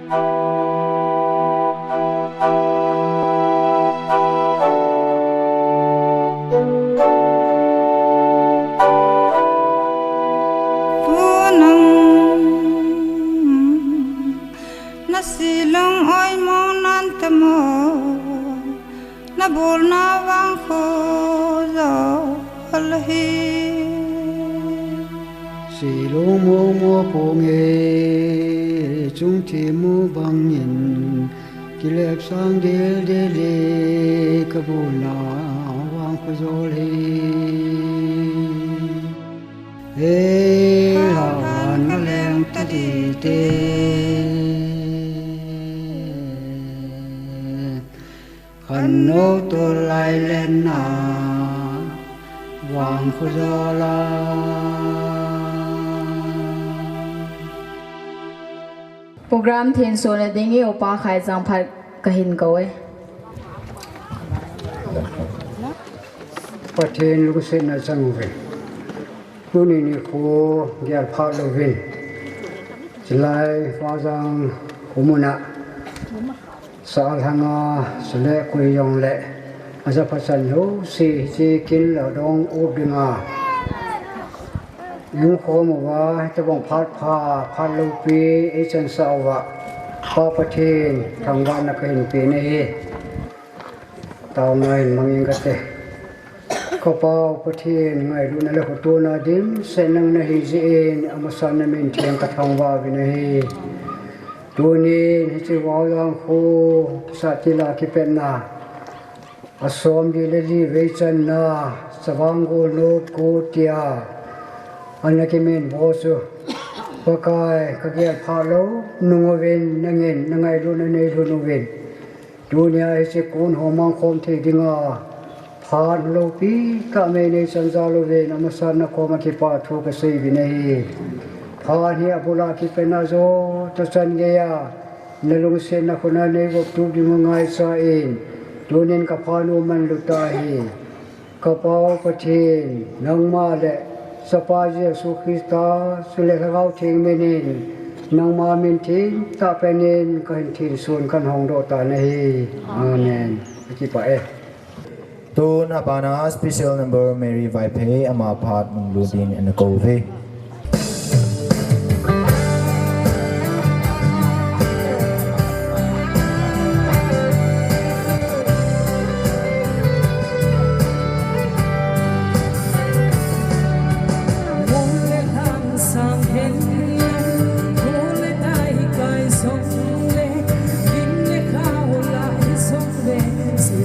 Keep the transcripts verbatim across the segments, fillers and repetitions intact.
Tunang na silung oimo nan tamo, na bolna vang khu jol hi. Silung momo ponge, chung thimu bangin, kilepsang dildel e, ka bolna vang khu jol hi. He, havan na leng ta dite. Khannou tol lai lenna vang khu jol a. Program thenso na dingin Upa Khaijang phat kahin kou e. Pathen lungsetna chang uve. Tuni nikho gel phat louvin, chulai Fajang khomun a, Salhanga, chule koi jongle ajapha chan jouse hiche kin le dong up dinga, lungkhom uva, hitobang phat pha, phat loupi eichansah uva, Pa Pathen thangvahna kahin pe nahi. Taona hin mang inge kate. Ka Pau Pathen, ngailutna le khotona dimset nang nahi jeh in, amasan na min theng ka thangvah uvin ahi. Tunin hiche Vaojang kho, Satila kipetna, asom li le li vei channa, Chavang Golnop kho tia ana kiminvo chu, Pakai, ka gel phat lou nung uvin, nangin na ngailutna neilhun uvin, tunia hiche kon ho mangkhom thei dinga phat loupi tah mei neichan jal uvin, amasan na koma kipathu kasei uvin ahi. Phat hi abul a kipetna jouse chan geiya, na lungsetna khut a neivop tup ding u ngaichan, tunin ka phat u manlu tahi. Ka Pau Pathen, nangma le Chapa Jesu Christa, chule Lhagao Theng minin, nangma min theng tah penin kahin thenson kahin hongdoh tan ahi. Amen. Kakipah e. Tun abana special number Mary Vaiphei, ama phat nunglut din ana kou uve.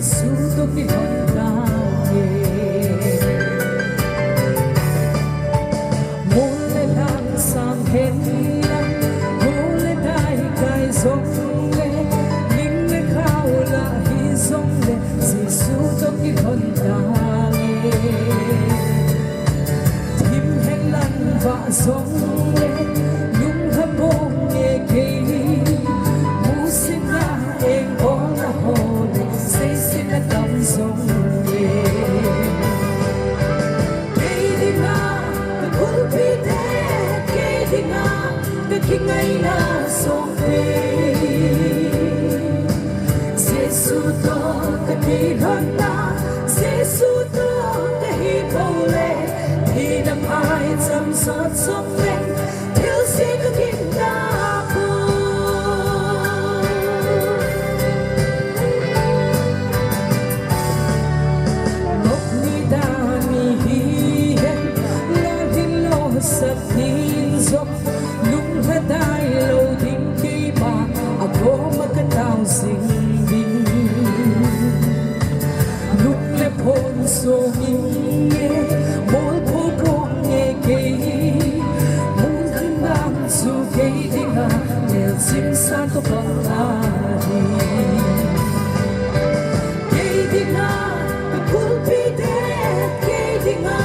Jesu toh kilhon tange. Mun le lhang sang hen lang, gol le dai kai jong le, ling le khao lah hi jong le, Jesu toh kilhon tange. Thim hen lang vah jong le, lungha bong nge kei, musit na eng ol na ho le, seiset na tam jong le. Kei dinga ka gulpi te, kei dinga ka kingaina songpi. Jesu toh ka kilhonna, Jesu toh ka hi bou le, thina phaicham sot song le, thilse ka ginna poi. Nop ni dan ni hi hen, lolhin losat ding jong, lung lhadai lou ding keima, akoma ka tao jing ding. Lung le phon song inge, mol pho pho nge kei, mun thim bang chu kei dinga, melchim san toh bang ahi. Kei dinga, ka gulpi te, kei dinga,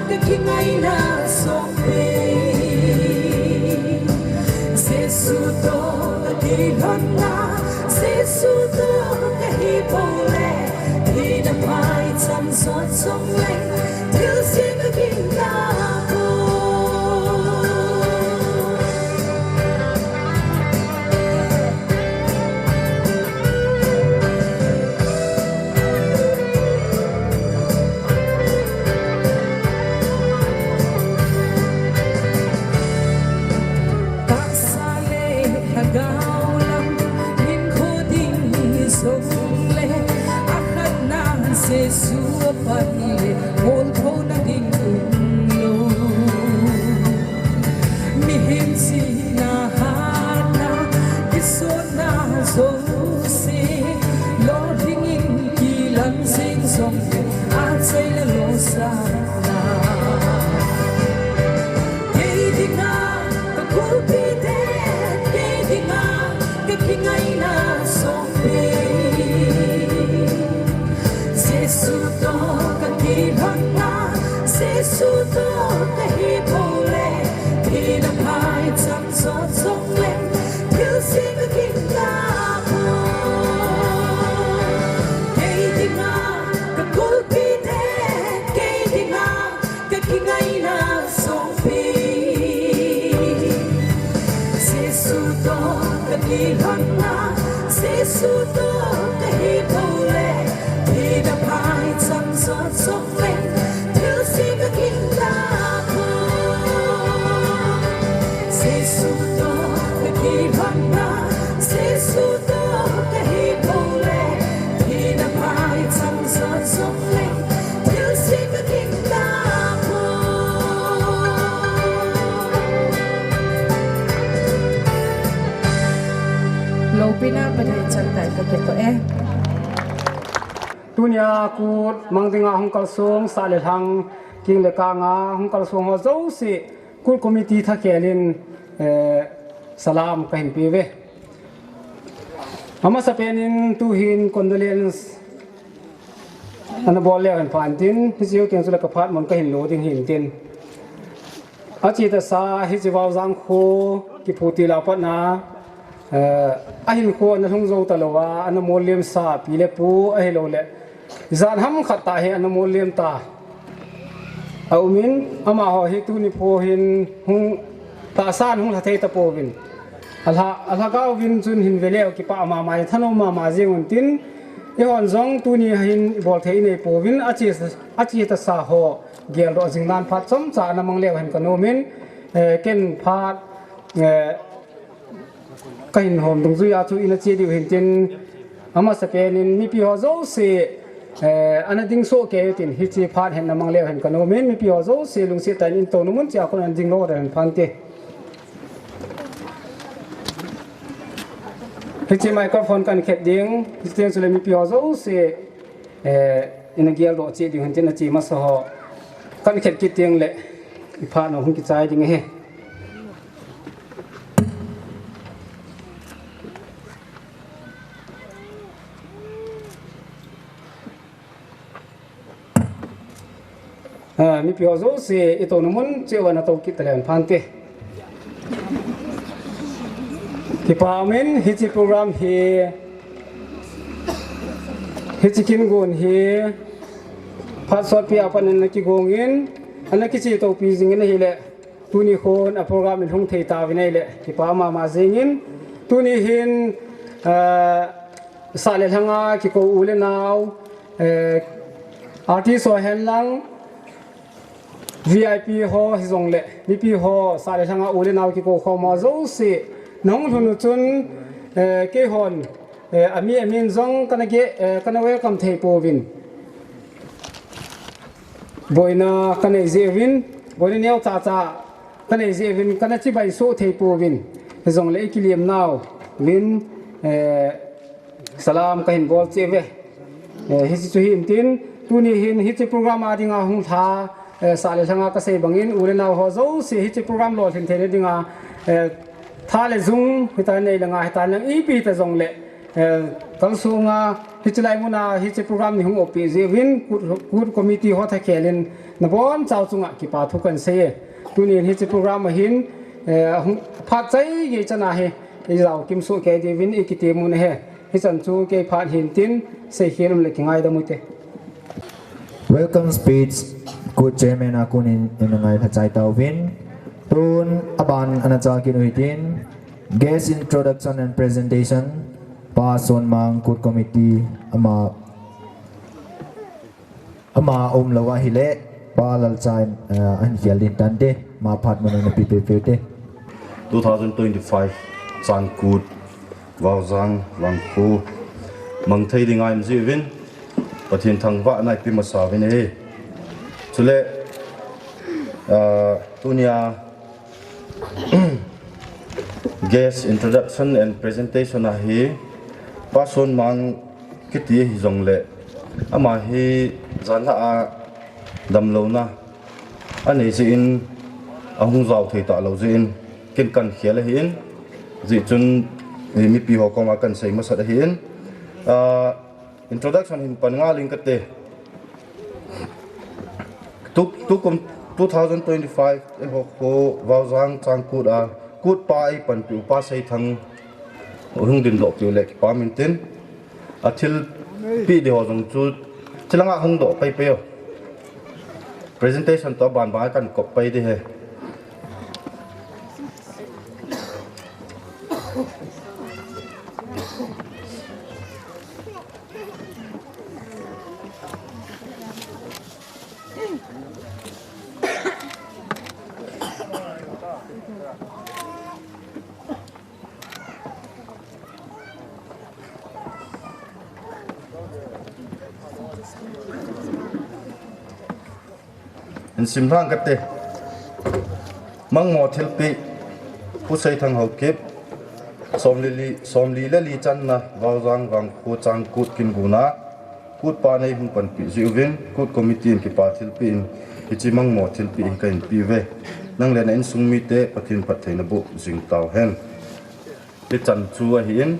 ka kingaina songpi. Jesu toh ka kilhonna, Jesu toh ka hi bou le, thina phaicham sot song le, thilse ka ginna poi. Jesu toh kahi bou le, thina phaicham sot jong le, thilse kaginta poi. Kei dinga kakulpi te, kei dinga kakingaina songpi. Jesu toh kakilhonna, Jesu toh kahi bou le, thina phaicham sot jong le, thilse kaginta poi. Jesu toh kakilhonna, Jesu toh kahi bou le, thina phaicham sot jong le, thilse kaginta poi. Lopina Pathen changtai kakipah e. Tunia kut mang dinga hung kalsong, sah le lhang, king le kanga hung kalsong ho jouse, kut committee thakhel in, eh, salam kahin pe uve. Amasapen in tuhin condolence ana bol leu hen phan tin, hiche u teng chule kaphat mun kahin lo ding hin tin. Ache tasa hiche Vaojang kho kiphutil a patna, eh, ahinkho ana lhung jou talou a, ana mollem sa pi le pu ahilou le, jan ham khat tah hi ana mollem ta aum in, amaho hi tuni pho hin hung tahsan hung lha thei tapouvin. Alha, alhagao vin chun hin ve leu kipah mama, thanom mama jeng un tin, eihon jong tuni hin ibol thei inei pouvin, ache, ache tasa ho geldoh jing nan phat chomcha ana mang leu hen kanom in, eh, ken phat, eh, kahin hom dungjui a chu ina che diu hin tin, amasapen in mipi ho jouse, eh, ana ding soh kei u tin, hiche phat hin ana mang leu hen kanom in, mipi ho jouse lungset tah in in touna mun cheh a kon ana ding lou hen phan te. Hiche microphone kan khet ding, hiche teng chule mipi ho jouse, eh, ina geldoh cheh diu hin tin, ache masa ho kan khet kit teng le, iphat nau hung kichai ding ahi. Ah, mipi ho jouse, itouna mun cheh uva natou kit taleu hen phan te. Kipah um in, hiche program hi, hiche kin gon hi, phat sotpi a pat ana kigong in, ana kiche toupi jing in ahile, tuni khon a program in hung thei tauvin ahile, kipah mama jeng in, tuni hin, ah, sah le lhanga kikou u le nao, eh, artist ho hen lang, V I P ho hijongle, mipi ho, sah le lhanga u le nao kikou khom ho jouse, nahung lhun u chun, eh, keihon, eh, ami amin jong kana ge, eh, kana welcome thei pouvin. Boina kanei jeh uvin, boina neocha cha kanei jeh uvin, kana chibai soh thei pouvin. Hijongle ikilem nau vin, eh, salam kahin bol cheh uve. Eh, hiche chu hin tin, tuni hin hiche program a dinga hung lha, eh, sah le lhanga kasei bangin, u le nao ho jouse hiche program lolhin theina dinga, eh, tha le jung hitan, nei le nga hitan, ipi hita jongle, eh, kalsong a, hiche lai mun a, hiche program nei hung oppeh jeh uvin, kut, kut committee ho thakhel in, nabonchau chunga kipa thu kahin sei e. Tuni hin hiche program a hin, eh, hung, phat chai gei chan a hi, ijao kim soh kei diuvin ikitem u ahi. Hichan chu kei phat hin tin, seikhel um le kingaidam u hite. Welcome speech, kut chairman a kon in, in ngai lha chai tauvin. Tun aban ana chal kit u hitin, guest introduction and presentation, Pa Sonmang, kut committee, ama, ama umlou ahile, Pa Lalcha in, eh, ahin khel ding tante, ama phat mun ana pe peh peh u hite. Two thousand twenty-five Changkut Vaojang Vangkho mang thei dinga ium jeh uvin Pathen thangvahna ipe masa uvin ahi. Chule, ah, tunia guest introduction and presentation a hi Pa Sonmang kiti hijongle, ama hi janhi a damlouna anei jeh in, ahung jao thei talou jeh in, ken kahin khel ahin, hijeh chun, eh, mipi ho koma kahin sei masat ahin, ah, introduction hin pan ngal ing kate. Tup Tukum two thousand twenty-five eiho kho Vaojang Changkut a Kut pa eipanpi u Pa Seithang hung dindoh piu le kipah in tin, athilpeh ding ho jong chu chulanga hung doh pai pai o. Presentation toh aban bang a kan kop pai ding ahi. Hin sim lhang kate. Mangmo thilpeh, Pu Seithang Haokip, somli li, somli le li channa, Vaojang Vangkho Changkut kin guna, Kut pa neihung panpi jeh uvin, Kut committee in kipa thilpeh in, hiche mangmo thilpeh hi kahin pe uve. Nang le na insung mite, Pathen phattheina boh jing tauhen. Hichan chu ahin,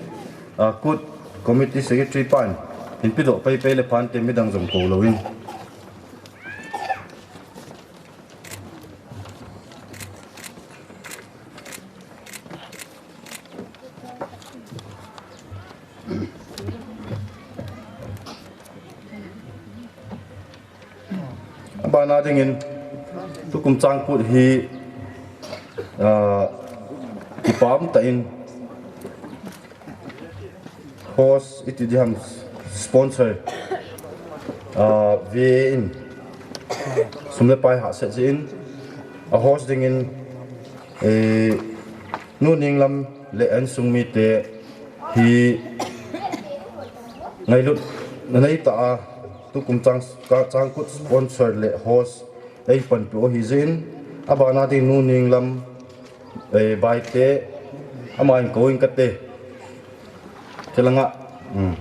a, Kut committee secretary pan, hin pedoh pai pai le phante midang jong kou louvin. Abana dingin, tukum Changkut hi, ah, kipah tah in, host iti diham sponsor, ah, V A in sum le pai hahsat jeh in a host dingin, eh, Nu Ninglam le insung mite hi ngailutna neitah a tukum Chang, Changkut sponsor le host eipanpi u ahi jeh in, abana ding Nu Ninglam, eh, Baite, ama in kou in kate. Chelanga, um.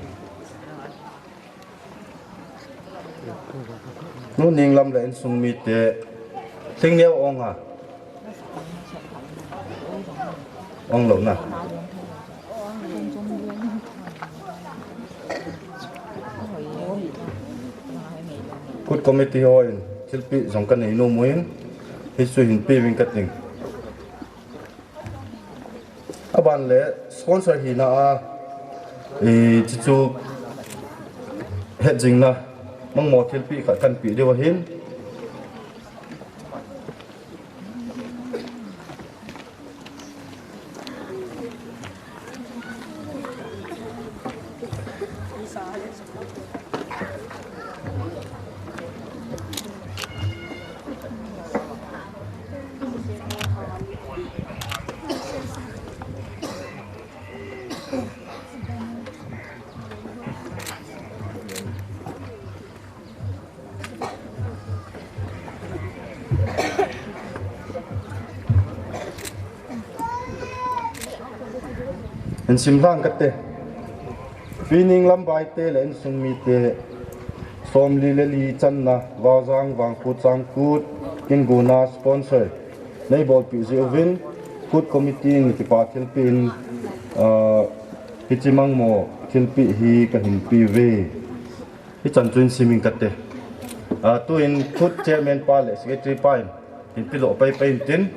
Nu Ninglam le insung mite, Thingneo Ong a. Ong lou na. Kut committee hon thilpeh jong kanei nom uvin, hichu hin pe uvin kating. Aban le sponsor hina a, eh, chuchu hetjingna, mangmo thilpeh khat kan pe diu ahin. Hin sim lhang kate. Pi Ninglam Baite le insung mite, somli le li channa, Vaojang Vangkho Changkut kin guna sponsor neibolpeh jeh uvin, Kut committee in kipa thilpeh in, ah, hiche mangmo thilpeh hi kahin pe uve. Hichan chu hin sim ing kate. Ah, tuin Kut chairman pa le secretary pa in hin pedoh pai pai intin.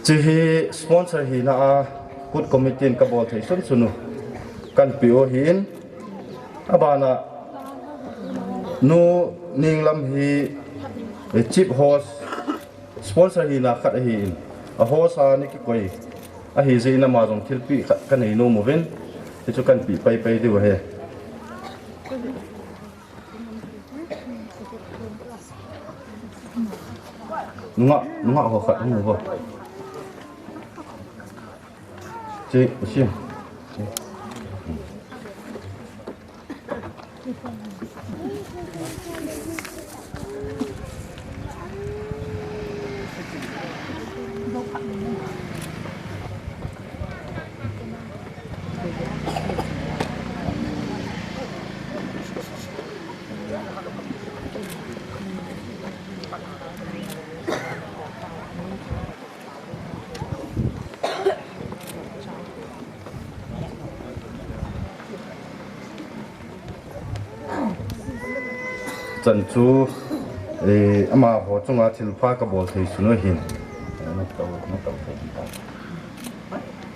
Hiche hi sponsor hina a Kut committee in kabol thei sunsun u kan pe u ahin. Abana Nu Ninglam hi, eh, chief host sponsor hina khat ahin, a host a nei kikoi ahi jeh in ama jong thilpeh khat kanei nom uvin, hichu kan pe pai pai diu ahi. Nungah, nungah ho khat hung uvo. Chi, chi. Chan chu, eh, amaho chunga thilpha kabol thei sun u ahin.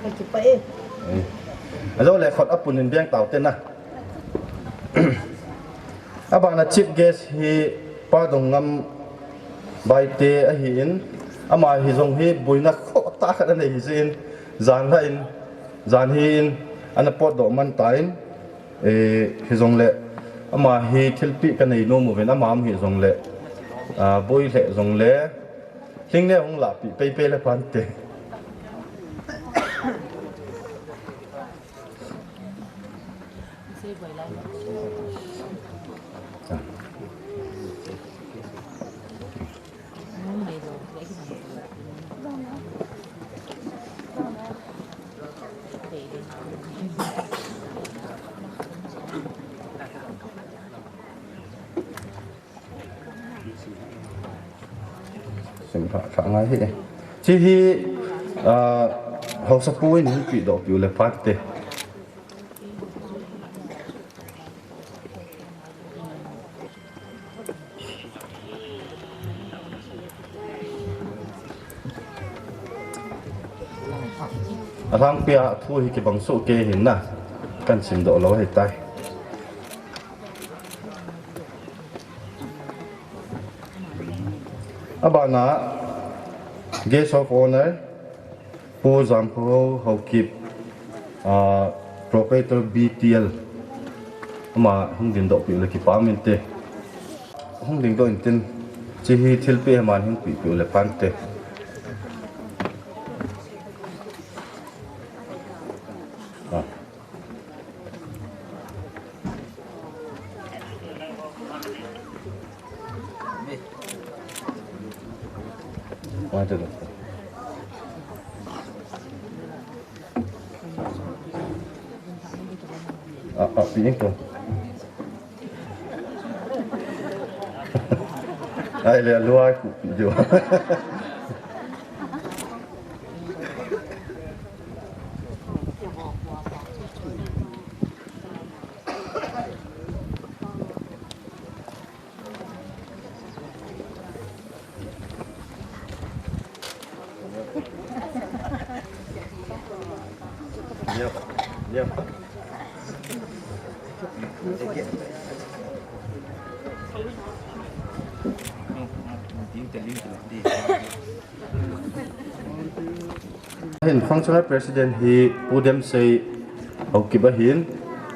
Ka kipah e. Eh. Ajole khut apun in beng tau te na. Abana chief guest hi Pa Dongngam Baite ahin, ama hi jong hi boina khoh tah khat anei hi jeh in, jan lha in, jan hi in, ana potdoh man tan, eh, hijongle, ama hi thilpeh kanei nom uvin, ama um hijongle, ah, boi lheh jongle, hling ne hung lahpeh peipei le phante. Sim lha, lha ngai hi. Chi hi, ah, haosapu in hin pehdoh peh u le phante. Alhangpia thu hi kibang soh kei hin na, kan simdoh lou ahitai. Abana, Guest of Honour, Pu Jamkhao Haokip, ah, Proprietor B T L, ama hung dingdoh peh u le kipah um inte. Hung dingdoh intin, chi hi thilpeh aman hung pehpeh u le phante. Ah. Ah, ah, peh ing ko. Ai le, lua ku peh jo. Hin functional president hi Pu Demsei Haokip ahin,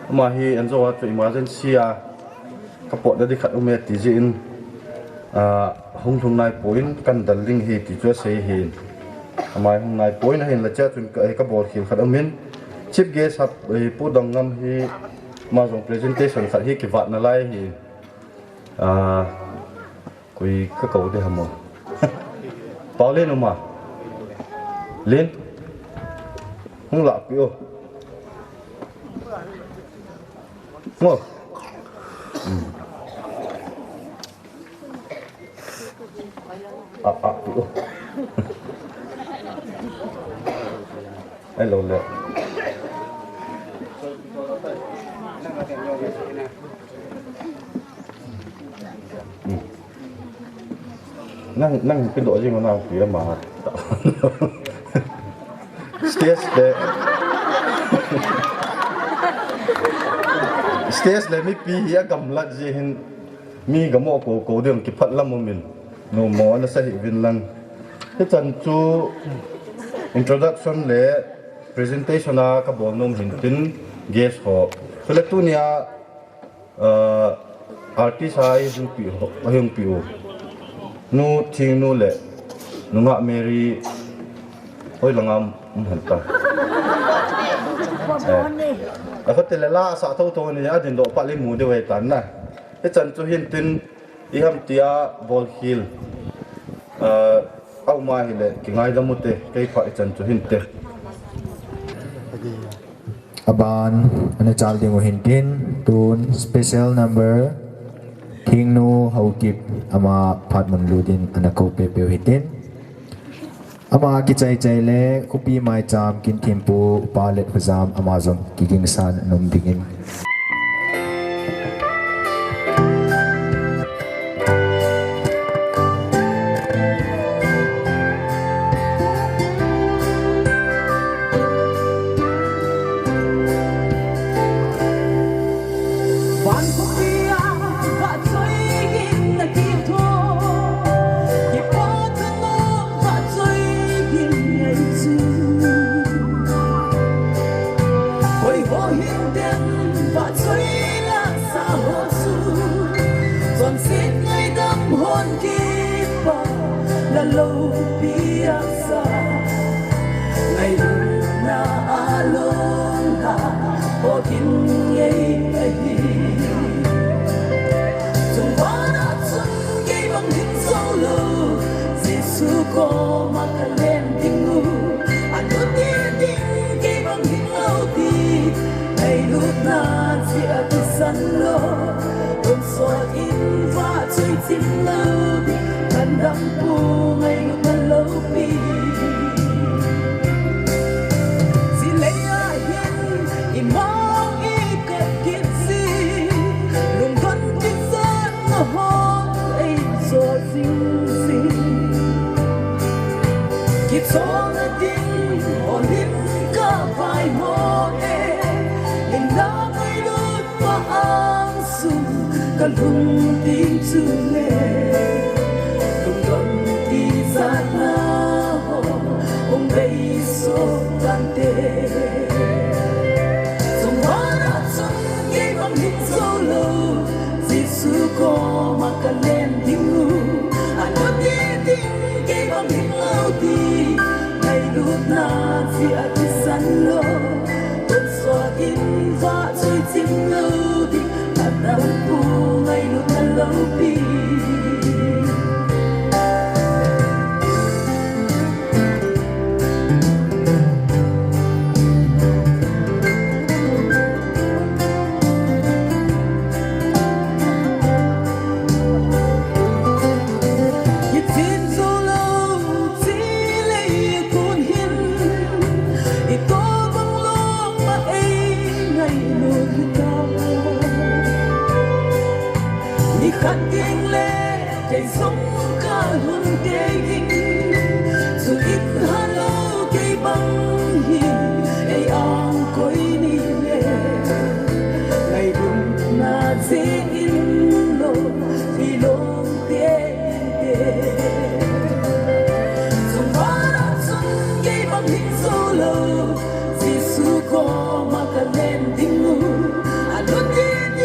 ama hi anjo a chu emergency a kapotna ding khat um e ti jeh in, ah, hung lhung nai poi, kan dal ding ahi ti chu asei ahin. Ama hi hung nai poi, ahinla chea chun ka, eh, kabol khel khat um in, chief guest hap, eh, Pu Dongngam hi ama jong presentation khat hi kivat nalai ahi. Ah, Koi ka kou ding ham o. Paulin uma. Lin. Hung lahpeh o. Ngo. Hmm. Ah, ah, peh o. Hello le. Hmm. Nang, nang pehdoh jing nang peh ma. Stage le. Stage le mipi hi agamlat jeh hin mi gamo kou kou ding kiphat lam um in. Nomo ana sa hih uvin lang. Hichan chu introduction le presentation a kabol nom hin tin guest ho. Chule tunia, ah, artist a eihung peh ho, eihung peh u. Nu Thingnu le Nungah Mary hoi langa um hen ta. Eh. Akhote le la sa tho tho ni a dingdoh pa le mu ding ve tan na. Hichan chu hin tin Iham tia bol khel, ah, a um ahile, kingaidam ute, kei pha ichan chu hinte. Aban, ana chal ding u hintin, tun special number, Thingnu Haokip, ama phat mun lut in, ana kou pehpeh u hitin. Ama kichai chai le, Khopi Maicham, Kinthempu, Upa Letkholjam, ama jong kigingsan nom dingin. Lopi asa, ngailutna along ha, o kin ngei ahi. Chungvana chun kei bang hing zo lou, Jesu koma ka len ding u. Alut ding kei bang hing lou ti, ngailutna chi a kisan lou. Tonsot in vahchoi chim lou ding, lhandampu ngailutna loupi. Chuleh ahin, imau i kap kit jin, lungdon tijatna hon ei jo jing jin. Kichonna ding, holim ka vai mo e, in da mai lut pa ang sung ka lung ding chule, lungdon tijatna ho hung bei so tante. Chungvana chun kei bang hing zo lou, Jesu koma ka len ding u. Alut ding kei bang hing lou ti, ngailutna chi a kisan lou. Tonsot in vahchoi chim lou ding, lhandampu ngailutna loupi. Kichen zo lou chuleh kun hin, i tobang lou ma ei ngailut ta. Nikhat ding le kei jong ka lhun tei ding, chu in ha lou kei bang hi ei ang koi ni le, ngailutna jeh in lou, i lou tei tei. Chungvana chun kei bang hing zo lou, Jesu koma ka len ding u. Alut ding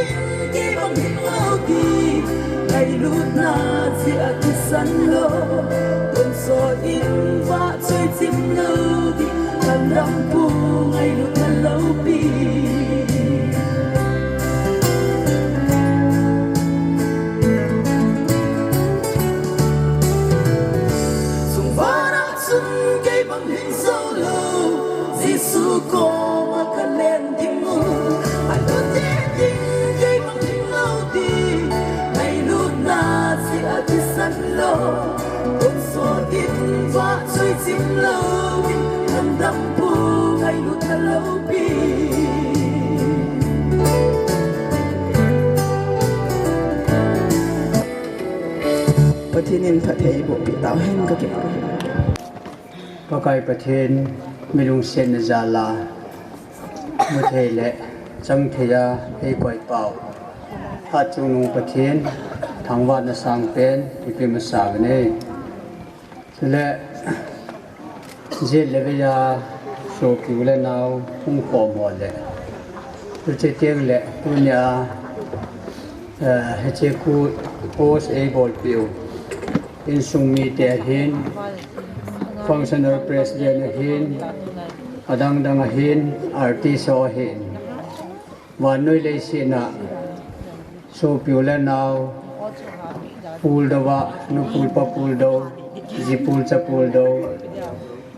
kei bang hing lou ti, ngailutna chi a kisan lou. Tonsot in vahchoi chim lou ding, lhandampu ngailutna loupi. Chungvana chun kei bang hing zo lou, Jesu koma ka len ding u. Alut ding kei bang hing lou ti, ngailutna chi a kisan lou. Tonsot in vahchoi chim lou ding, lhandampu ngailutna loupi. Pathen in phatthei boh peh tauhen, ka kipah. Pakai Pathen, mi lungsetna jal a muthei le changthei a eikoi pau, Hatchungnung Pathen, thangvahna sangpen ipe masa uve. Chule, jet le vei a sopi u le nao hung khom ho le, chuche teng le tunia, eh, hiche khu post eibolpeh u insung mite ahin, functional president ahin, adang dang ahin, artist ho ahin, vannoi leiset a sopi u le nao, puldou a, nupul papul dou, jipul chapul dou,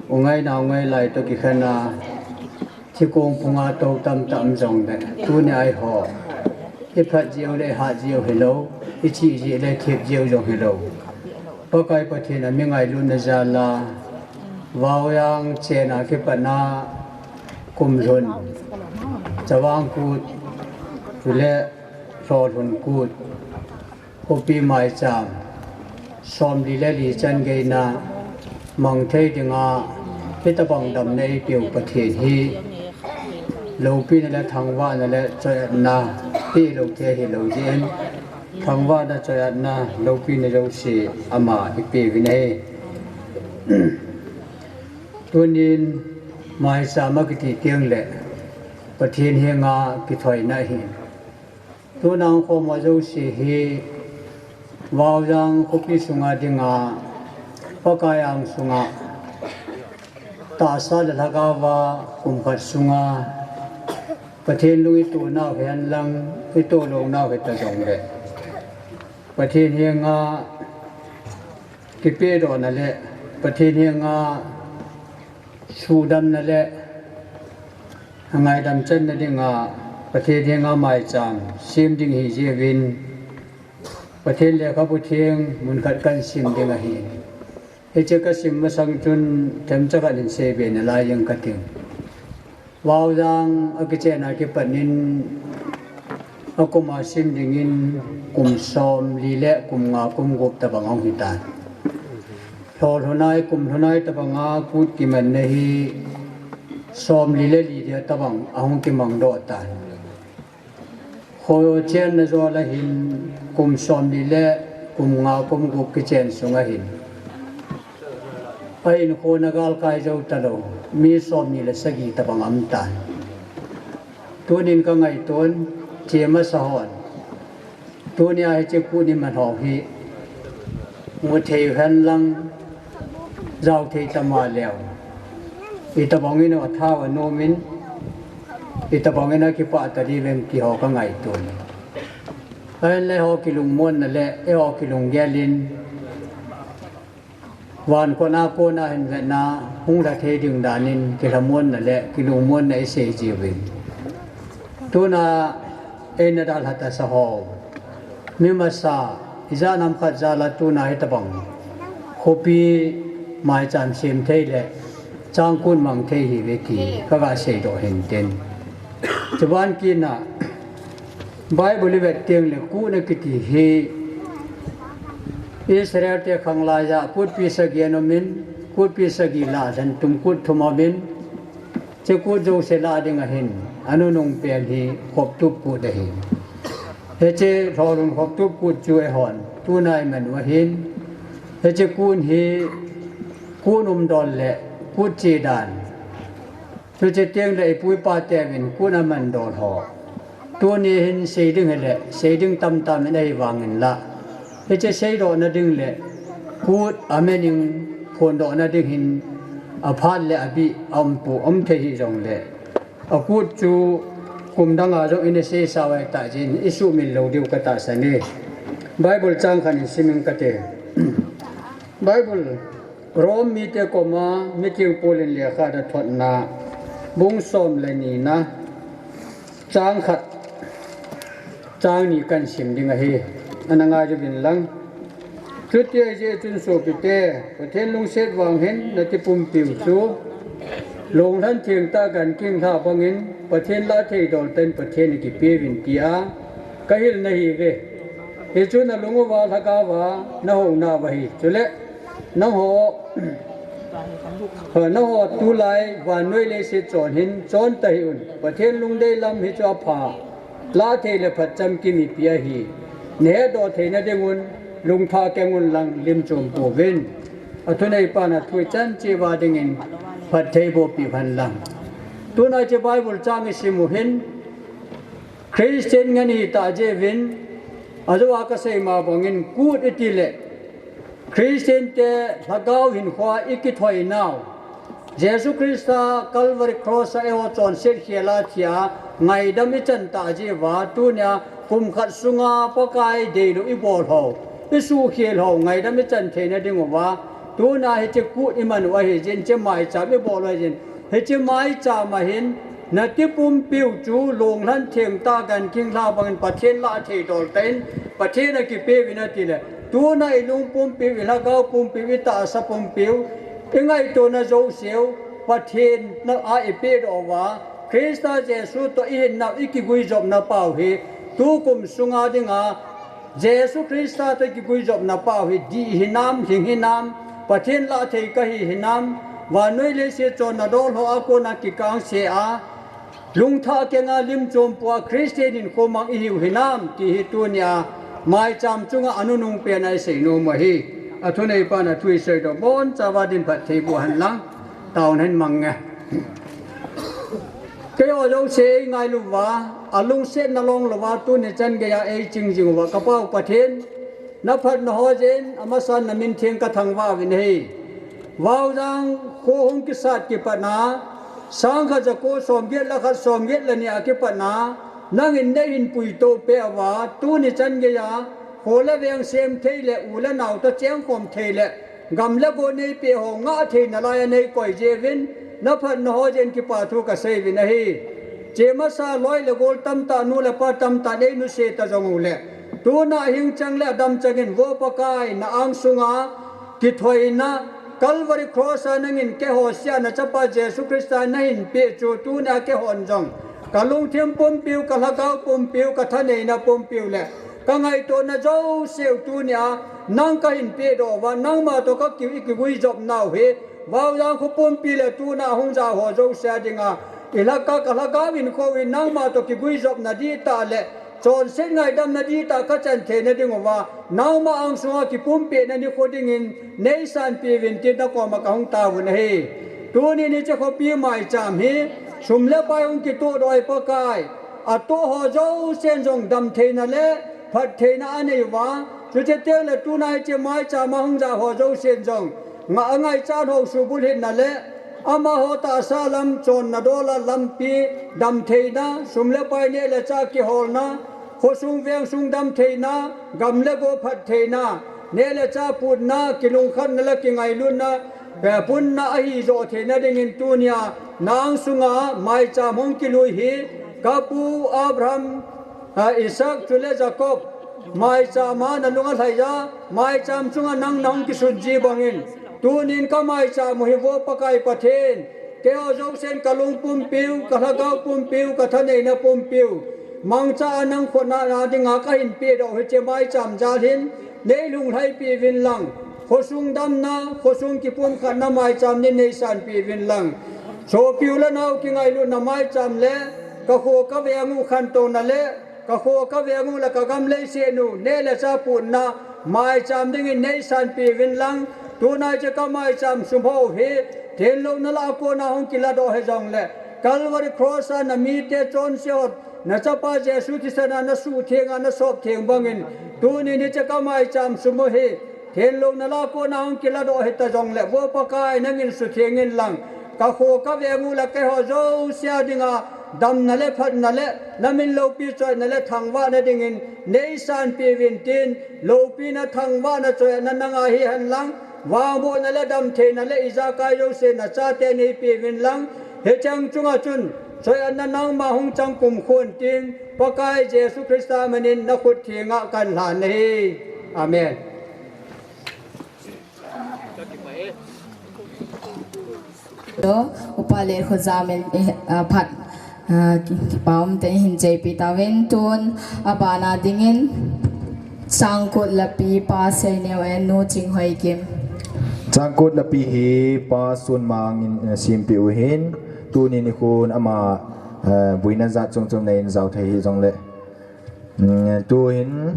u ngai nao ngai lai toh kikhen a, thikong phunga tou tamtah um jongle, tunia eiho iphat jeh u le ihat jeh u hilou, ichih jeh le ithep jeh u jong hilou, Pakai Pathen a mi ngailutna jal a, Vaojang chen a kipat na kum lhun, Chavang Kut, chule Lholhun Kut, khopi maicham somli le li chan geina mang thei dinga hitobang damna eipeu Pathen hi loupina le thangvahna le choiatna hilou thei hilou jeh in, thangvahna, choiatna, loupina jouse ama ipeh uvin ahi. Tunin maicham akiti teng le Pathen henga kithoina ahi. Tuna hung khom ho jouse hi Vaojang khopi sunga dinga Pakai angsunga tahsa le lhagaova kum khat sunga Pathen lung itohnau hihen lang, itoh lounau hita jongle, Pathen henga kipehdohna le Pathen henga suhdamna le ngaidam channa dinga Pathen henga maicham sem ding hi jeh uvin, Pathen lekhabu theng mun khat kahin sim ding ahi. Hiche kasim masang chun themcha khat hin seibe nalai jeng kating. Vaujang akichen a kipat in akum a sim dingin kum somli le kum nga kum gup tobang ahung hitan. Lholhunai kum lhunai tobanga kut kimanna hi somli le li dia tobang ahung kimangdoh tan. Kho chenna jola hin kum somli le kum nga kum gup kichen sunga hin ahinkho nagalkai jou talou mi somni le sagi tobang aumtan. Tunin kangaiton, chemasa hon tunia hiche kut iman ho hi muthei uhen lang, jaothei tama leu, itobangin athao anomin, itobangin akipah tadiuvem ti ho kangaiton. Ahinla eiho kilungmonna le eiho kilunggelin van kona kona hin vetna hung lha thei ding danin kilhamonna le kilungmonna isei jiuvin, tuna eina dalha tasa ho, mi masa ijat ham khat jala tuna hitobang khopi maicham sem thei le changkut mang thei hiuve ti kaga seidoh hintin. Chuban kitna Bible ivet tengle kut akiti hi Israel te khanglaiya kutpi sagi ana umin, kutpi sagi lah a lhentum kut thum aumin, hiche kut jouse lah dinga hin anunung pen hi khoptup kut ahi. Hiche lholhun khoptup kut chu eihon tuna iman u ahin, hiche kut hi kut umdol le kut chedan, chuche tengle ipu ipa teuvin kut amandol ho tuni hin sei ding hile sei ding tamtah aum in, ahivangin la hiche seidohna ding le kut amening phondohna ding hin aphat le abih aumpoi, aum thei hijongle akut chu kum danga jong ina seisau ahitah jeh in isuhmil lou diu katahsan e. Bible chang khat in simin kate. Bible Rome mite koma Miting Paul in lekha athotna bung som le nina chang khat chang ni kahin sim ding ahi. Ana ngai uvin lang. Chuti ahijeh chun sopite, Pathen lungset vang hin nati pumpiu chu lunglhan thengtah gankinglhah bangin Pathen lah thei dol tah in Pathen akipeuvin tia kahil nahiuve. Hichu nalung uva lhagaova nahounau ahi. Chule nangho, nangho tulai vannoi leiset chon hin chon tahih un. Pathen lungdei lam hichu apha, lah thei le phatchomki mipi ahi. Nahetdoh theina dingun lungthah keng unlang lim chom pouvin. Athuneipan athu ichan cheh uva dingin phatthei bohpeh uhen lang. Tuna hiche Bible chang isim u hin Christian ngen itah jeh uvin, ajouva kasei ma bangin kut itile Christian te lhagao hinkhoa ikithoinau, Jesu Christa Calvary Cross a eiho chonset khela thia ngaidam ichan tah jeh uva, tunia kum khat sunga Pakai deilou ibol ho, isuhkhel ho ngaidam ichan theina dinguva, tuna hiche kut iman u ahijeh in, hiche maicham ibol u ahijeh in, hiche maicham a hin nati pumpiu chu lunglhan thengtah gankinglhah bangin Pathen lah thei dol tah in Pathen akipeuvin atile, tuna ilung pumpiu, ilhagao pumpiu, itahsa pumpiu, ingaitona jouseu Pathen a ipehdoh uva, Christa Jesu toh ihinnau ikiguijopna pau hi tukum sunga dinga Jesu Christa toh ikiguijopna pau hi dih hinam, lhing hinam, Pathen lah thei kahi hinam, vannoi leiset chonna dol hoa kona kikangse a lungthah kenga lim chom poa Christian hinkho mang ihiu hinam ti hi tunia maicham chunga anunung pena isei nom u ahi. Athuneipan athu iseidoh bonchauva din phatthei boh uhen lang. Taona hin mang nge. Keiho jouse eingailu uva, alungsetna long louva tuni chan geiya eiching jing uva kapau Pathen, Naphatna ho jeh in amasan namin theng kathangvah uvin ahi. Vaojang kho hung kisat kipatna, sangkhat jako somget le khat somget le ni a kipatna, nangin neihin puitou peh uva, tuni chan geiya, kho le veng sem thei le u le nao toh chengkhom thei le, gam le go neipeh ho ngah theina laiya neikoi jeh uvin, naphatna ho jeh in kipathu kasei uvin ahi. Chemasa loi le gol tamtah, nu le pa tamtah neinuse ta jong uleh, tuna hing chang le adam changin vo Pakai na angsunga kithoina, Calvary Cross a nangin keiho sea nachapa Jesu Christa nahin peh chu tuna keihon jong kalungthim pumpiu, kalhagao pumpiu, kathaneina pumpiu le kangaitona jouseu tunia nang kahin pehdoh uva, nangma toh kakiu ikiguijopnau hi, vaojang kho pumpi le tuna hung jao ho jousea dinga, ilhaka kalhagao in kho in nangma toh kiguijopna dihtah le chonset ngaidamna dihtah kachan theina dinguva, nangma angsunga kipumpehna nikho dingin neisanpeh uvin tin nakoma kahung taovin ahi. Tuni niche khopi maicham hi, sum le pai hung kitohdoh hi Pakai, atoh ho jousen jong damtheina le phattheina aneiuva, chuche tengle tuna hiche maichama hung jao ho jousen jong, ngah angaichat ho subulhitna le, amaho tahsa lam chonna dola lampi damtheina, sum le pai neh le chah kiholna, khosung vengsung damtheina, gam le go phattheina, neh le chah putna, kilungkhatna le kingailutna, eh, punna ahijoh theina dingin tunia, na angsunga maicham hung kilui hi, kapu Abraham, ah, Isaac chule Jacob, maichama nalunga lhaiya, maicham chunga nang nahung kisunji bangin, tunin kamaicham u hi vo Pakai Pathen, keiho jousen kalung pumpiu, kalhagao pumpiu, kathaneina pumpiu, mangcha a nang khona dinga kahin pehdoh hiche maicham jal hin, neilunglhaipi uvin lang, khosung damna, khosung kipumkhatna maicham nin neisanpi uvin lang, sopiu le nao kingailutna maicham le, kakho kavengu khantouna le, kakho kavengu le kagam leisenu neh le chah putna maicham dingin neisanpi uvin lang, tuna hiche kamaicham sum ho hi, thenlouna lah a kona hung kiladoh hijongle, Calvary Cross a namite chonse ho, nachapa Jesu thisana nasuhtheng a nasoptheng bangin, tunin hiche kamaicham sum u hi, thenlouna lah a kona hung kiladoh hita jongle, vo Pakai nangin suthengin lang, kakho kavengu le keiho jousea dinga, damna le phatna le, namin loupi choiatna le thangvahna dingin, neisanpi uvin tin, loupina thangvahna choiatna nanga hihen lang, vangbohna le damtheina le ijakai jouse nachate neipe uvin lang, hicheng chunga chun, choiatna nangma hung chang kumkhon tin, Pakai Jesu Christa minin nakhut thenga kanlhan ahi. Amen. Toh, Upa Lekhojamin, eh, ah, phat, ah, ki, kipa umtah in hin cheipi tauvin tun, abana dingin, Changkut Lapi Pa Seineo and Nu Chinghoikim. Changkut Lapi hi Pa Sunmang in, eh, sempeh u ahin, tuni nikhon ama, eh, boina jat chom chom neiyin jao thei hijongle, mm, tuhin,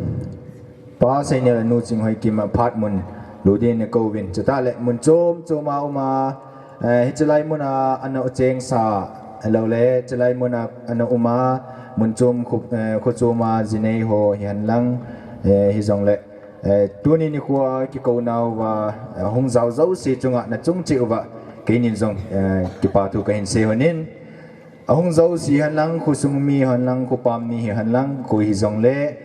Pa Seineo le Nu Chinghoikim a phat mun lut dingin kou uvin. Chuteng le mun chom chom a um a, eh, hiche lai mun a ana chengsa, ahilou le, hiche lai mun a ana um a, mun chom kho, eh, kho chom a jinei ho hihen lang, eh, hijongle, eh, tuni nikho a kikou nauva, eh, hung jao jouse chunga nachung cheh uva, keinin jong, eh, kipa thu kahin sei lhonin. Ahung jouse hihen lang, khosung mi hihen lang, khopam mi hihen lang, koi hijongle,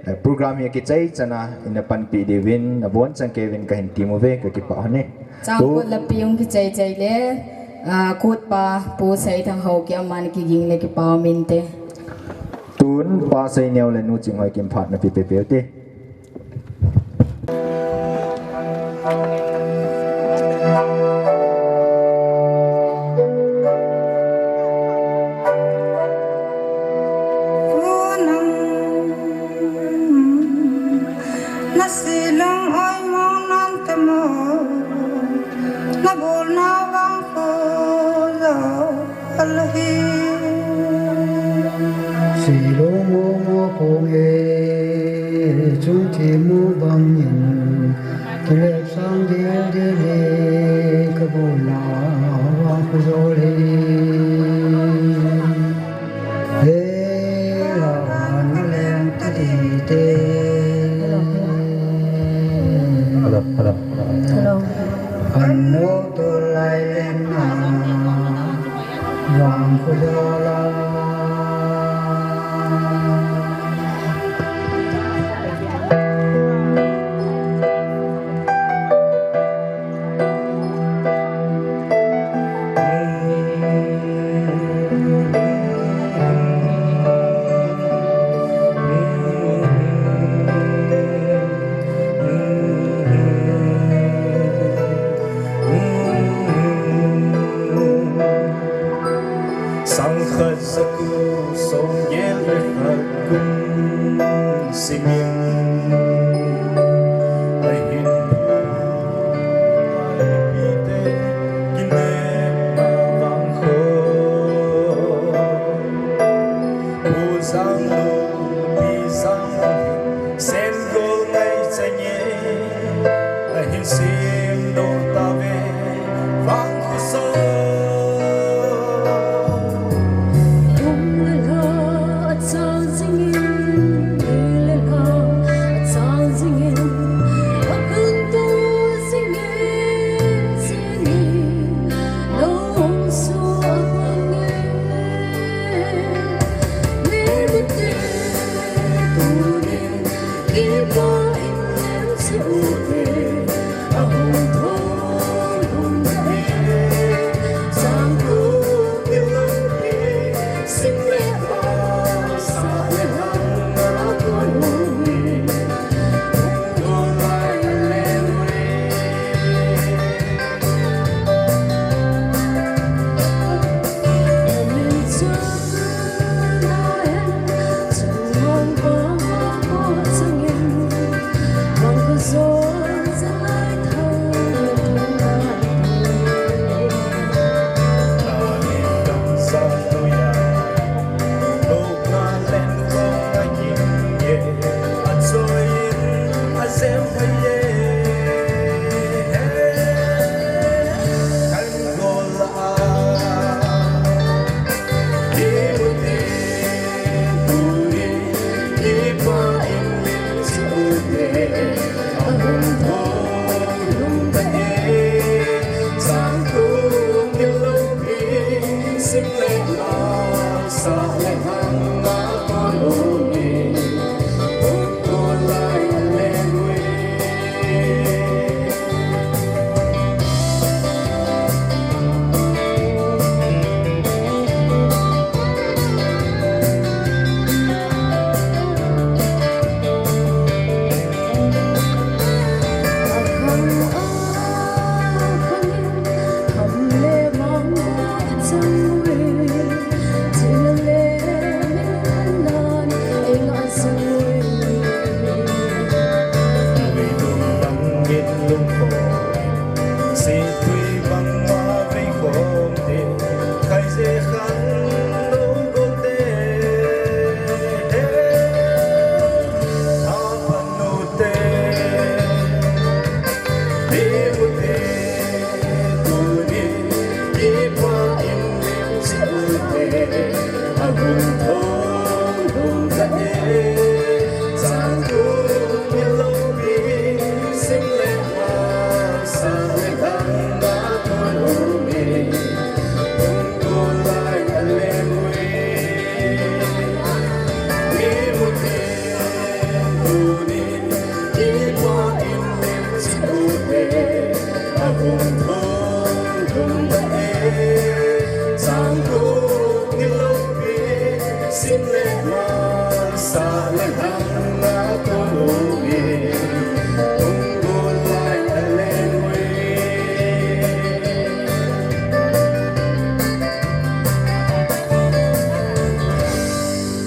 eh, program hi kichai chana ina panpi diuvin, abonchan kei uvin kahin tem uve, kakipah lhon e. Changkut Lapi hung kichai chai le, ah, Kutpa Pu Seithang Haokip aman kiging le kipa um inte. Tun Pa Seineo le Nu Chinghoikim phat nape peh peh ute. Nasilong oimong nam temo, nabolna vang kho jo. Alhi. Silong mo mo kong e, chung thi mu bang in, kilep sang ding ding le, kabona vang kho jo le. He, la, na leng ta di te. Sangkhat zaku somgel le khat kum simin ahin pite kinem avang kho. Pu Zanglu, Pi Zanglu, Sengol ngai chanye ahin simdoh tave. Vang khuso. Kum le lha achang jingin, ni le lha achang jingin, akhangtou jingin, jingin, lungsu abang e. Ni mite tunin, kipa in lem se ute.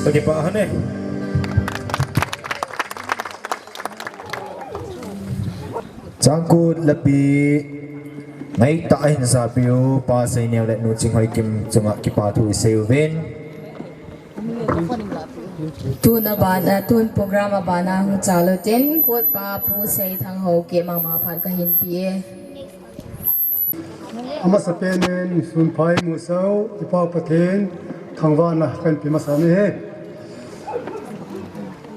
Ka kipah e. Changkut lapi ngaitah a hin japiu Pa Seineo le Nu Chinghoikim chunga kipa thu isei uvin. Tun abana, tun program abana hung chal utin, kotpa Pu Seithang Haokip mama phat kahin pe e. Amasapen in sunphai muso, i Pau Pathen thangvahna kahin pe masa e.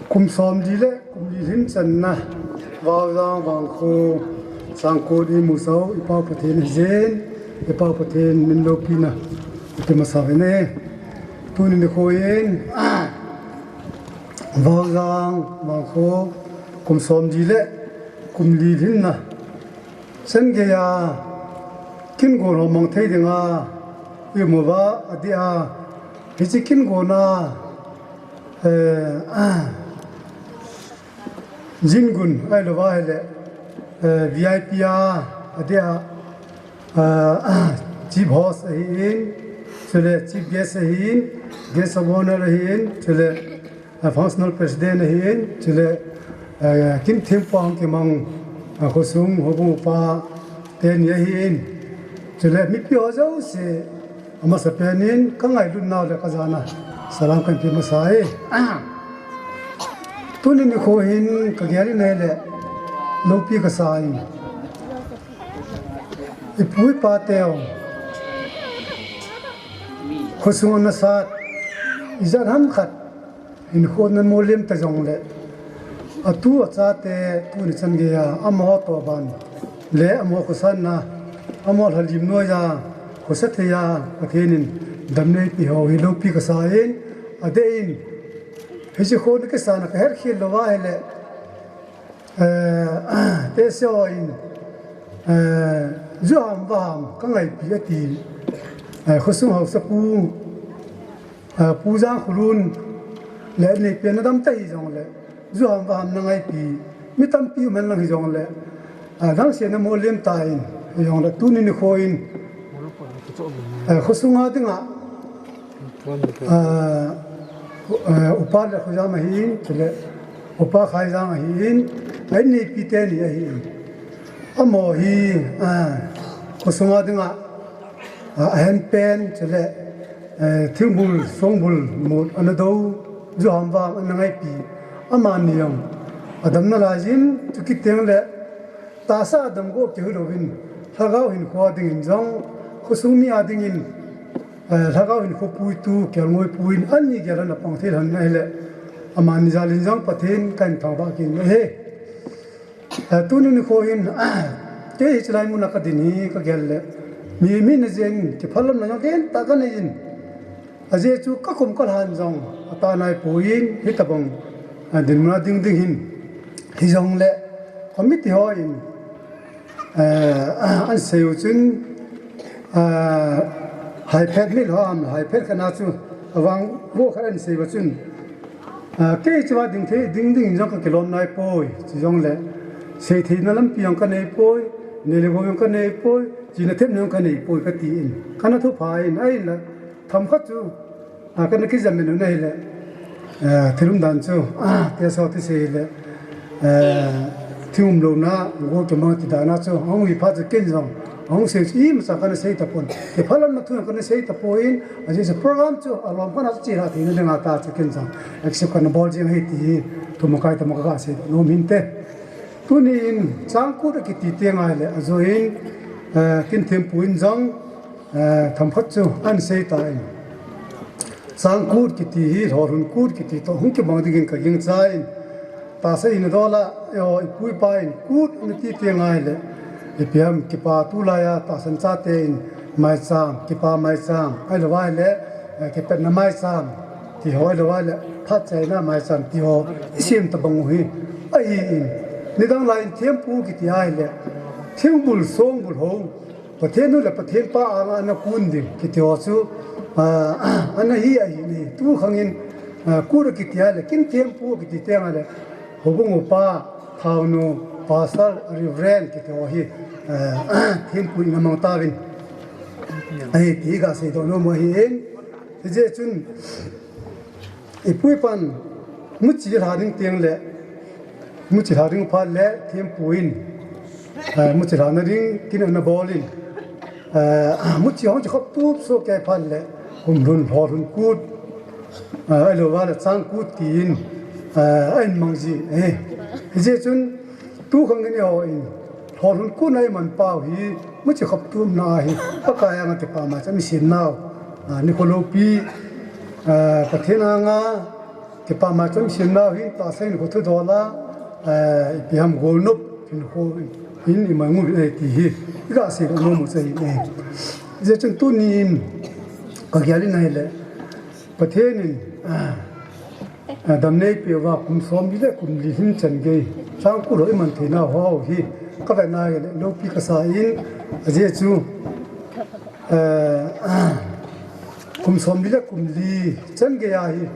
Kum som li le kum li lhin channa Vaojang Vangkho Changkut i muso, i Pau Pathen ahin, i Pau Pathen min loupina Ti masa ve ne. Tuni nikho in, Vangjang, Vangkho, kum som ji le kum li lhinna chan geiya kin gon ho mang thei dinga i mu uva, adeh a, hiche kin gon a, eh, Jin gun, ahilou va ahile, eh, V I P a, adeh a, eh, chief host ahin, chule chief guest ahin, guest of honor ahin, chule, eh, functional president ahin, chule, eh, kin thempu a hung kimang, eh, khosung houbung upa teni ahin, chule mipi ho jouse, amasapen in ka ngailut nau le ka jana salam kahin pe masa e. Tuni nikho hin ka gel in ahile, loupi kasa in, ipu ipa teu khosung ana sat, ijat ham khat hinkho ana molem ta jongle, atu achate tuni chan geiya amaho toh ban le amaho khosanna, amaho lhalim noiya khosa theiya Pathen in damna eipe ho hi loupi kasa in, adeh in, hiche kho ana kisana ka hetkhel lou va ahile, eh, tehse ho in, eh, ju ham va ham ka ngaipi ati, eh, khosung haosapu, eh, Pu Jangkholun le aneipen na dam ta hijongle, ju ham va ham na ngaipi mi tampi um hen lang hijongle, eh, dangse na molem ta in, hijongle tuni nikho in, eh, khosunga dinga, eh, eh, upa le khojam ahin, chule upa Khaijang ahin, aneipi teni ahin. Amaho hi, eh, khosunga dinga, eh, ahenpen, chule, eh, thingbul songbul mut ana dou, ju ham va ham ana ngaipi, amani jong adam nalai jin, chukit tengle tahsa a damgo keu hilouvin, lhagao hinkho a dingin jong, khosung mi a dingin, eh, lhagao hinkho puitu, kelngoi pu in, ani gel ana pang thei lhon ahile, amani jal in jong Pathen kahin thangvah kit in ahi. Eh, tuni nikho hin, kei hiche lai muna ka din hi ka gel le, mi, mi na jeng, kiphalamna jong kei tah ka nei in. Ajeh chu ka kum ka lhan jong atah naipoi, hitobang, a, dinmuna ding ding hin. Hijongle, committee hon, a, asei u chun, a, haiphet mil ho ham, haiphet khat na chu, avang vo khat asei u chun, a, kei chu va ding thei, ding ding jong ka kilom naipoi, chujongle, sei theina lampi jong ka neipoi, nei le gou jong ka neipoi, chena themna jong ka neipoi kati in. Kana thupha in, ahinla, themkhat chu, a, kana kijam in ahile, eh, thil umdan chu, a, tehse ho thusei le, eh, thil umlouna, go kimang ti dan a chu, ahung hi phat chu ken jong, ahung sei chu imacha kana sei tapon. Kiphalamna thu kana sei tapon, ajeh chu program chu, alom kana chu chelha theina dinga tah chu ken jong, accept kana bol jeng ahi ti hi, thumakai tah ma ka sei nom hinte. Tuni in, Changkut akiti teng ahile, ajo in, eh, kin thempu in jong, eh, themkhat chu asei tan. Changkut kiti hi, Lholhun Kut kiti toh hung kimang dingin ka gingchan. Tahsa in adol a, eiho, ipu ipa in, Kut nati teng ahile, ipi ham kipa tulai a, tahsan chate in, maicham, kipa maicham, ahilou va ahile, eh, kipatna maicham, ti ho ahilou va ahile, phatchaina maicham, ti ho, isem tabang u hi, ahi in, nidang lai in thempu kiti ahile, thingbul songbul ho, Pathen nu le Pathen pa anga ana kun ding kiti ho chu, ah, ana hi ahi in, tu khang in, ah, Kut akiti ahile, kin thempu kiti teng ahile, houbung upa, thaonu, pastor, reverend kiti ho hi, ah, thempu in amang tauvin. Ahi ti ka seidoh nom u ahi in. Hijeh chun, ipu ipan, muchi lha ding teng le, muchi lha ding phat le, thempu in, eh, muchi lhana ding kin ana bol in, eh, muchi hung chi khop tup soh kei phat le, Kumlhun, Lholhun Kut, eh, ahilou va le Changkut tin, eh, ahin mang ji, eh. Hijeh chun, tu khang in eiho in, Lholhun Kut a iman pau hi, muchi khop tupna hi, Pakai anga kipa maicham isem nau, ah, nikho loupi, ah, Pathen anga, kipa maicham isem nau hin, tahsa hinkho thudol a, eh, ipi ham golnop hinkho hin iman u ahi ti hi, i ka seidoh nom u chu ahi e. Hijeh chun tuni in, Ka gel in ahile, Pathen in, ah, ah, dam neipeh uva kum som li le kum li hin chan gei, chang kul ho iman theina ho hi, ka vet na ahile, loupi ka sa in, ajeh chu, eh, kum som li le kum li chan gei ahi,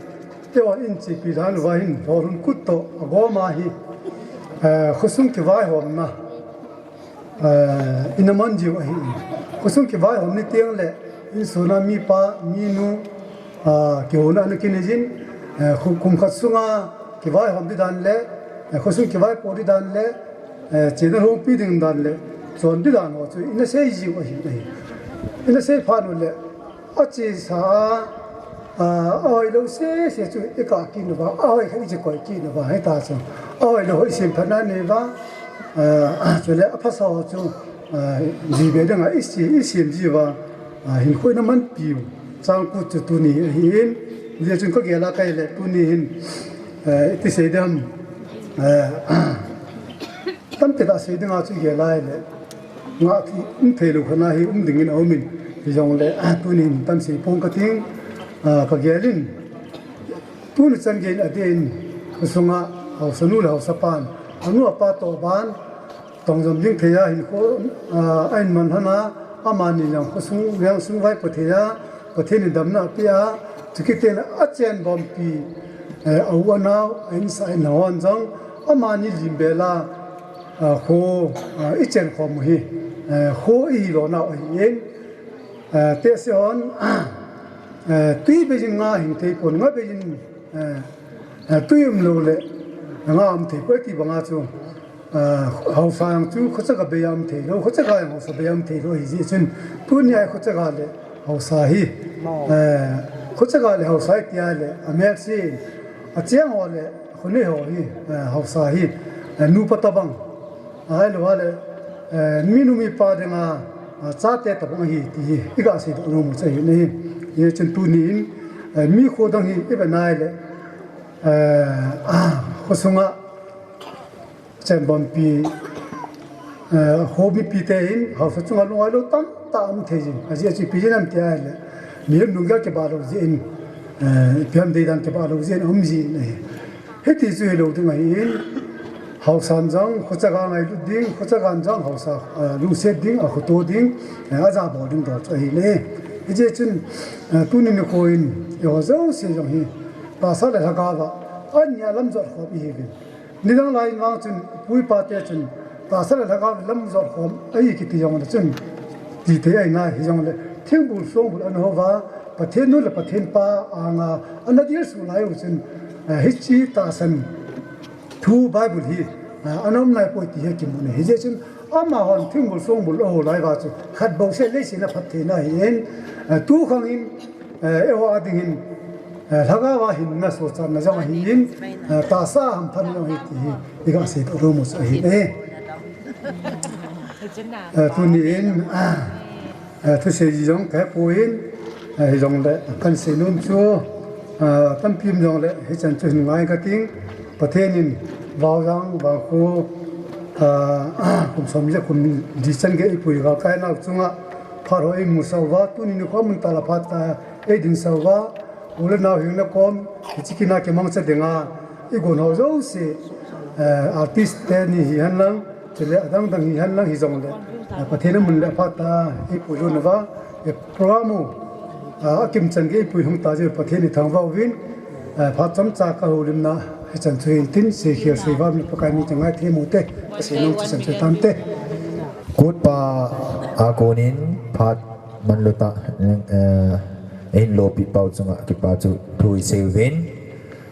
eiho in chepi dan uva hin, lolhing kut toh, agom a hi, eh, khosung kivaihomna, eh, ina man jiu ahi. Khosung kivaihom ni teng le, insung a mipa, minu, ah, kihouna ana kinei jin, eh, khu-, kum khat sunga kivaihom di dan le, eh, khosung kivaipo di dan le, eh, chena lhompi ding dan le, chon di dan ho chu, ina sei jiu ahi, ahi. Ina sei phat u le, achesa a, a, ahoilou sese chu ikah kit uva, ahoi khat iche koi kit uva, hita chu. Ahoilou ho isemphatna nei uva, a, chule aphasa ho chu, a, jibe dinga isi, isem ji uva, a, hinkho ina manpiu. Chang kut chu tuni ahin, hijeh chun ka gel a ka hile tuni hin, a, iti sei dem, a, tampi tah sei dinga chu gel a hile, ngah thei, um thei lou khat na hi um dingin aum in, hijongle, ah, tuni hin tam sei pong ka ting, ah, ka gel in, tuni chan gei in adeh in, khosunga, haosa nu le haosa pan, anu apa toh ban, tong jom ding thei a hinkho, ah, ahin man lhon a, amani jong khosung, veng sung vaipo thei a, Pathen in damna apeh a, chukit teng le achenbompi, eh, a u anao, a insa in hon jong, amani lim bel a, ah, kho, ah, ichen khom u hi, eh, kho ihi lo nau ahin, eh, tehse hon, eh, tui beijin nga hing thei pon, nga beijin, eh, eh, tui um lou le, nga um thei poi ti banga chu, ah, haosa jong chu khochaga bei a um thei lou, khochaga jong haosa bei a um thei lou ahi jeh chun, tuni a khochaga le haosa hi, eh, khochaga le haosa hi tia le, amel si, acheng ho le, khonei ho hi, eh, haosa hi, eh, nupa tabang, ahilou le, eh, minu mipa dinga, ah, chate tabang ahi ti hi, iga sei doh nom u chu ahi nahi. Hijeh chun tuni in, eh, mi kho dang hi, ive nai le, eh, khosunga, chenbompi, eh, ho mipi te in, haosa chunga lungailou tamtah um thei jin. Ajeh chu ipi jeh ham tia le, mihem lunggel kibah lou jeh in, eh, ipi ham deidan kibah lou jeh in, um jin ahi. Hiti chu hilou ding ahin, haosan jong, khochaga ngailut ding, khochagan jong, haosa, eh, lungset ding, akhoto ding, eh, ajabol ding dol chu ahi le. Hijeh chun, eh, tuni nikho in, eiho jouse jong hi, tahsa le lhagao va, ania lam jot khom ihiuvin. Nidang lai in vang chun, pu ipa te chun, tahsa le lhagao lam jot khom, ahi kiti jongle chun, ti thei ahi nai hijongle, thingbul songbul ana hou va, Pathen nu le Pathen pa anga, ana dilsu lai u chun, eh, hiche tahsan thu Bible hi, eh, ana um nai poi ti hi kimu ahi. Hijeh chun, amahon thingbul songbul ahou lai uva chu, khat bou seh leiset a phattheina ahin, eh, tu khang in, eh, eiho a ding hin, eh, lhagao a hinna sochatna jong ahin, eh, tahsa hamphatna jong ahi ti hi, iga sei doh nom u chu ahi e. Eh, tuni in, ah, eh, thusei ji jong kahe poi, eh, hijongle, kan sei nom chu, ah, tampi um jongle, hichan chu hin ngai ka ting, Pathen in, Vaojang, Vangkho, ah, kum som le kum li chan gei eipui galkai nau chunga, phat ho eimusah uva, tuni nikho mun tah le phat tah, eidinsah uva, u le nao hing le kom, hiche kin a kimangcha dinga, igon ho jouse, eh, artist te ni hihen lang, chule adang dang hihen lang hijongle, eh, Pathen in amun le aphat tah a, eipui lhon uva, eh, program u, ah, akim chan gei eipui lhung ta jeh u Pathen ithangvah uvin, eh, phat chomcha ka houlimna, hichan chu hin tin, seikhel seivam le Pakai min chang ngai thei mu te, ka sei nom chu chan chu tante. Kutpa a konin phat manlu tah, eh, ahin lopi pau chunga kipa thu isei uvin.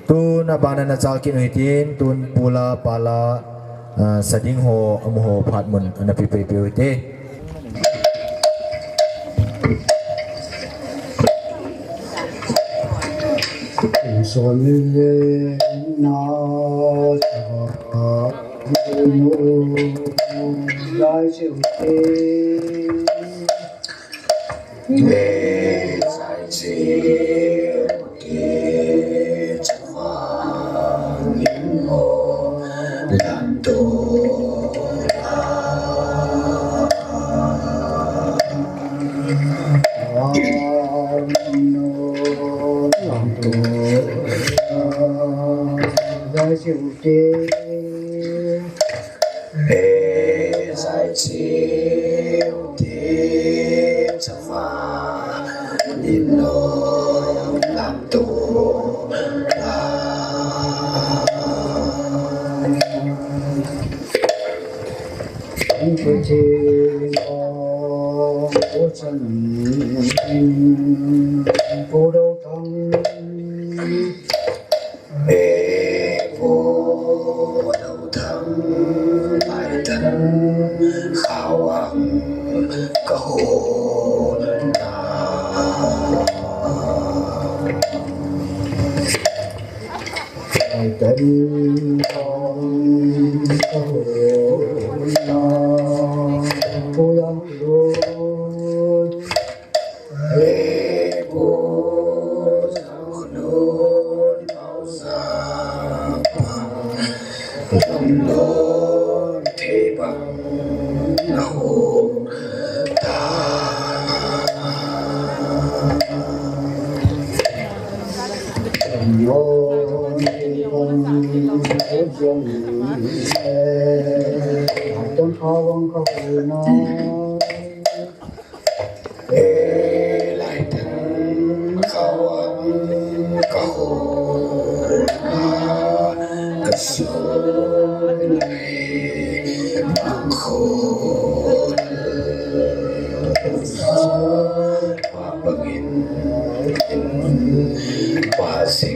Tun abana nachal kit u hitin, tun pula, pala, ah, sa ding ho, amu ho phat mun ana pe pei pei u hite. Son le na sa nu lai che u te. Zai chiu te, eh, zai chiu te, chama ni no lam to la. Pu Chin, Pu Dou Thang, eh, Pu Dou Thang, lai tan khao ang ka ho na. Lai tan khao ang ka ho na. Pu Yang Lut. Eh, lai tan khao ang ka ho na, ka so nai bang kho na, pa bangin in pa sing.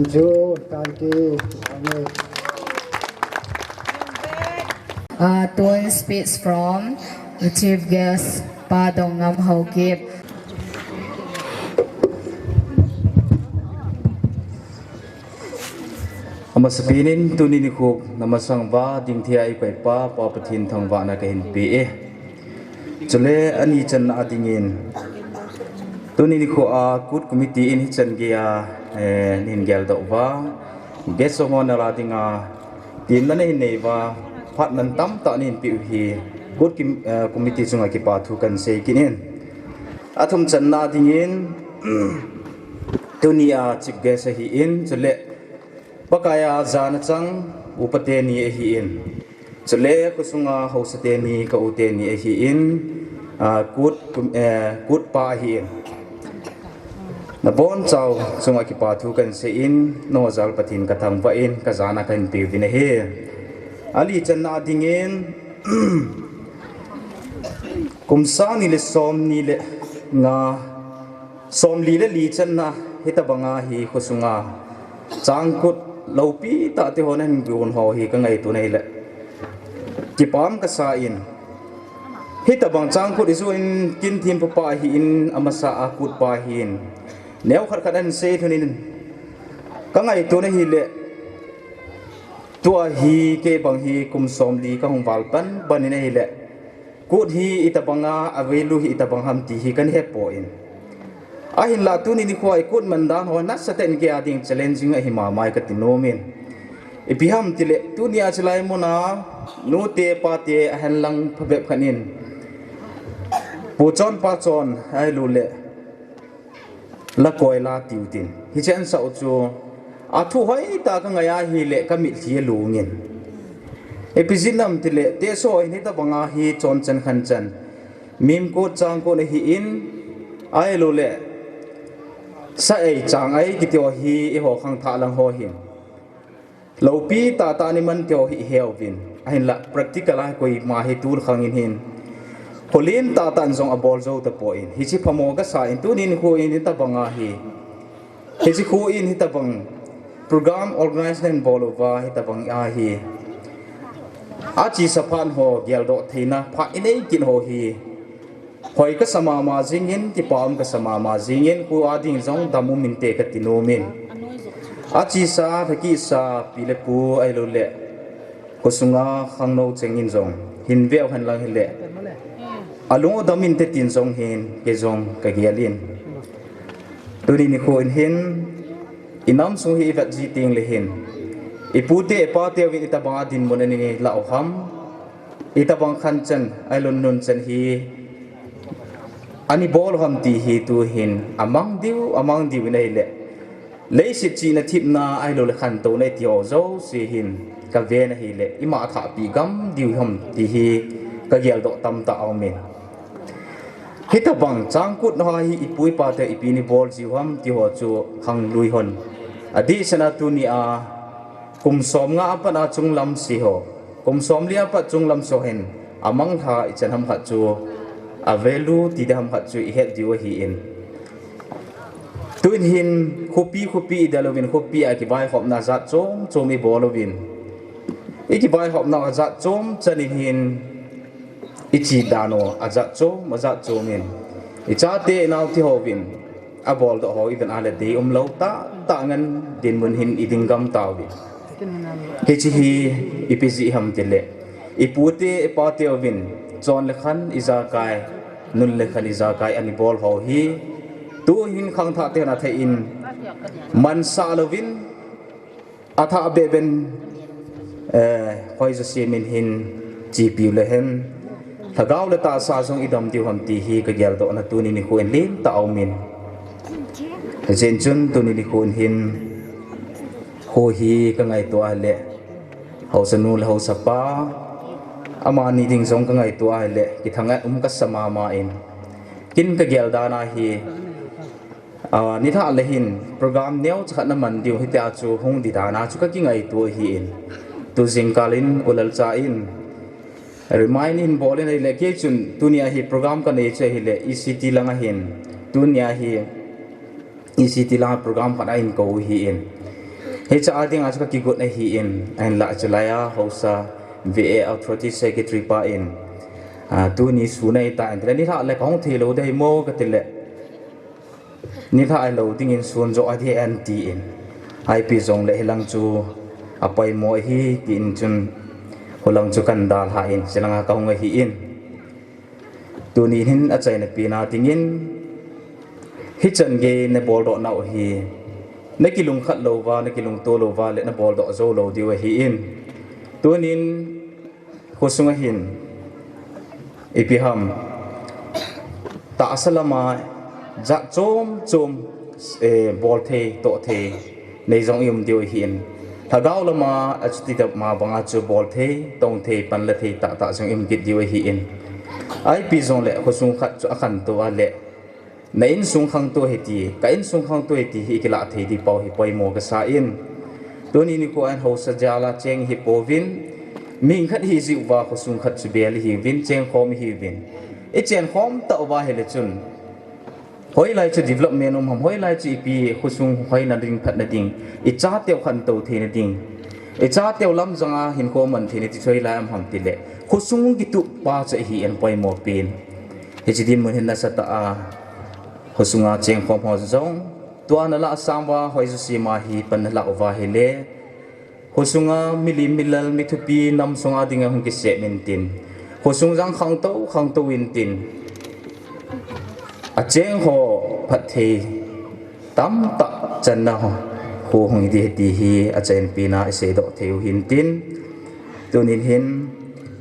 Ju, thank you. Amen. Uh, to speech from the chief guest, Pa Dongam Haokip. Amasapen in tuni nikho namasang uva dingthei a eikoi pa, Pa Pathen thangvahna kahin pe e. Chule ani channa a dingin tuni nikho a KUT committee in hichan geiya, eh, nahin geldoh uva, guest of honour a dinga temna nahin nei uva, phat mantam tah nahin peh u hi KUT kim-, eh, committee chunga kipa thu kahin sei kit in. Athum channa a dingin, tuni a chief guest ahin, chule Pakai a jana chang upa teni ahin, chule khosunga haosa teni, ka u teni ahin, ah, KUT kum-, eh, KUT pa ahin. Nabonchau chunga kipa thu kahin sei in, nangho jal Pathen kathangvah in, kajana kahin peuvin ahi. Ali channa a dingin, kum sang ni le som ni le nga, som li le li channa hitabanga hi khosunga changkut loupi tah te hon ahin gon ho hi kangaito na hile, kipah kasa in, hitabang changkut ijou in kin thempu pa ahin, amasa a KUT pa ahin, neo khat khat ahin sei lhon in kangaito na hile, tua hi kei bang hi kum som li kahung val pan pan in ahile, KUT hi itabanga a value hi itabang ham ti hi kahe poi. Ahinla tuni nikho a i KUT man dan ho nasatah in kei a ding challenging ahi mama e kati nom in. Ipi ham tile, tuni a chilai muna nute pate ahin lang phabep khat in, pu chon pa chon ahilouleh la koi la tiu tin, hiche ahin sah u chu athu hoitah kangai ahile kamitlhi alung in. Ipi jeh ham tile, teso in hitabanga hi chon chan khan chan, mim kut chang kut ahin, ahilouleh sa ei chang ei kiti ho hi eiho khangthah lang ho hin loupi tahtah in iman ti ho hi ihe uvin. Ahinla practical a koima hi tul khang in hin, holen tahtah in jong abol jou tapon, hiche phamo kasa in tuni nikho in hitabanga hi, hiche kho in hitabang program organize nahin bol uva, hitabang a hi achesa phat ho geldoh theina phat inei kit ho hi hoi kasa mama jing in, kipah um kasa mama jing in, kho a ding jong dam um inte kati nom in. Achesa, lhakisa, pi le pu ahilouleh khosunga khangnou cheng in jong hin veu hen lang hile, alung u dam inte tin jong hin kei jong kagel in. Tuni nikho in hin, inam sung hi ivet ji teng le hin, ipute ipate uvin itabanga dinmun ahin lah u ham, itabang khan chan, ahilou nun chan hi ana bol u ham ti hi tu hin amang diu, amang diu in ahile, leiset chihna thepna ahilouleh khantouna iti ho jouse hin kaven ahile, ima athahpi gam diu ham ti hi kageldoh tamtah aum in. Hitabang changkut ho hi ipu ipa te ipi ana bol jiu ham ti ho chu khanglui hon, adehset a tuni a kum som nga a pat a chunglam se ho, kum som li a pat chunglam se ho hin amang lha ichan ham khat chu, a value ti ding ham khat chu ihet diu ahin. Tuin hin khopi khopi idel uvin, khopi a kivaihopna jat chom chom ibol uvin, ikivaihopna jat chom chan in hin, iche dan u ajat chom ajat chom in, ichate inau ti ho uvin abol doh ho iven a le dei umlou tahtah ngen dinmun hin iding gam tauvin. Hiche hi ipi jeh ham tile, ipute ipate uvin chon le khan ijakai, nun le khan ijakai ana bol ho hi, tu hin khangthah te hon athei in, mansah louvin, athah beben, eh, hoi jouse min hin chepiu le hen, lhagao le tahsa jong idam diu ham ti hi kageldohna tuni nikho in lentah aum in. Hijeh chun tuni nikho in hin, kho hi kangaito ahile, haosanu le haosapa, amani ding jong kangaito ahile, kithang-at um kasa mama in. Kin kagel dan a hi, ah, nilhah le hin program neocha khat naman diu hitia chu hung di dan a chu kakingaito ahin. Tu jingkal in U Lalcha in remind ahin bol in ahile, kei chun tunia hi program kanei chu ahile, E C T langa hin, tunia hi E C T langa program khat ahin kou ahin. Hiche a dinga chu kakigot ahin, ahinlah chulai a haosa V A Authority Secretary pa in, ah, tuni sun ahitan, tile nilhah le kahung thei lou ding ahi mo katile, nilhah lou dingin sun joh ading ahi tin, ipi jongle hilang chu apoimo ahi tin chun, hulang chu kadalhan, chulanga kahung ahin. Tuni hin achaina pen a dingin, hichan gei naboldoh nau hi, nakilungkhat louva, nakilungto louva le naboldoh jou lou diu ahin. Tunin, khosunga hin, ipi ham, tahsa lama jat chom chom, eh, bol thei, toh thei, nei jong i um diu ahin. Lhagao lama, achuti tah ma banga chu bol thei, tong thei, panla thei, tahtah jong i um kit diu ahin. Ipi jongle, khosung khat chu akhantou a le, na insung khangtou ahi ti, ka insung khangtou ahi ti hi i kilah thei ding pou hi poimo kasa in. Tuni nikho a hin haosa jal a cheng ihi pouvin, mihing khat ihi jiuva, khosung khat chu bel ihiuvin, chengkhom ihiuvin. I chengkhom tauva ahile chun, hoilai chu development um ham, hoilai chu ipi khosung hoina ding, phatna ding, i chateu khantou theina ding, i chateu lamjang a hinkho man theina ding chu hoilai um ham tile, khosung kitup pa chu ahin poimo pen. Hiche dinmun hin nasatah a, khosunga chengkhom ho jong, tua nalah sang uva, hoi jouse ma hi pan nalah uva ahile, khosunga milim milal mithupi nam sunga dinga hung kisem intin, khosung jong khangtou, khangtou intin, acheng ho phatthei tamtah channa ho hung hi ding ahi ti hi achaina pen a i seidoh thei u hintin, tunin hin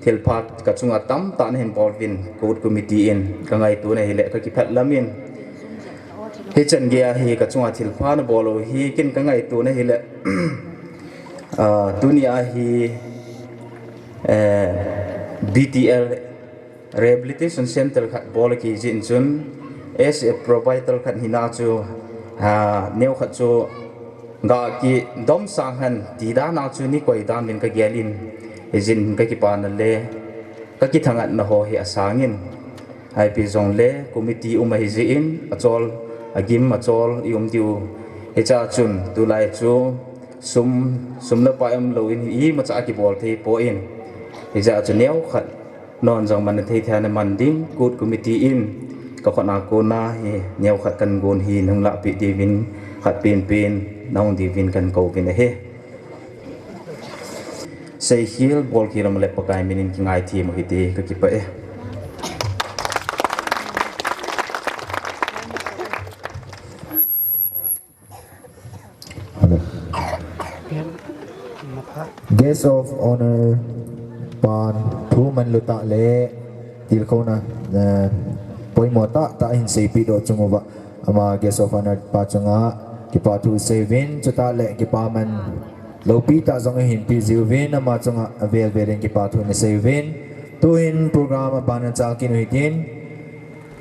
thilpha kachunga tamtah nahin bol uvin, KUT committee in kangaito na ahile kakipah lamin, hichan gei a hi kachunga thilpha nabol u hi ken kangaito na ahile, ah, tuni a hi, eh, B T L Rehabilitation Center khat bol kiji in chun, as a provider khat hina chu, ah, neokhat chu ga kidomsang hen ti dan a chu nei koi dan uvin kagel in, hijeh in kakipana le kakithangatna ho hi asangin, ipi jongle committee um ahijeh in, achol, agim achol i um diu. Hichea chun tulai chu sum, sum le pai umlou in imacha kibol thei poi. Hijeh a chu neokhat non jong man thei thei a naman ding, KUT committee in kakhut a kona hi neokhat kagon hi nahung lahpeh diuvin, khat penpen nahung diuvin kakou uvin ahi. Seikhel, bolkhel um le Pakai minin kingaithem u hite, kakipah e. Guest of Honor pan thu manlu tah le tilkhouna, eh, poimo tahtah hin seipeh doh chung uva, ama Guest of Honor pa chunga kipa thu seiuvin, chutah le kipaman loupi tah jong ahin peh jiuvin, ama chunga avel vel in kipa thu naseiuvin. Tuhin program abana chalkit u hitin,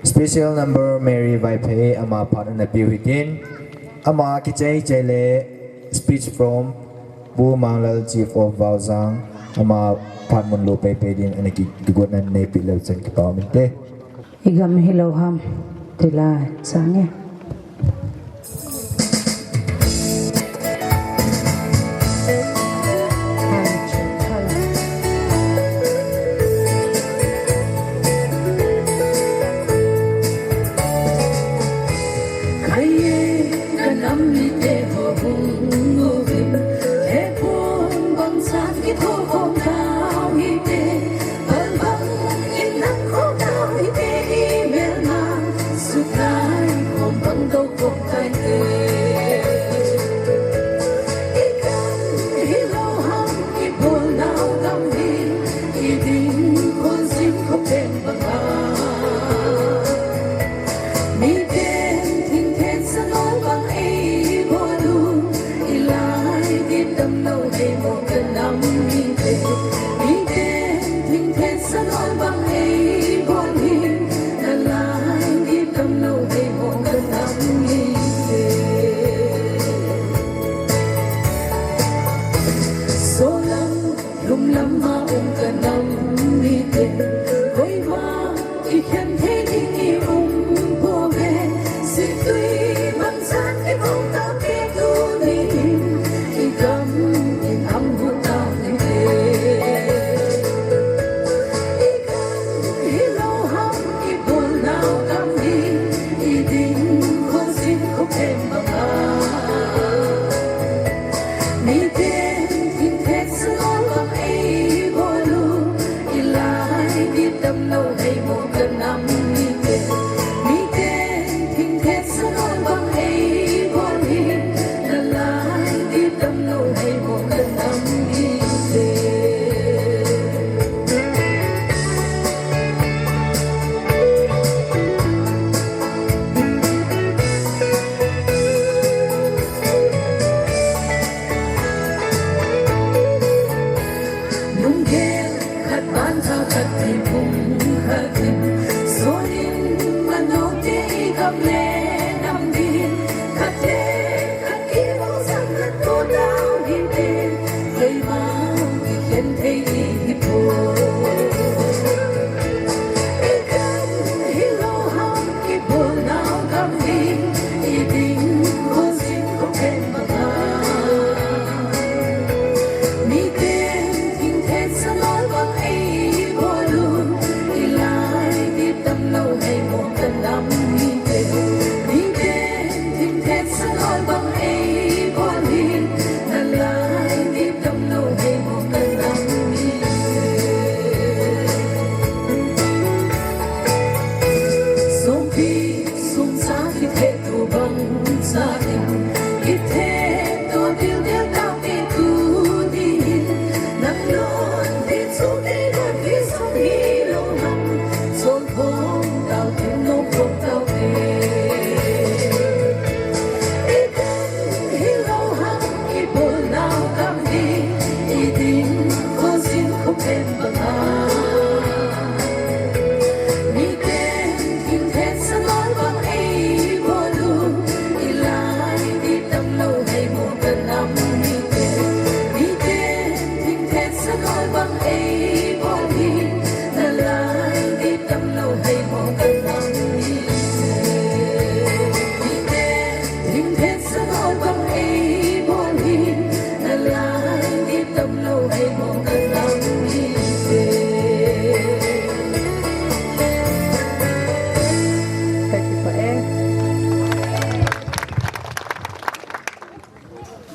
special number Mary Vaiphei, ama phat ana peh u hitin, ama kichai chai le speech from Pu Manglal, Chief of Vaojang, ama phat mun lo pei pei din ana ki, kigotna neipeh leu chun kipa um inte. I gam hilou ham, tila change.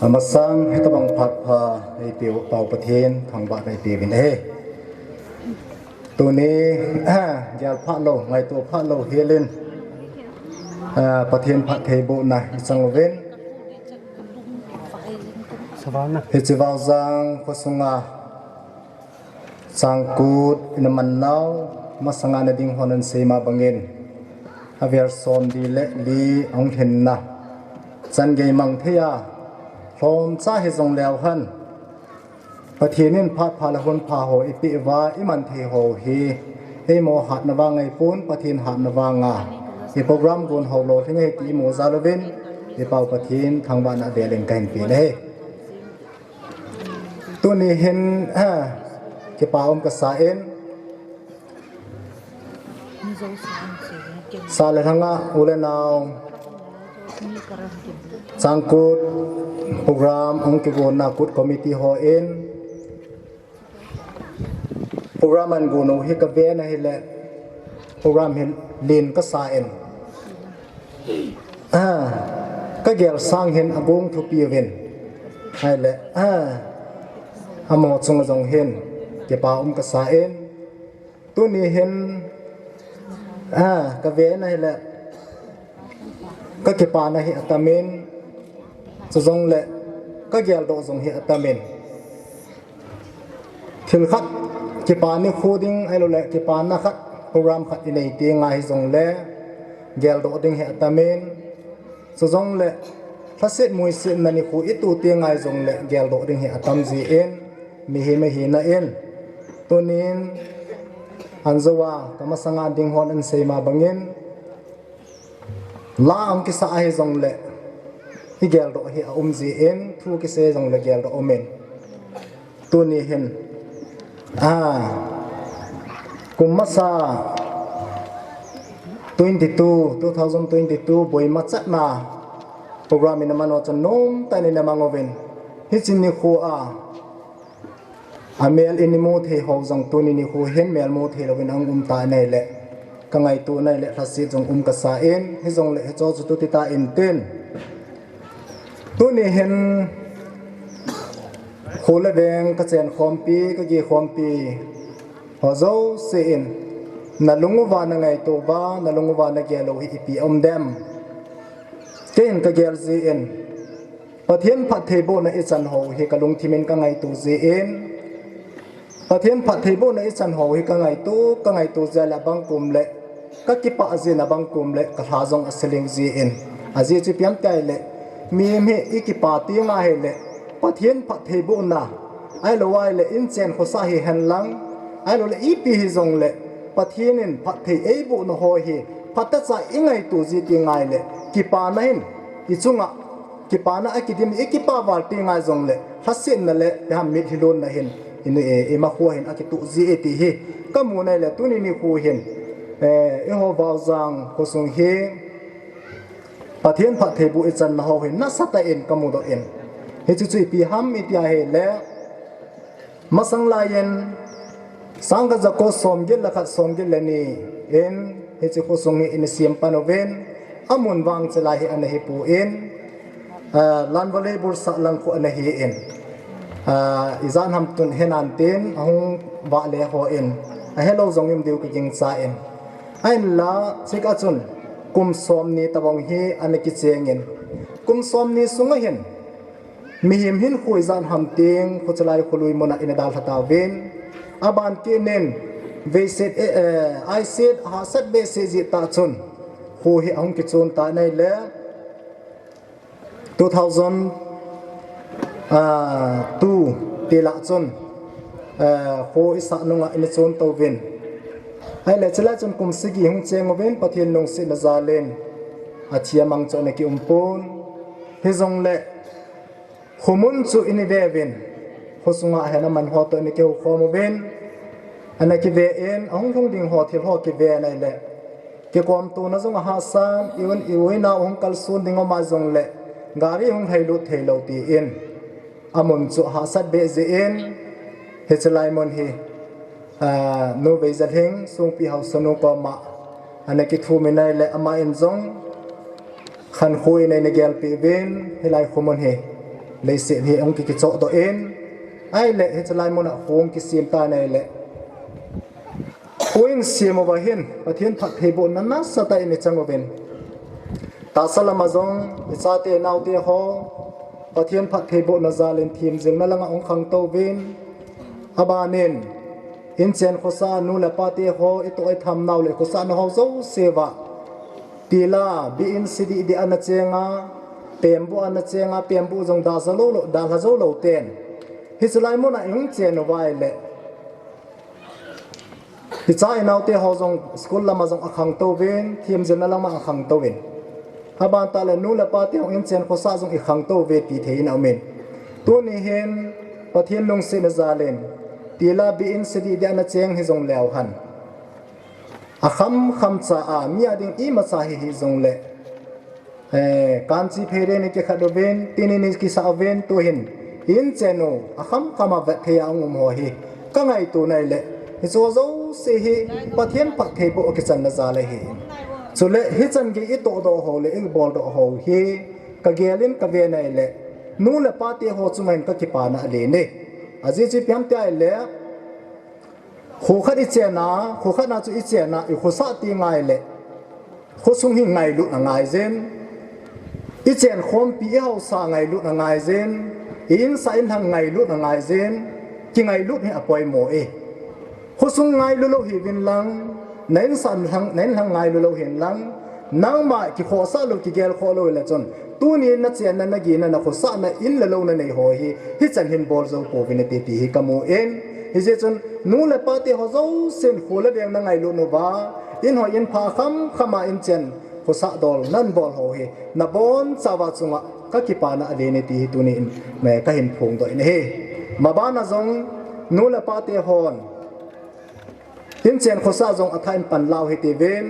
Amasang hitabang phat pha eipeu Pau Pathen thangvahna eipeuvin ahi. Tuni, gel phat lou, ngaito phat lou helin, ah, Pathen phattheibohna ichang uvin. Hiche Vaojang khosunga Changkut ina man nau, masanga na ding hon ahin sei ma bangin, avel som li le li ahung lhinna chan gei mang thei a, lhomcha hijong leu hen, Pathen in phat pha le hun pha ho eipeh uva, iman thei ho hi, eimo hatna vang ahipon, Pathen hatna vanga i program gon ho lolhing ahi ti imu jal uvin, i Pau Pathen thangvahna avelin kahin pe ahi. Tuni hin, ah, kipa um kasa in, sa le lhanga u le nao, Changkut program ahung kigonna Kut Committee hon program ahin gon u hi kaven ahile, program hi len kasa in, ah, kagel sang hin agong thupi uvin. Ahile, ah, amaho chunga jong hin kipa um kasa in. Tuni hin, ah, kaven ahile, kakipana hi atamin, chujongle kageldoh jong hi atamin. Thil khat, kipa nikho ding, ahilouleh kipana khat, program khat inei teng ahijongle, geldoh ding hi atamin. Chujongle, lhaset muisetna nikho itu teng ahijongle, geldoh ding hi atam jin, mihem ahina in. Tunin, anjouva, kamasanga ding hon ahin sei ma bangin, la ahung kisa ahijongle, igeldoh hi aum jin, thu kisei jongle geldoh aumin. Tuni hin, ah, kum masa twenty-two, two thousand twenty-two, boima chatna program ina man u chu nomtah in ina mang uvin. Hiche nikho a, amel ina mu thei ho jong tuni nikho hin mel mu thei louvin ahung um tan ahile, kangaito nahile, lhaset jong um kasa in, hijongle hicheho chu tuti tan tin. Tuni hin, kho le veng kachen khompi, kageh khompi ho jouse in, nalung uva nangaito uva, nalung uva nagel u hi ipi aum dem? Keihin kagel jin, Pathen phattheibohna ichan ho hi kalungthim in kangaito jin, Pathen phattheibohna ichan ho hi kangaito, kangaito jeh le abang kom le, kakipah jin abang kom le, kalha jong ase lheh jin. Ajeh chu ipi ham itile, mihem hi ikipa teng ahile, Pathen phattheibohna, ahilou ahile inchen khosa hihen lang, ahilouleh ipi hijongle, Pathen in phatthei eibohna ho hi, phatechan ingaito ji teng ahile, kipana hin, ichunga, kipana akidim, ikipa val teng ahijongle, lhasetna le, ipi ham mitlhi lonna hin, in, eh, ima khu hin akituh ji e ti hi kamu nai le, tuni nikho hin, eh, eiho Vaojang khosung hi Pathen phattheiboh ichan nau hin nasatah in kamudoh in. Hichu chu ipi ham iti ahile, masang laiyin, sangkhat jako somget le khat, somget le ni in, hiche khosung hi ana sem pan uvin, amun vang chelai hi ana hipon, ah, Lanvale Bursa lang khu ana hin, ah, ijat ham tun henan tin, ahung vah le hon, ahelou jong um diu kagingchan. Ahinla, chukah chun, kum somni tabang hi ana kichengin. Kum somni sunga hin, mihem hinkho ijat ham tin, khuchelai kholui muna ana dalha tauvin. Aban kit in, veiset, eh, eh, aiset, hahsat behseh jeh tah chun, kho hi ahung kichon tan ahile, two thousand, ah, two ti lah chun, ah, kho isah nunga ana chon tauvin. Ahile, chulai chun kum sagi hung cheng uvin, Pathen lungsetna jalin, athi amang chu ana kiumpon. Hijongle, khomun chu ana veuvin, khosunga ahin aman ho toh ana kihoukhom uvin, ana kiven, ahung lhung ding ho thil ho kiven ahile, kikomtona jong ahahsan, i-un, i-u inao hung kalson ding um a jongle, gari hung lhailut theilou tin, amun chu ahahsat behseh in, hichelai mun hi, ah, Nu Veijalhing, Songpi haosanu koma ana kithumin ahile, aman jong khankho in ana gelpeh uvin, hilai khomun hi leiset hi ahung ki, kichohdoh in, ahile, hichelai muna kho ahung kisem tan ahile, kho in sem uva hin, Pathen phattheibohna nasatah in ichang uvin. Tahsa lama jong, ichate naote ho, Pathen phattheibohna jalin themjilna langa ahung khangtou vin. Abanin, inchen khosa nu le pate ho, itoh itham nau le khosa nau ho jouse uva, tila, bi-in sidih dih a ana cheng a, pembuh a ana cheng a, pembuh jong dalha jou lou, dalha jou lou ten, hichelai muna ihung chen uva ahile, icha inaote ho jong school lama jong akhangtou vin, themjilna lama akhangtou vin. Aban tah le nu le pate ho inchen khosa jong ikhangtou uve ti thei in aumin. Tuni hin Pathen lungsetna jalin, tila, bi-in sidih dih a ana cheng hijongleu hen, akham kham cha a, mi ading imacha hi hijongle, eh, kanchi pheire ni kikhat uvin, tini ni kisah uvin, tuhin, inchen u, akham kham a vet thei a ahung um ho hi, kangaito nai le, hiche jouse hi, Pathen phattheiboh kichanna jal ahi. Chule, hichan gei itohdoh ho le, iboldoh ho hi, kagelin kave nai le, nu le pate ho chunga hin kakipana alen e. Ajeh chu ipi ham tia ahile, kho khat ichen a, kho khat na chu ichen a, ikhosah ti ngai le, khosung hi ngailutna angaijin. Ichen khompi ihaosa ngailutna angaijin. I-insah inlhang ngailutna angaijin. Kingailut hi apoimo e. Khosung ngailu lou hiuvin lang, na insah inlhang, na inlhang ngailu lou hiuvin lang, nangma kikhohsah lou, kigelkhoh lou le chun, tuni nachenna, nagina, nakhosahna, in le lou nanei ho hi, hichan hin bol jou pouvin nate ti hi kamun. Hijeh chun, nu le pate ho jousen kho le veng nangailut uva, in ho in pha kham kham a inchen khosah dol nabol ho hi, nabonchauva chunga kakipana alen e ti hi tuni in, eh, kahin phongdoh in ahi. Mabana jong, nu le pate hon, inchen khosah jong athah in panla u hitiuvin,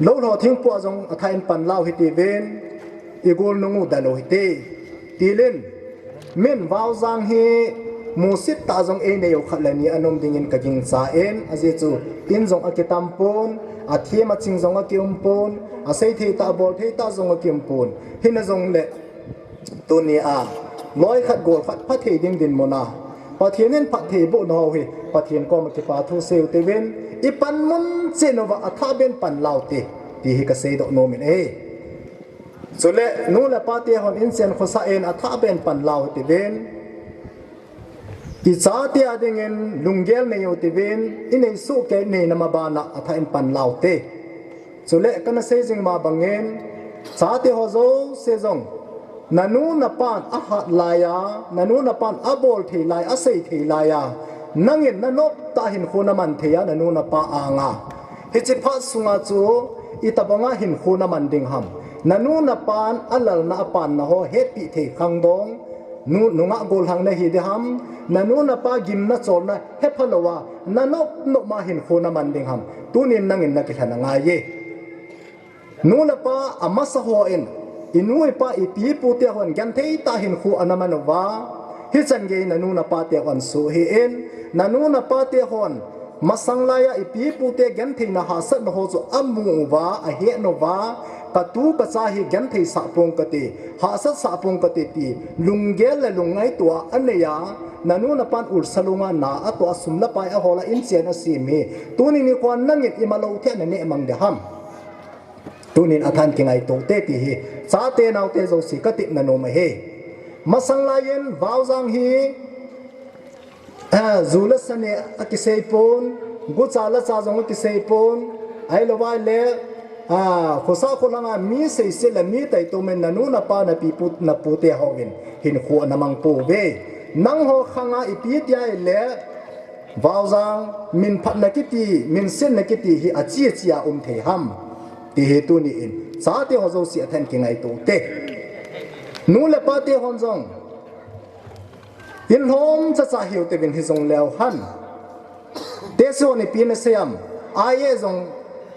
lou lho thingpoh a jong athah in panla u hitiuvin, igol nung u dalou hite. Tilin, min Vaojang hi musit tah jong einei u khat le ni ana um dingin kagingchan, ajeh chu in jong akitam pon, athem aching jong akium pon, asei thei tah, abol thei tah jong akium pon. Hina jongle, tuni a, loi khat gol khat pha thei ding dinmun a, Pathen in phattheiboh nau hi, Pathen koma kipa thu seiu tiuvin, ipanmun cheh uva athah beh in panla u hite, ti hi kaseidoh nomin ahi. Chule, nu le pate hon inchen khosah in athah beh in panla u hitiuvin, ichate adingin lunggel neiu tiuvin, inei soh kei neina mabana athah in panla u hite. Chule kana sei jing ma bangin, chate ho jouse jong, nanu napan ahat laiya, nanu napan abol thei lai, asei thei laiya, nangin nanop tah hinkho naman theiya, nanu napa anga. Hiche phat sunga chu, itobanga hinkho naman ding ham. Nanu napan alalna apanna ho hetpeh thei khangdong, Nu, nungah gollhang nahi ding ham, nanu napa gimna cholna hepha louva, nanop nop ma hinkho naman ding ham, tunin nangin nakilhen angaiye. Nu le pa amasa hon, inu ipa ipi ipu te hon genthei tah hinkho ana man uva, hichan gei nanu napa te hon suh hih in, nanu napa te hon masang laiya ipi ipu te gentheina hahsatna ho chu amu uva, ahet uva, katu kacha hi genthei sah pong kate, hahsat sah pong kate ti lunggel le lungngaito a aneiya, nanu napan ulsa lunga na atoh a sum le pai ahol a inchen asem hi, tuni nikho nangin ima lou thei naneh mang ding ham. Tunin athan kingaito te ti hi, chate naote jouse katepna nom ahi. Masang laiyin vaojang hi, ah, ju le sa neh a kisei pon, gucha le cha jong a kisei pon, ahilou vai le, ah, khosa kholanga mi seiset le mi taito men nanu napa napi pu, napu te hon hinkho ana mang pouve. Nangho khanga ipi tia ahile, vaojang, min phatna kiti, min setna kiti hi achi achi a um thei ham. Ti hi tuni in, chate ho jouse athan kingaito te. Nu le pa te hon jong, in lhom chacha hiu te vin hijong leu hen. Tesi hon ipi nasei ham, aye jong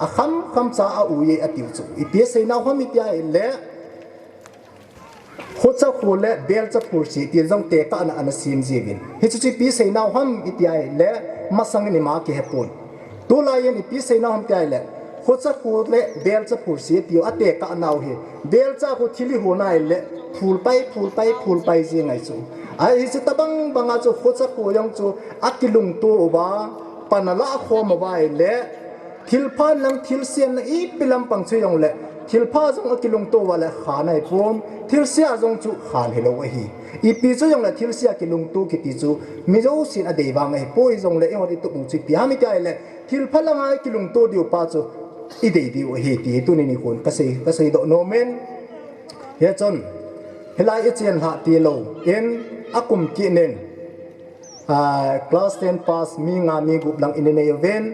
akham kham cha a uye atiu chu. Ipi asei nau ham itia ahile, khocha kho le belcha phursi ti jong tekahna ana sem jiuvin. Hichu chu ipi sei nau ham itia ahile, masangin ima kihe pon. Tulaiyin ipi sei nau ham tia ahile, khocha kho le belcha phursi tiu a tekah nau hi, belcha kho thil iho na ahile, phul pai, phul pai, phul pai ji ngai chu. Ahi chu tabang banga chu khocha kho jong chu akilungto uva, pan ala khom uva ahile, thilpha lang thilse na ipi lampang chu jong le, thilpha jong akilungto uva le khan ahi pon, thilse a jong chu khan hilou ahi. Ipi chu jong le thilse a kilungto kiti chu mi jousen adei vang ahi poi, jong le eihon itup u chu ipi ham itia ahile, thilpha langa ikilungto diu pa chu idei diu ahi ti hi tuni nikhon kasei, kasei doh nom in. Hichun, hilai ichen lhah tilou in, akum kit in, ah, class ten pass mi nga mi gup lang inei uvin,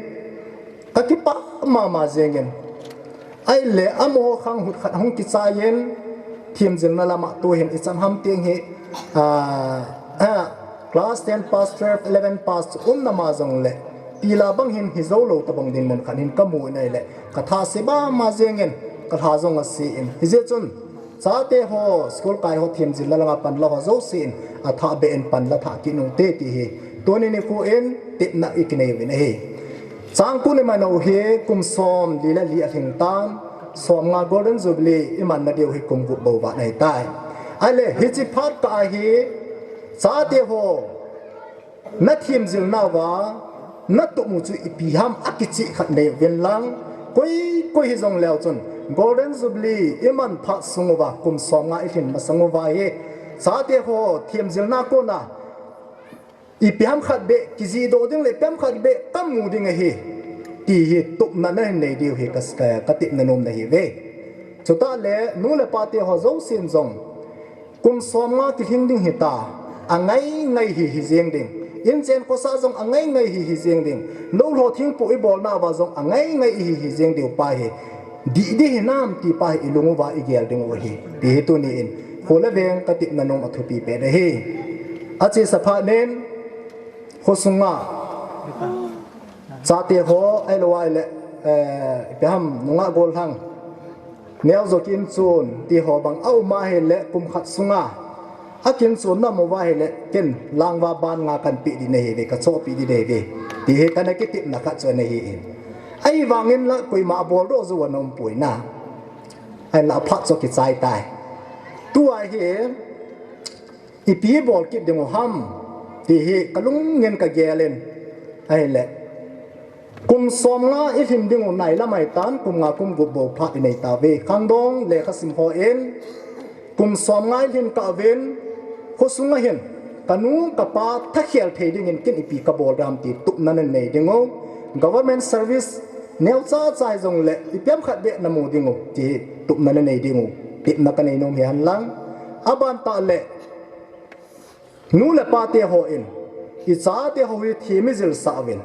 kakipah mama jengin. Ahile, amaho khang hut khat hung kichaiyin, themjilna lama tuhin ichan ham teng hi, ah, ah, class ten pass, twelve, eleven pass chu umna ma jong le, tila bang hin hijou lou tabang dinmun khat hin kamu in ahile, katha se mama jengin, kalha jong ase in. Hijeh chun, chate ho, school kai ho, themjilna langa pan la ho jousen, athah beh in pan la thah kit u te ti hi, tuni nikho in tepna ikinei uvin ahi. Changkun iman u hi kum som li le li alhing tan, som nga Golden Jubilee imanna diu hi kum gup bou vat ahitai. Ahile, hiche phat kah a hi, chate ho, nathemjilna uva, natup u chu ipi ham akichih khat nei uvin lang, koi, koi hijong leu chun, Golden Jubilee iman phat sung uva, kum som nga ilhin masang uva hi, chate ho, themjilna kona, ipi ham khat beh kijih doh ding le ipi ham khat beh kamu ding ahi, ti hi tupna nahin nei diu hi ka, ka, katepna nom nahiuve. Chutah le nu le pa te ho jousen jong, kum som nga kilhing ding hita, angai ngai hi hi jeng ding. Inchen khosa jong angai ngai hi hi jeng ding. Lou lho thingpu ibolna uva jong angai ngai hi hi jeng diu pa hi, dih dih hinam ti pa hi ilung uva igel diu ahi, ti hi tuni in kho le veng katepna nom athupi pen ahi. Achesa phat in, khosunga chate ho, ahilou ahile, eh, ipi ham, nungah gollhang, neo jo kiinchon ti ho bang aum ahile, kum khat sunga akiinchon na um uva ahile, ken lang uva ban nga kahin peh ding nahiuve, kachoh peh ding nahiuve, ti hi kana kitepna khat chu ana hi in. Ahivangin la koima abol doh jou ana um poi na. Ahinla aphat chu akichai tai. Tua hi, ipi bol kit diu ham, ti hi kalungin kagel in. Ahile, kum som nga ilhin diu nailam ahitan, kum nga kum gup bou phat inei tauve. Khangdong lekhasim hon, kum som nga ilhin kah uvin, khosunga hin, kanu kapa thakhel thei dingin ken ipi kabol ding ham ti tupna nanei diu. Government service neocha cha hijong le ipi ham khat beh namu diu, ti tupna nanei diu. Tepna kanei nom hi hen lang. Aban tah le, nu le pa te hon, ichate ho hi them ijil sah uvin.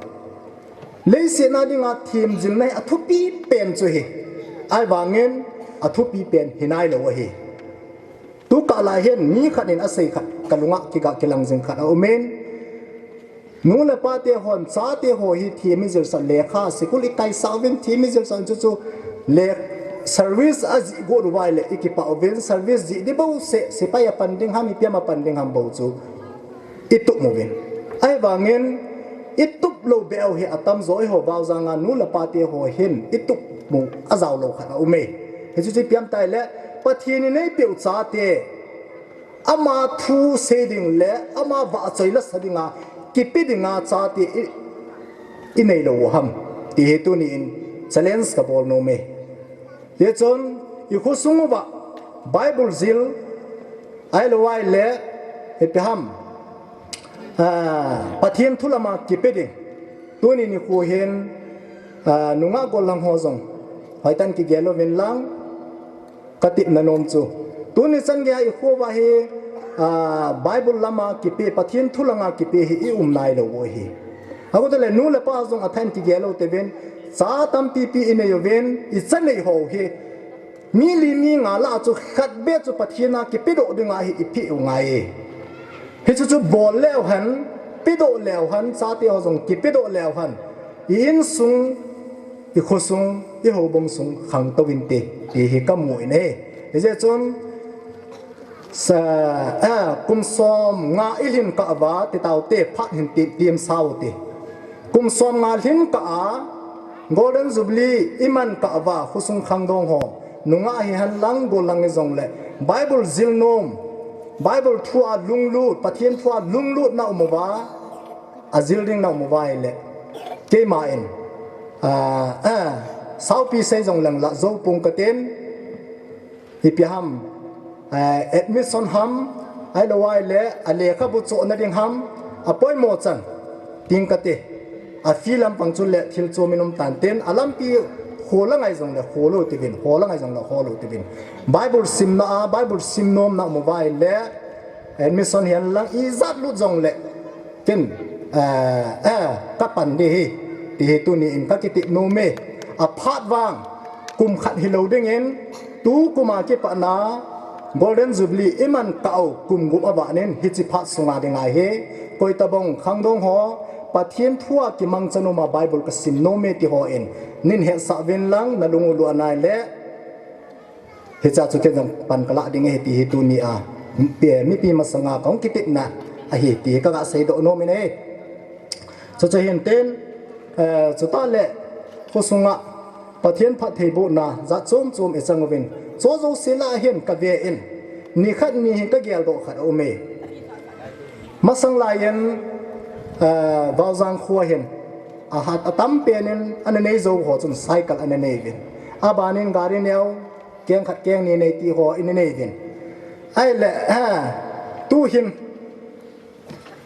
Leiset a dinga themjilna hi athupi pen chu ahi. Ahivangin athupi pen hinailou ahi. Tukah lai hin mi khat in asei khat, kalunga kiga kilang jing khat aumin. Nu le pa te hon, chate ho hi thimi jilsa lekha, sikul i kaisa uvin thimi jilsa chu chu le service a ji go ru vai le i kipa uvin service ji di bo se, sipai a pan ding ham, i piam a pan ding ham bo chu i tup mu uvin. Ahivangin i tup lo beu hi atam jo i ho vau janga nu le pa te ho hin i tup mu a jao lo khat aume. Hichu chu i piam tai le Pathen in ei peu chate ama thu sei ding le ama vahchoi la sa dinga kipe dinga chate i, i nei lo u ham ti hi tuni in challenge ka bol nom e. Hichun i khosung uva Bible jil ahilou vai le ipi ham, ah, Pathen thu lama kipe ding tuni nikho hin, ah, nungah gollhang ho jong hoitah in kigel uvin lang. Ka tipna nom chu tuni chan geiya i kho uva hi, ah, Bible lama kipe, Pathen thu langa kipe hi i um nai lo u hi. Agot le nu le pa jong athah in kigel u te uvin, cha tampi pi i nei uvin, i cha nei ho hi mi li mi nga lah a chu khat beh chu Pathen a kipe doh dinga hi i pe u ngai e. Hichu chu bol leu hen, pe doh leu hen, chate ho jong kipe doh leu hen, i insung, i khosung, i houbung sung khangtou inte ti hi ka mu in e. Hijeh chun sa, ah, kum som nga i lhin kah uva, ti tau te phat hin ti, tim sao te. Kum som nga lhin kah a, Golden Jubilee i man kah uva, khosung khangdong ho, nungah hihen lang, gollhang hijongle, Bible jil nom, Bible thu a lunglut, Pathen thu a lunglut na um uva, a jil ding na um uva ahile, keima in, ah, ah, saupi sei jong lang lah jou pong ka tin, ipi ham, eh, admission ham, ahilou vai le, a lekhabu chohna ding ham, a poimo chan, ting ka ti. A fee lampang chu le thil chu min um tan tin, a lampi hol a ngai jongle hol u tivin, hol a ngai jongle hol u tivin. Bible simna a, Bible sim nomna um vai le, admission hihen lang ijat lut jongle, tin, eh, eh, ka pan ding ahi, ti hi tuni in ka kiti nom e. A phat vang, kum khat hilou dingin, tu kum a kipat na, Golden Jubilee i man kah u kum gup a vat in, hiche phat sunga ding ahi, koi tabang khangdong ho, Pathen thu a kimangcha nom a Bible ka sim nom e ti ho in, nei hetsah uvin lang, na lung u lut a nai le, hiche chu ken jong pan ka lah ding ahi ti hi tuni a, mipi, mipi masanga ka hung kitepna ahi ti hi ka ga seidoh nom in ahi. Chuche hin tin, eh, chutah le, khosunga Pathen phattheibohna jat chom chom i chang uvin. Chu jouse lah a hin ka ve in, nikhat ni hin ka geldoh khat a um e. Masang lai in, eh, Vaojang kho a hin, a hat a tam pen in, ana nei jou ho chun cycle ana nei uvin. A ban in gari neo, keng khat keng ni nei ti ho in nei uvin. Ahile, eh, tu hin,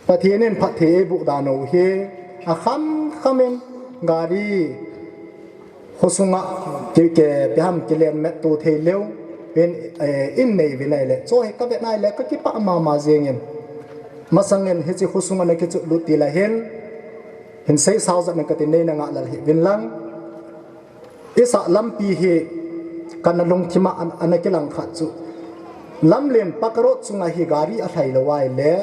Pathen in phatthei eiboh dan u hi, a kham kham in gari khosunga ki, ki, ipi ham kilen met to thei leu, in, eh, in nei uvin ahile. Chu hi ka vet nai le, ka kipah mama jeng in. Masang in hiche khosung ana kichut lut til a hin, hin sei sao jat in ka tin nei na ngah lel hih uvin lang. I sah lampi hi ka na lungthim a an, ana kilang khat chu, lamlen Pakarot chunga hi gari a lhai lou ahile,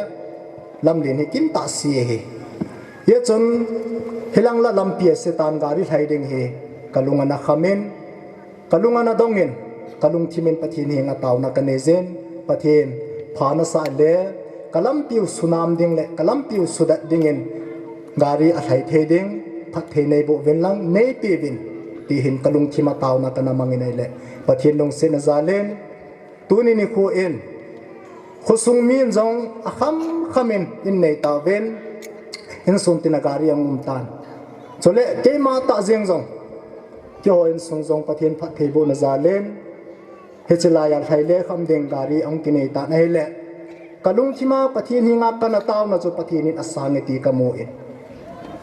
lamlen hi kin tah se ahi. Hichun, hilang lah lampi a se tan gari lhai ding hi, ka lung ana kham in, ka lung ana dong in, ka lungthim in Pathen henga taona ka nei jin, Pathen, pha na sah le, ka lampi u sunam ding le, ka lampi u sudat dingin, gari a lhai thei ding, phatthei neiboh uvin lang, neipe uvin, ti hin ka lungthim a taona ka na mang in ahile, Pathen lungsetna jal in, tuni nikho in, khosung mi in jong a kham kham in, in nei tauvin, in sun tin a gari ahung um tan. Chule, keima tah jeng jong, keiho insung jong Pathen phattheibohna jal in, hiche lai a lhai le kham ding gari ahung kinei tan ahile, ka lungthim a Pathen henga ka na taona chu Pathen in asang e ti ka mu in.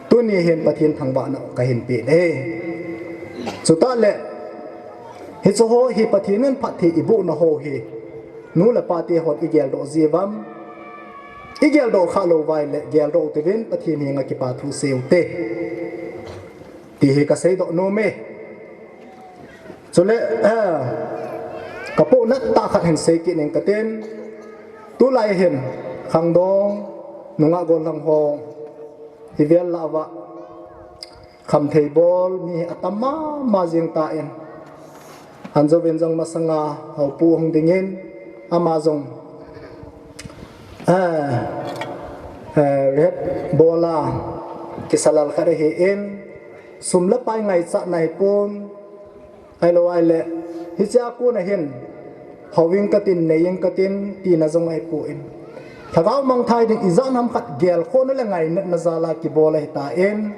Tuni hin Pathen thangvahna ka hin pe e. Chutah le, hiche ho hi Pathen in phatthei eibohna ho hi, nu le pa te hon i geldoh ji uvam, i geldoh kha lou vai le, geldoh u tivin Pathen henga kipa thu sei u te. Ti hi ka seidoh nom e. Chule, eh, ka pohnat tah khat hin sei kit ning ka tin. Tulai hin, Khangdong nungah gollhang ho, ivel lah uva khamthei bol mi atam mama jing tan, anjouvin jong masanga Haopu hung dingin, ama jong, eh, eh, rehab bola kisalal khat ahin, sum le pai ngaichat nahipon, ahilou ahile, hichea kona hin, houin katin, neiyin katin, tina jong ahipon. Lhagao mangthai ding ijat ham khat gelkhohna le ngainatna jal a kibol ahitan,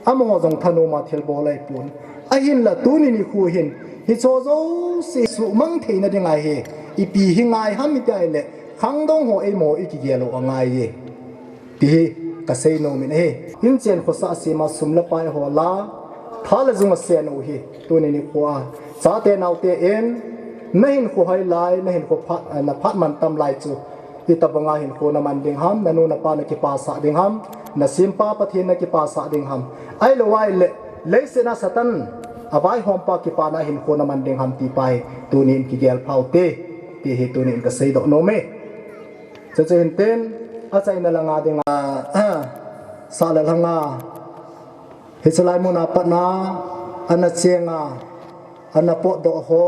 amaho jong thanoma thilbol ahipon. Ahinla tuni nikho hin, hicheho jouse suhmang theina dinga hi, ipi hi ngai ham iti ahile, khangdong ho eimo ikigel u angai e, ti hi kasei nomin ahi. Inchen khosah sema sum le pai hol a, tha le jung asen u hi, tuni nikho a, chate naote in, nahinkho hoi lai, nahinkho phat, naphat mantam lai chu, itobanga hinkho naman ding ham, nanu napa nakipasah ding ham, nasempa Pathen nakipasah ding ham, ahilou ahile, leiset a Satan avaihompa kipana hinkho naman ding ham ti pa hi, tunin kigel pha ute, ti hi tunin kaseidoh nom e. Chuche hintin, achaina langa dinga, sahlelhanga, hiche lai muna patna, ana chenga, ana potdoh ho,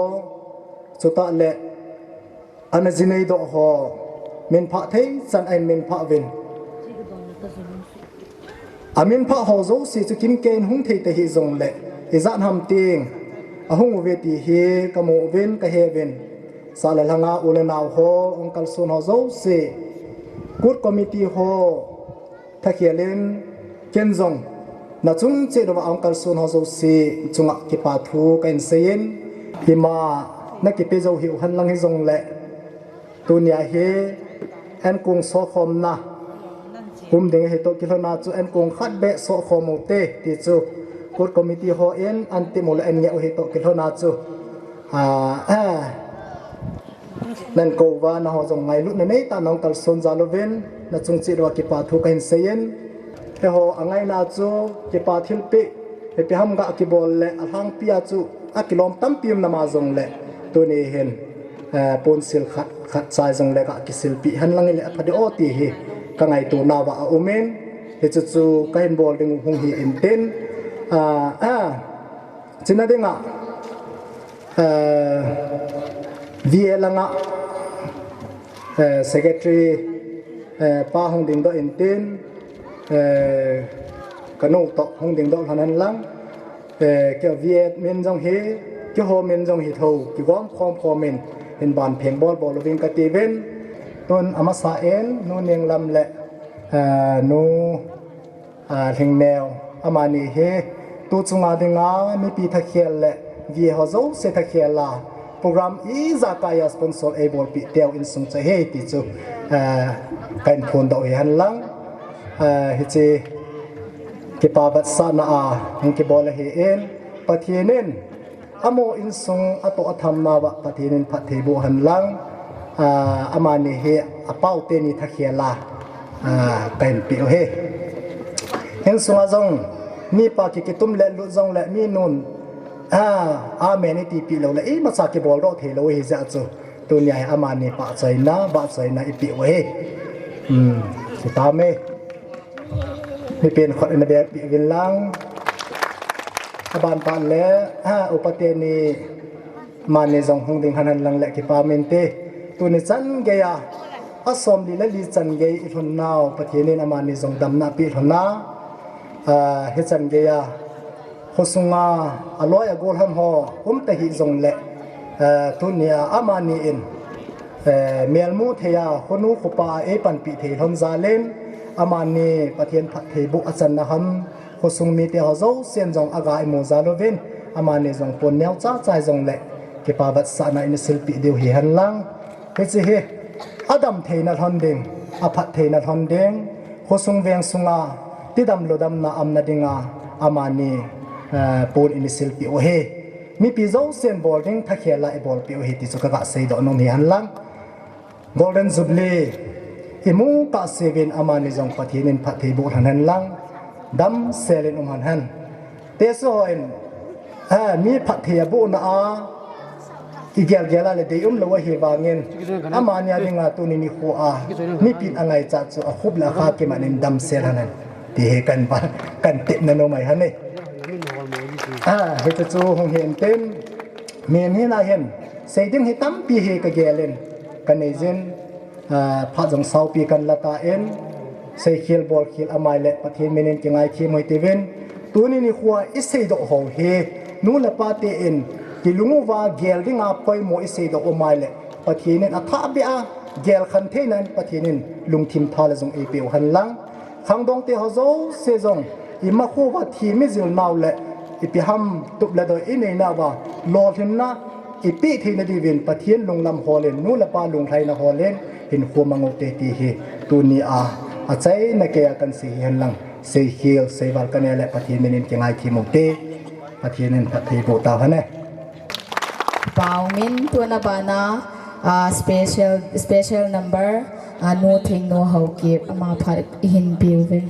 chutah le, ana jineidoh ho, minphah theichan ahin minphah uvin. Aminphah ho jouse chu kimkeiyin hung thei tahih jongle, ijat ham tin ahung uve ti hi kamu uvin, kahe uvin. Sahlelhanga u le nao ho, hung kalson ho jouse, Kut Committee ho, thakhel in, ken jong, nachung cheh uva hung kalson ho jouse chunga kipa thu kahin seiyin, ima nakipe jou hiu henlang hijongle, tunia hi, ankong sohkhomna um ding ahitoh kilhona chu ankong khat beh sohkhom ute ti chu, Kut Committee hon antep u le anngeh u ahitoh kilhona chu, nahin kou uva, nangho jong ngailutna neitah a nahung kalson jal uvin, nachung cheh uva kipa thu kahin seiyin. Eiho angaina chu kipa thilpeh, ipi ham ga kibol le alhangpia chu akilom tampi um nama jongle, tuni hin, ponsil khat, khat chai jongle ga kisilpeh henlang hile apha ding o ti hi kangaito nauva aumin, hichu chu kahin bol ding u hung hi intin, chuna dinga, V A langa, Secretary pa hung dingdoh intin, kanu toh hung dingdoh lhon henlang, kei V A min jong hi, keiho min jong hi tho, kigom khom khomin, hin banpheng bol bol uvin katiuvin, tun amasa in, Nu Nenglam le, Nu Lhingneo, amani hi, tu chunga dinga, mipi thakhel le, V A ho jouse thakhel a, program ijakai a sponsor eibolpeh teu insung chu ahi ti chu, kahin phondoh u hi henlang, hiche, kipa vetsahna a, hung kibol ahin, Pathen in, amaho insung atoh atham nauva Pathen in phatthei boh henlang, amani hi apaote ni thakhel a, kahin peh u ahi. Insunga jong, mipa ki kitum le lut jongle minun, amen itipeh loule, imacha kiboldoh theilou ahijeh chu, tunia hi amani pahchoina, vahchoina ipeh u ahi. Kitam e. Mipen khut in abelpeh uvin lang. Aban tah le, upa teni, amani jong hung ding lhon henlang le kipah inte. Tuni chan geiya, asomli le li chan gei ilhun nau, Pathen in amani jong damna apeh lhon a, hichan geiya, khosunga aloi agol ham ho um tahih jongle, tunia amani in, melmu thei a, khonu khopa a eipanpi thei lhon jal in, amani Pathen phattheiboh achanna ham, khosung mite ho jousen jong aga imu jal uvin, amani jong pon neocha cha hijongle, kipa vetsahna in isilpeh diu hi henlang. Hiche hi, adam theina lhon ding, aphat theina lhon ding, khosung veng sunga, tidam lodamna aumna dinga, amani, pon in isilpeh u ahi. Mipi jousen bol ding thakhel a ibolpeh u ahi ti chu kaga seidoh nom hi henlang. Golden Jubilee, imu kahseuvin amani jong Pathen in phattheiboh lhon henlang, damsel in um lhon hen. Teso hon, mi phatthei abohna a, I gelgel a le deium lou ahi vangin, amani a dinga tuni nikho a mipin angaichat chu akhup le akha kimat in damsel hen, ti hi kan ba, kan tepna nom ahi hane. A, hichu chu hung hi intin, mihem hina hin sei ding hi tampi hi kagel in kanei jin, a, phat jong saupi kanla tan, seikhel bolkhel amai le Pathen minin kingaithem u hite uvin, tuni nikho a iseidoh ho hi nu le pa ten kilung uva gel dinga poimo iseidoh u amai le Pathen in athah beh a gelkhen theina in Pathen in lungthim tha le jong eipeh u henlang. Khangdong te ho jouse jong ima kho uva thi mijil nau le ipi ham tup le doi inei nauva lolhinna ipeh theina diuvin Pathen lunglam hol in, nu le pa lunglhaina hol in hinkho mang u hite ti hi tuni a achaina keiya kan sei hi henlang, seikhel seival kanei le Pathen minin kingaithem u hite. Pathen in phatthei boh tau hane. Pau min tuna bana, ah, special, special number, ah, Nu Thingnu Haokip ama phat ihin pe uvin.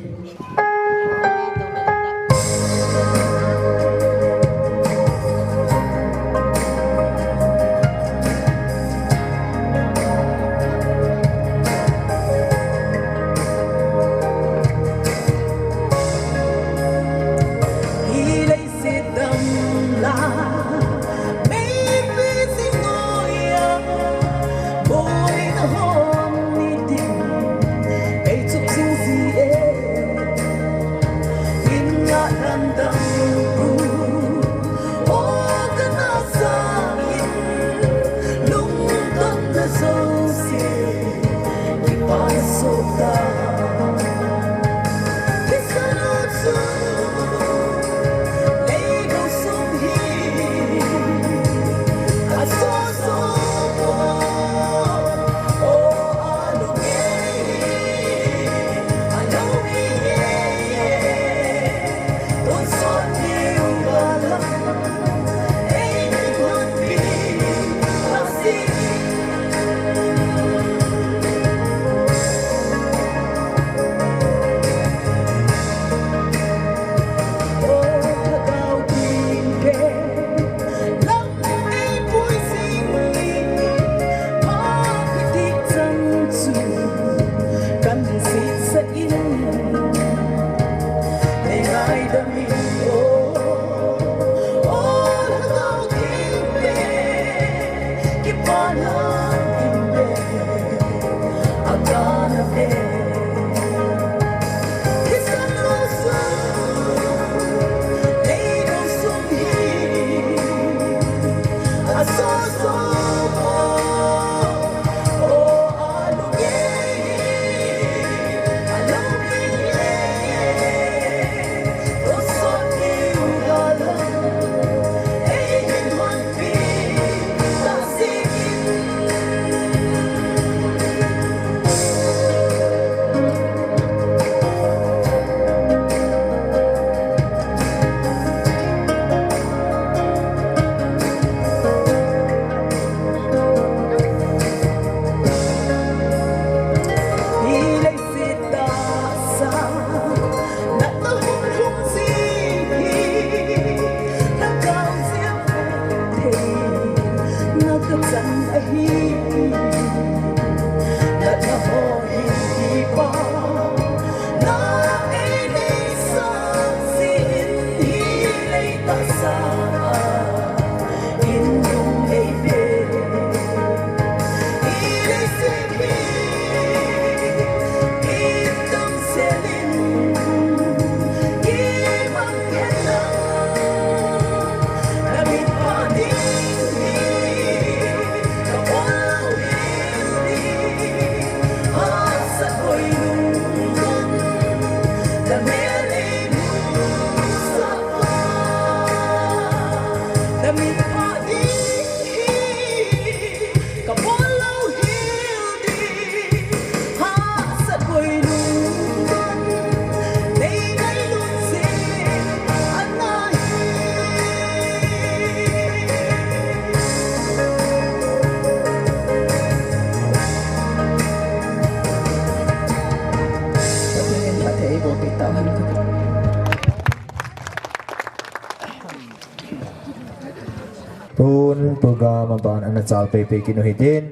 Tun program aban ana chalpeh peh kit u hitin.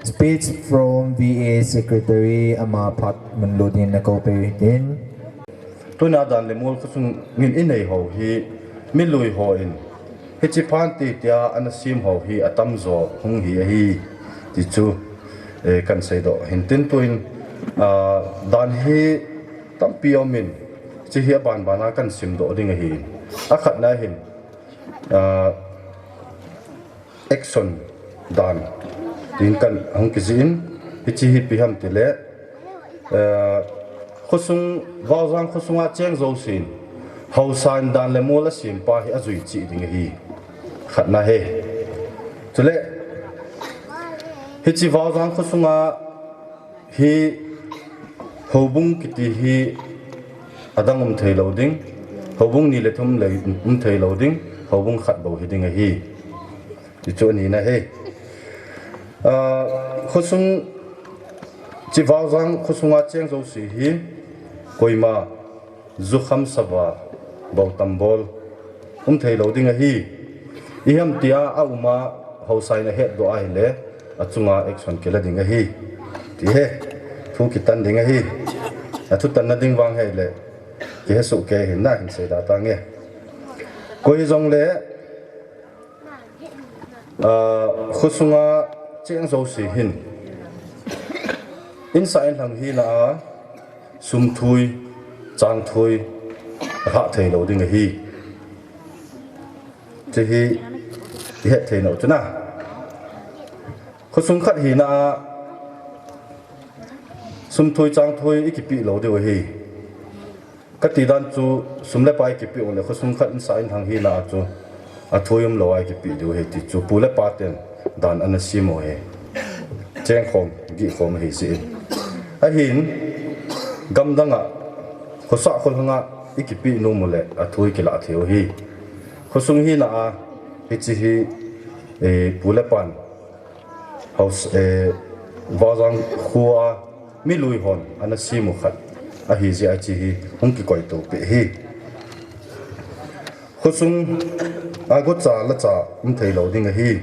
Speech from V A Secretary ama phat mun lut dingin ana kou peh u hitin. Tuna dan le mol khosung in inei ho hi milui hon hiche phan ti tia ana sem ho hi atamjo hung hi ahi ti chu, eh, kan seidoh hin tin tuin, ah, dan hi tampi um in hiche hi aban bana kan simdoh ding ahi. Akhatna hin, ah, action dan tin kan hung kijih in, hiche hi ipi ham tile, eh, khosung, Vaojang khosunga cheng jousen haosa in dan le mol asem pa hi ajui cheh ding ahi. Khatna hi. Chule hiche Vaojang khosunga hi houbung kiti hi adang um thei lou ding, houbung ni le thum le um thei lou ding, houbung khat bou hi ding ahi. Ti chu anina ahi. Ah, khosung, hiche Vaojang khosunga cheng jouse hi koima jukham sava bou tambol um thei lou ding ahi. Ipi ham tia auma haosa in ahetdoh ahile achunga action kila ding ahi. Ti hi thu kitan ding ahi. Athutanna ding vang hile kihe soh kei hin nahin seidoh tange. Koi hijongle, ah, khosunga cheng jouse hin insah inlhang hina a sum thui, chang thui ahah thei lou ding ahi. Hiche hi ihet thei nau chu na. Khosung khat hina a sum thui chang thui ikipeh lou diu ahi. Kati dan chu sum le pai kipeh u le khosung khat insah inlhang hina a chu athui umlou a ikipeh diu ahi ti chu pu le pa ten dan ana sem u ahi. Cheng khom, gih khom ahi jeh in. Ahin gamdang a, khosah kholhang a ikipeh nom u le athui kilah thei u ahi. Khosung hina a hiche hi, eh, pu le pan haosa, eh, Vaojang khoa milui hon ana sem u khat ahi jeh a hiche hi hung kikoito peh ahi. Khosung a gocha lacha um thei lou ding ahi.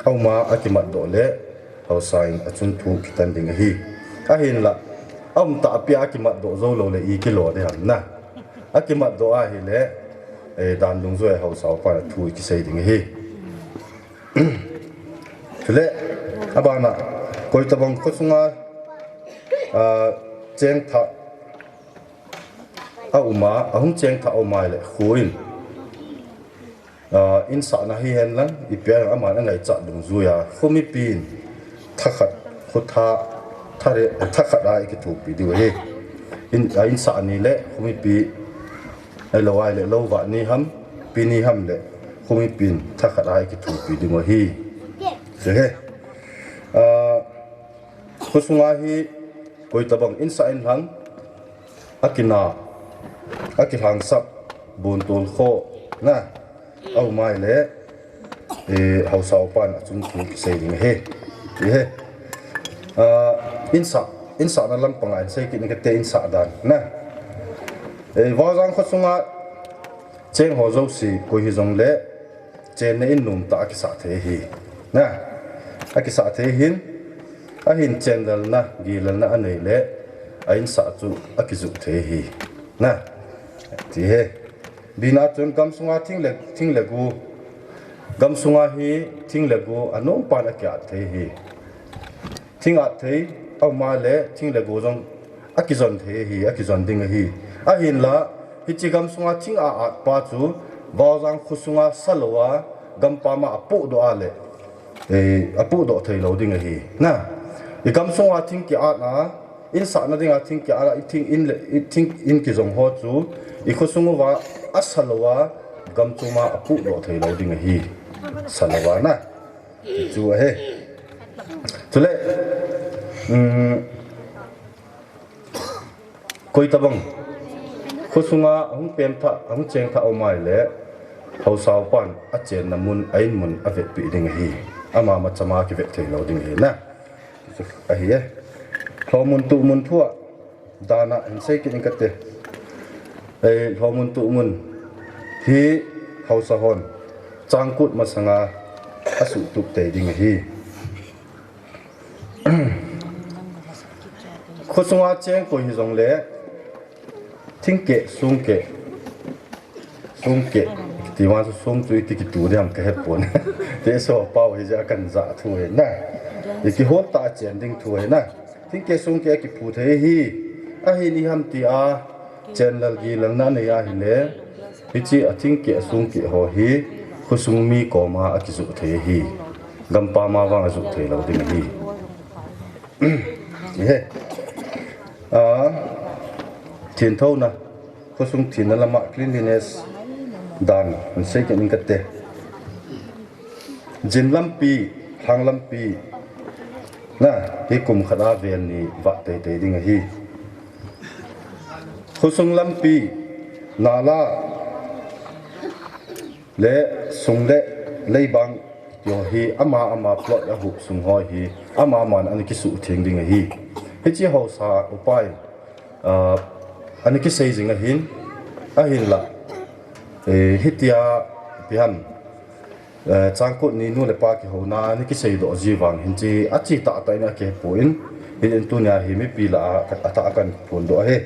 Auma akimatdoh le haosa in achung thu kitan ding ahi. Ahinla aum tahpi a akimatdoh jou lou le i kilo ding ham na. Akimatdoh ahile, eh, dan dungjuia haosa upa thu ikisei ding ahi. Chule abana, koi tabang khosunga, ah, cheng thah auma, ahung cheng thah auma le kho in, ah, insahna hihen lang, ipi a aman angaichat dungjuia kho mipin thakhat, kho tha, tha re, thakhat a ikithopi diu ahi. In, ah, insah ni le kho mipi, ahilou ahile lou vat ni ham, pi ni ham le kho mipin thakhat a ikithopi ding u ahi. Chu ahi. Ah, khosunga hi koi tabang insah inlhang, akina, akilhangsap, buntol kho na aum ahile, eh, haosa upan achung thu kisei ding ahi. Ti ahi. Ah, insah, insahna lampanga hin sei kit ing kate, insah dan na. Eh, Vaojang khosunga cheng ho jouse koi hijongle chenna in nomtah a kisah thei ahi. Na, akisah thei ahin, ahin chenlelna, gilelna anei le a insah chu akijuh thei ahi. Na, ti ahi. Bina chun gamsunga thing le, thing le go, gamsunga hi thing le go anompan akiat thei ahi. Thing at thei aum ahile thing le go jong akijon thei ahi, akijon ding ahi. Ahinla hiche gamsunga thing a at pa chu Vaojang khosunga sa louva gampam a apohdoh a le, eh, apohdoh thei lou ding ahi. Na, i gamsunga thing kiat a, insahna dinga thing kiat a, i thing in le, i thing in kijong ho chu i khosung uva asa louva gamchom a apohdoh thei lou ding ahi. Sa louva na. Chu ahi. Chule, um, koi tabang khosunga ahung pem thah, ahung cheng thah aum ahile, haosa upan achenna mun, a in mun avetpeh ding ahi. Ama machama kivet thei lou ding ahi na. Ahi e. Lhomun tumun thua dan a hin sei kit ing kate. Eh, lhomun tumun hi haosa hon Changkut masanga asuhtup tei ding ahi. Khosunga cheng koi hijongle thingkeh, sungkeh, sungkeh, ti vang chu sung chu iti kitu ding ham kahepon. Teso pao hi ja kan ja thu hi na. Ikihol ta chen ding thu hi na. Thingkeh sungkeh kiphu thei hi. Ahin iham tia chen lal gi lal na nei ahile. Hiche a thingkeh a sungkeh ho hi khosung mi koma akijoh thei ahi. Gampam a vang ajoh thei lou ding ahi. He. A, thinthouna, khosung thinna lama cleanliness dan, hin sei kit ning kate. Jin lampi, lhang lampi, na, hi kum khat a vel ni vah teitei ding ahi. Khosung lampi, nala, le sung le leibang, ti ho hi ama ama plot a hup sung ho hi ama ama in ana kisuhtheng ding ahi. Hiche ho sa upai, a, ana kisei jing ahin, ahinla, eh, hitia ipi ham, eh, Changkut ni nu le pa kihouna ana kisei doh ji vang hin chi achi tahtah in akihepon, hin tunia hi mipi lah a, atah a kahin phondoh ahi.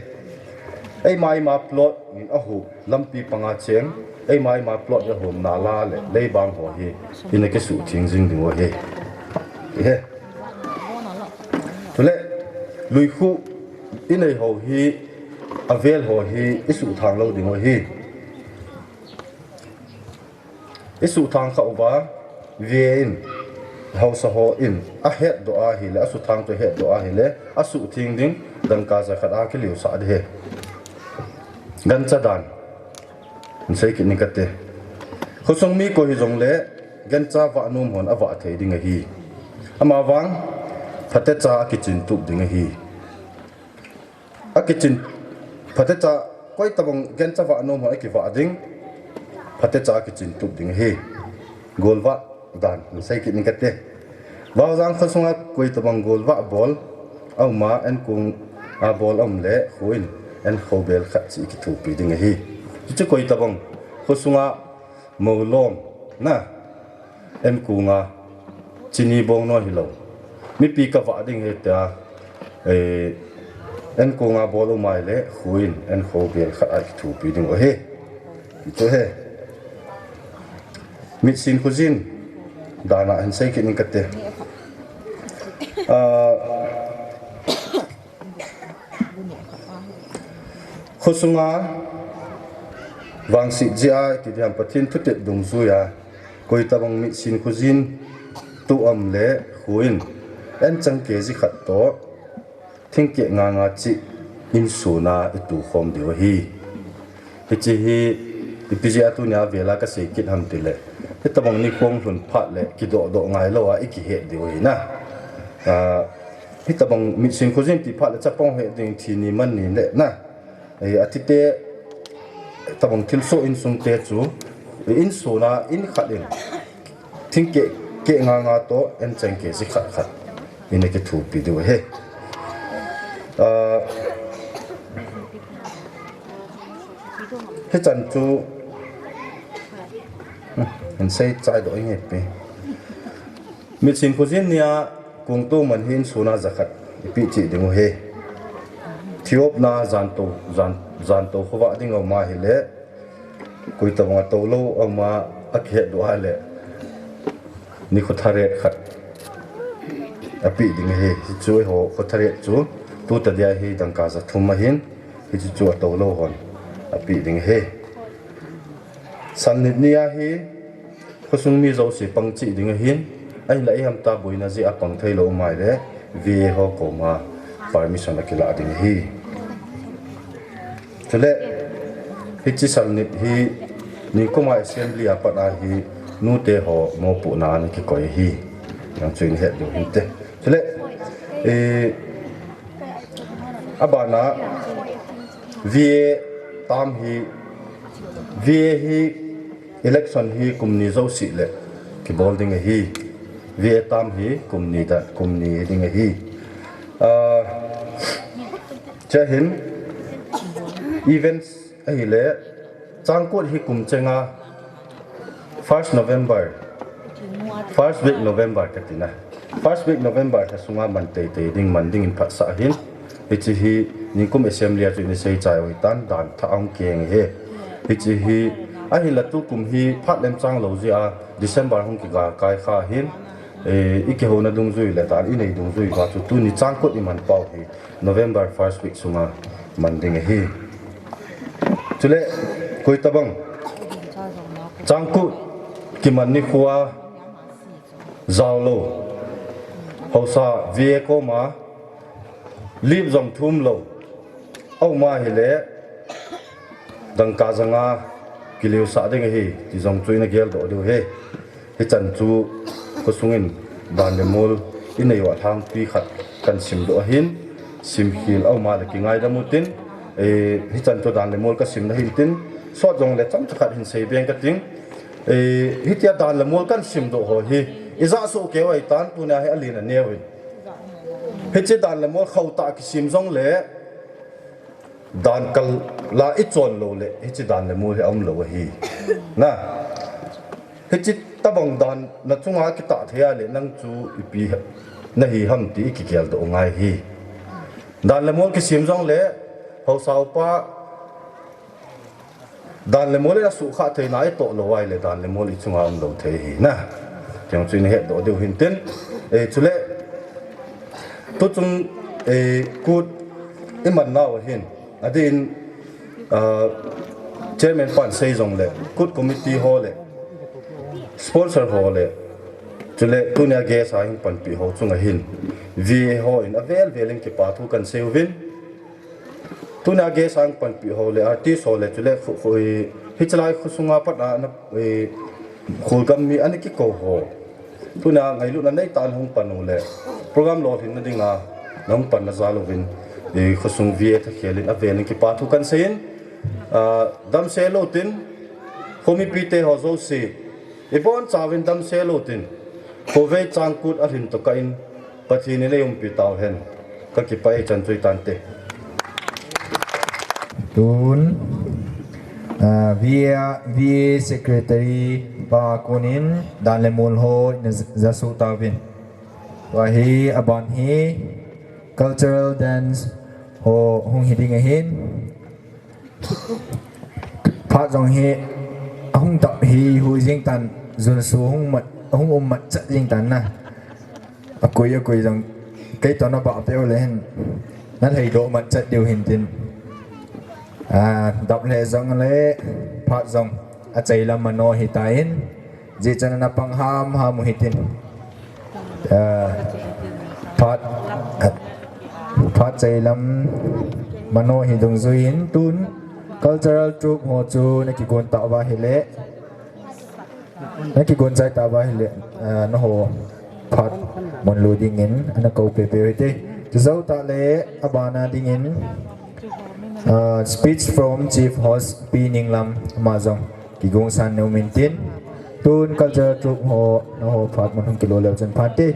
Eima eima plot in ahup lampi panga cheng, eima eima plot in ahup nala le leibang ho hi, hin akisuhtheng jing ding u ahi. He. Chule, luikhu inei ho hi, avel ho hi, isuhthang lou ding u ahi. Isuhthang kha uva, V A in, haosa ho in, ahetdoh ahile, asuhthang chu ahetdoh ahile, asuhtheng ding, dangka jakhat a kiliusah ding ahi. Gancha dan, hin sei kit ning kate. Khosung mi koi hijongle, gancha vah nom hon avah thei ding ahi. Amavang, phatecha akichin tup ding ahi. Akichin, phatecha, koi tabang gancha vah nom ho akivah ding, phatecha akichin tup ding ahi. Golvah dan, hin sei kit ning kate. Vaojang khosunga koi tabang golvah bol auma, enkong a bol aum le, kho in, enkho bel khat chu ikithopi ding ahi. Chuchu koi tabang khosunga moulom, na, enkonga, chini bong no hilou. Mipi kavah ding ahi tia, eh, enkonga bol umai le, kho in, enkho bel khat a kithopi ding u ahi. Hichu ahi. Mitsin khojin, dan a hin sei kit ning kate. Ah, Khosunga vangset jeh a, iti diham, Pathen thutep dungjuia, koi tabang mitsin khojin tuh aum le, kho in, anchang kg khat toh, thingkeh nga nga cheh, insung a itu khom diu ahi. Hiche hi, ipi jeh a tunia vela kasei kit ham tile, hitabang nikho lhun phat le, kidoh doh ngai lou a, ikihet diu ahi na. Ah, hitabang mitsin khojin ti phat le, chapang het ding thi ni man ni le na. Eh, atite, tabang thilsoh insung te chu, insung a in khat in, thingkeh, keh nga nga toh, anchang kg khat khat, in akithopi diu ahi. Ah, hichan chu, hmm, hin sei chai doh inge pe. Mitsin khojin nia, kong toh man hi insung a jakhat, ipi cheh ding u ahi. Thiopna jan tou, jan, jan tou khovah ding aum ahile, koi tabang a tou lou aum a, akihet doh a le, nikho tharet khat apeh ding ahi. Hichu eiho kho tharet chu, tuta dia hi dangka ja thum ahin, hichu chu atou lou hon apeh ding ahi. Salnit nia hi, khosung mi jouse pang cheh ding ahin, ahinla iham tia boina jeh a pang thei lou um ahile, V A ho koma permission akilah ding ahi. Chule, hiche salnit hi, nikuma assembly a pat a hi, nute ho mopohna a ana kikoi ahi. Jang chu in het diu hinte. Chule, eh, abana, V A term hi, V A hi election hi kum ni jouse le kibol ding ahi. V A term hi kum ni dan, kum ni ding ahi. Ah, chuin events ahile, Changkut hi kum chenga First November, first week November kati na. First week November lha sunga man teitei ding, man dingin phatsah ahin. Hiche hi nikum assembly a chu isei chai u ahitan, dan thah ahung kiheng ahi. Hiche hi ahinla tukum hi phat lemchang lou jeh a December hung kiga kai kha ahin. Eh, ikihouna dungjui le dan inei dungjui uva chu tuni Changkut iman pau hi November first week sunga man ding ahi. Chule, koi tabang Changkut kiman nikho a jao lou, haosa V A koma lip jong thum lou, aum ahile dangka janga kileusah ding ahi ti jong chu ina geldoh diu ahi. Hichan chu khosungin dan le mol inei uva lhangpi khat kahin simdoh ahin, simkhel aum a le kingaidam utin, eh, hichan chu dan le mol kasimna hintin, sot jongle chomcha khat hin sei beng kating, eh, hitia dan le mol kahin simdoh ho hi ijah soh keu ahitan, tunia hi alen aneuvin. Hiche dan le mol khauh tah kisim jongle, dan kal la ichon lou le, hiche dan le mol hi aum lou ahi. Na, hiche tabang dan nachunga kitah thei a le, nang chu ipi nahi ham ti ikigeldoh ngai ahi. Dan le mol kisim jongle, haosa upa, dan le mol in asuhkhah theina itoh lou ahile, dan le mol ichunga um lou thei ahi na. Tiang chu ina hetdoh diu hintin. Eh, chule, tuchung, eh, kut iman nau ahin, adin, ah, chairman pan sei jongle, kut committee ho le, sponsor ho le, chule tunia guest a hung panpi ho chunga hin V A hon avel vel in kipa thu kahin sei uvin. Tunia guest a hung panpi ho le, artist ho le, chule khu, khu, eh, hichelai khosunga pat a na, eh, kholgam mi ana kikou ho, tunia ngailutna neitah in hung pan u le, program lolhinna dinga nahung panna jal uvin, eh, khosung V A thakhel in avel in kipa thu kahin seiyin, ah, damsel utin, khomipite ho jouse, ibonchauvin damsel utin, khovei Changkut alhin tokah in, Pathen in eiumpi tauhen. Kakipah e, chan chu ahi tante. Tun, ah, V A, V A Secretary pa konin dan le mol ho ina ja-, jasuh tauvin. Tua hi aban hi cultural dance ho hung hi ding ahin. Phat jong hi ahung tah hi hui jing tan, junsu hung mat, hung um mat chat jing tan na. Akoi, akoi jong kei toh nabah peh u le hin, nalhaidoh mat chat diu hintin. Ah, dap le jong le phat jong achai lam mano hitan. Jeh chun ana pang hamham u hitin. Ah, phat, phat chai lam mano hi dungjui in tun cultural troupe ho chu nakigon tauva ahile, nakigon chai tauva ahile, ah, nangho phat mun lou dingin ana kou pehpeh u hite. Chujou tah le abana dingin, ah, speech from Chief Host Pi Ninglam, ama jong kigongsan nom in tin, tun cultural troupe ho, nangho phat mun hung kilo leu chun phante.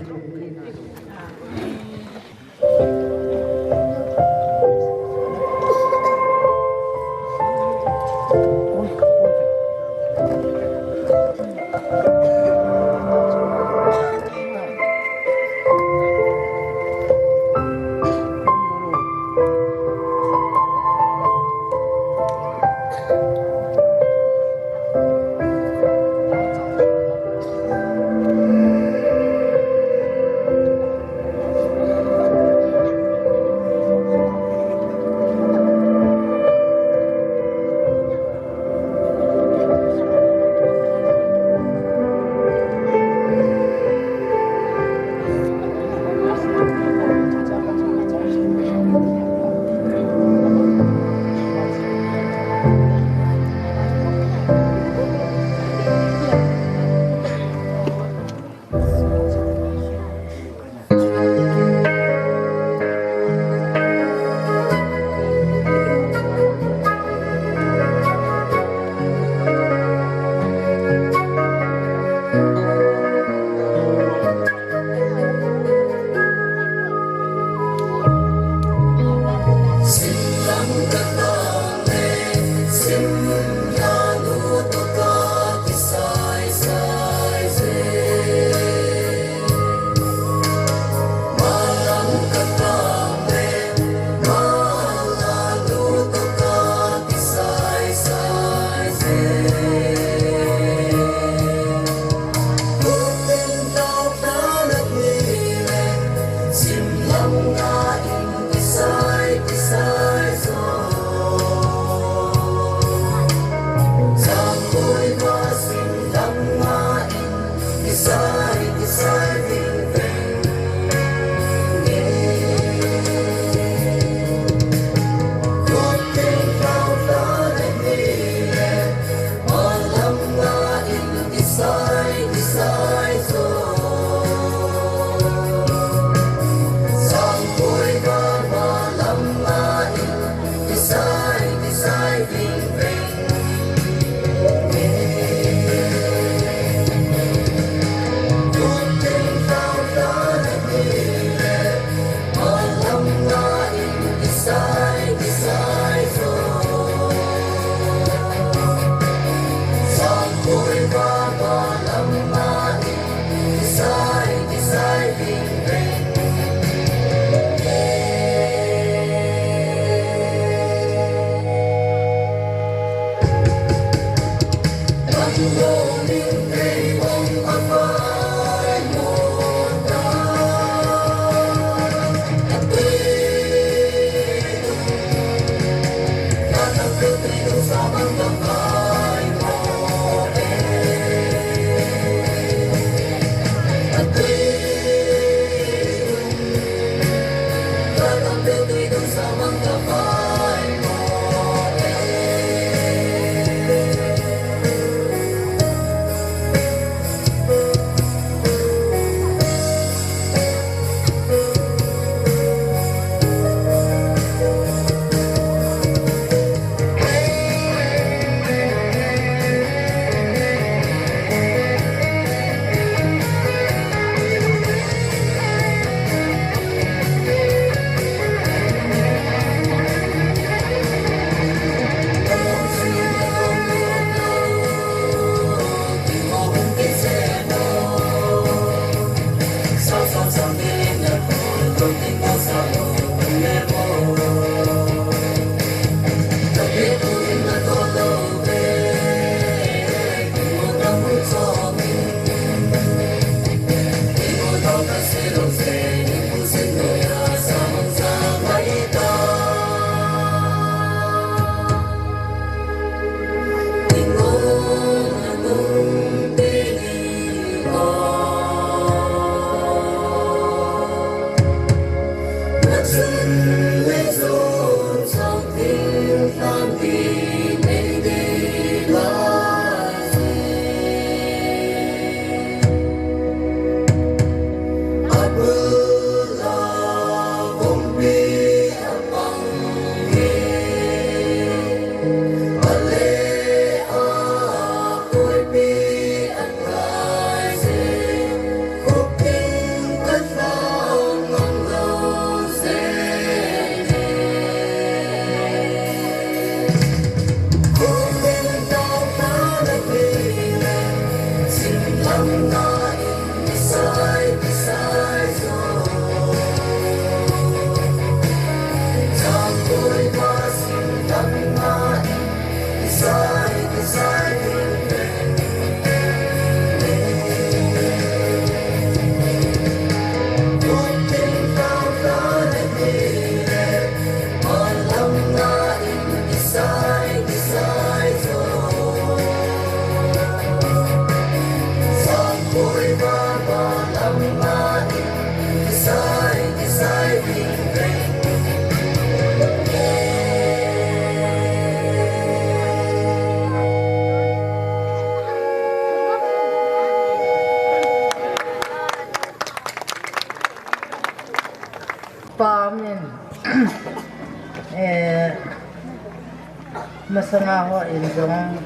Masanga hon jong,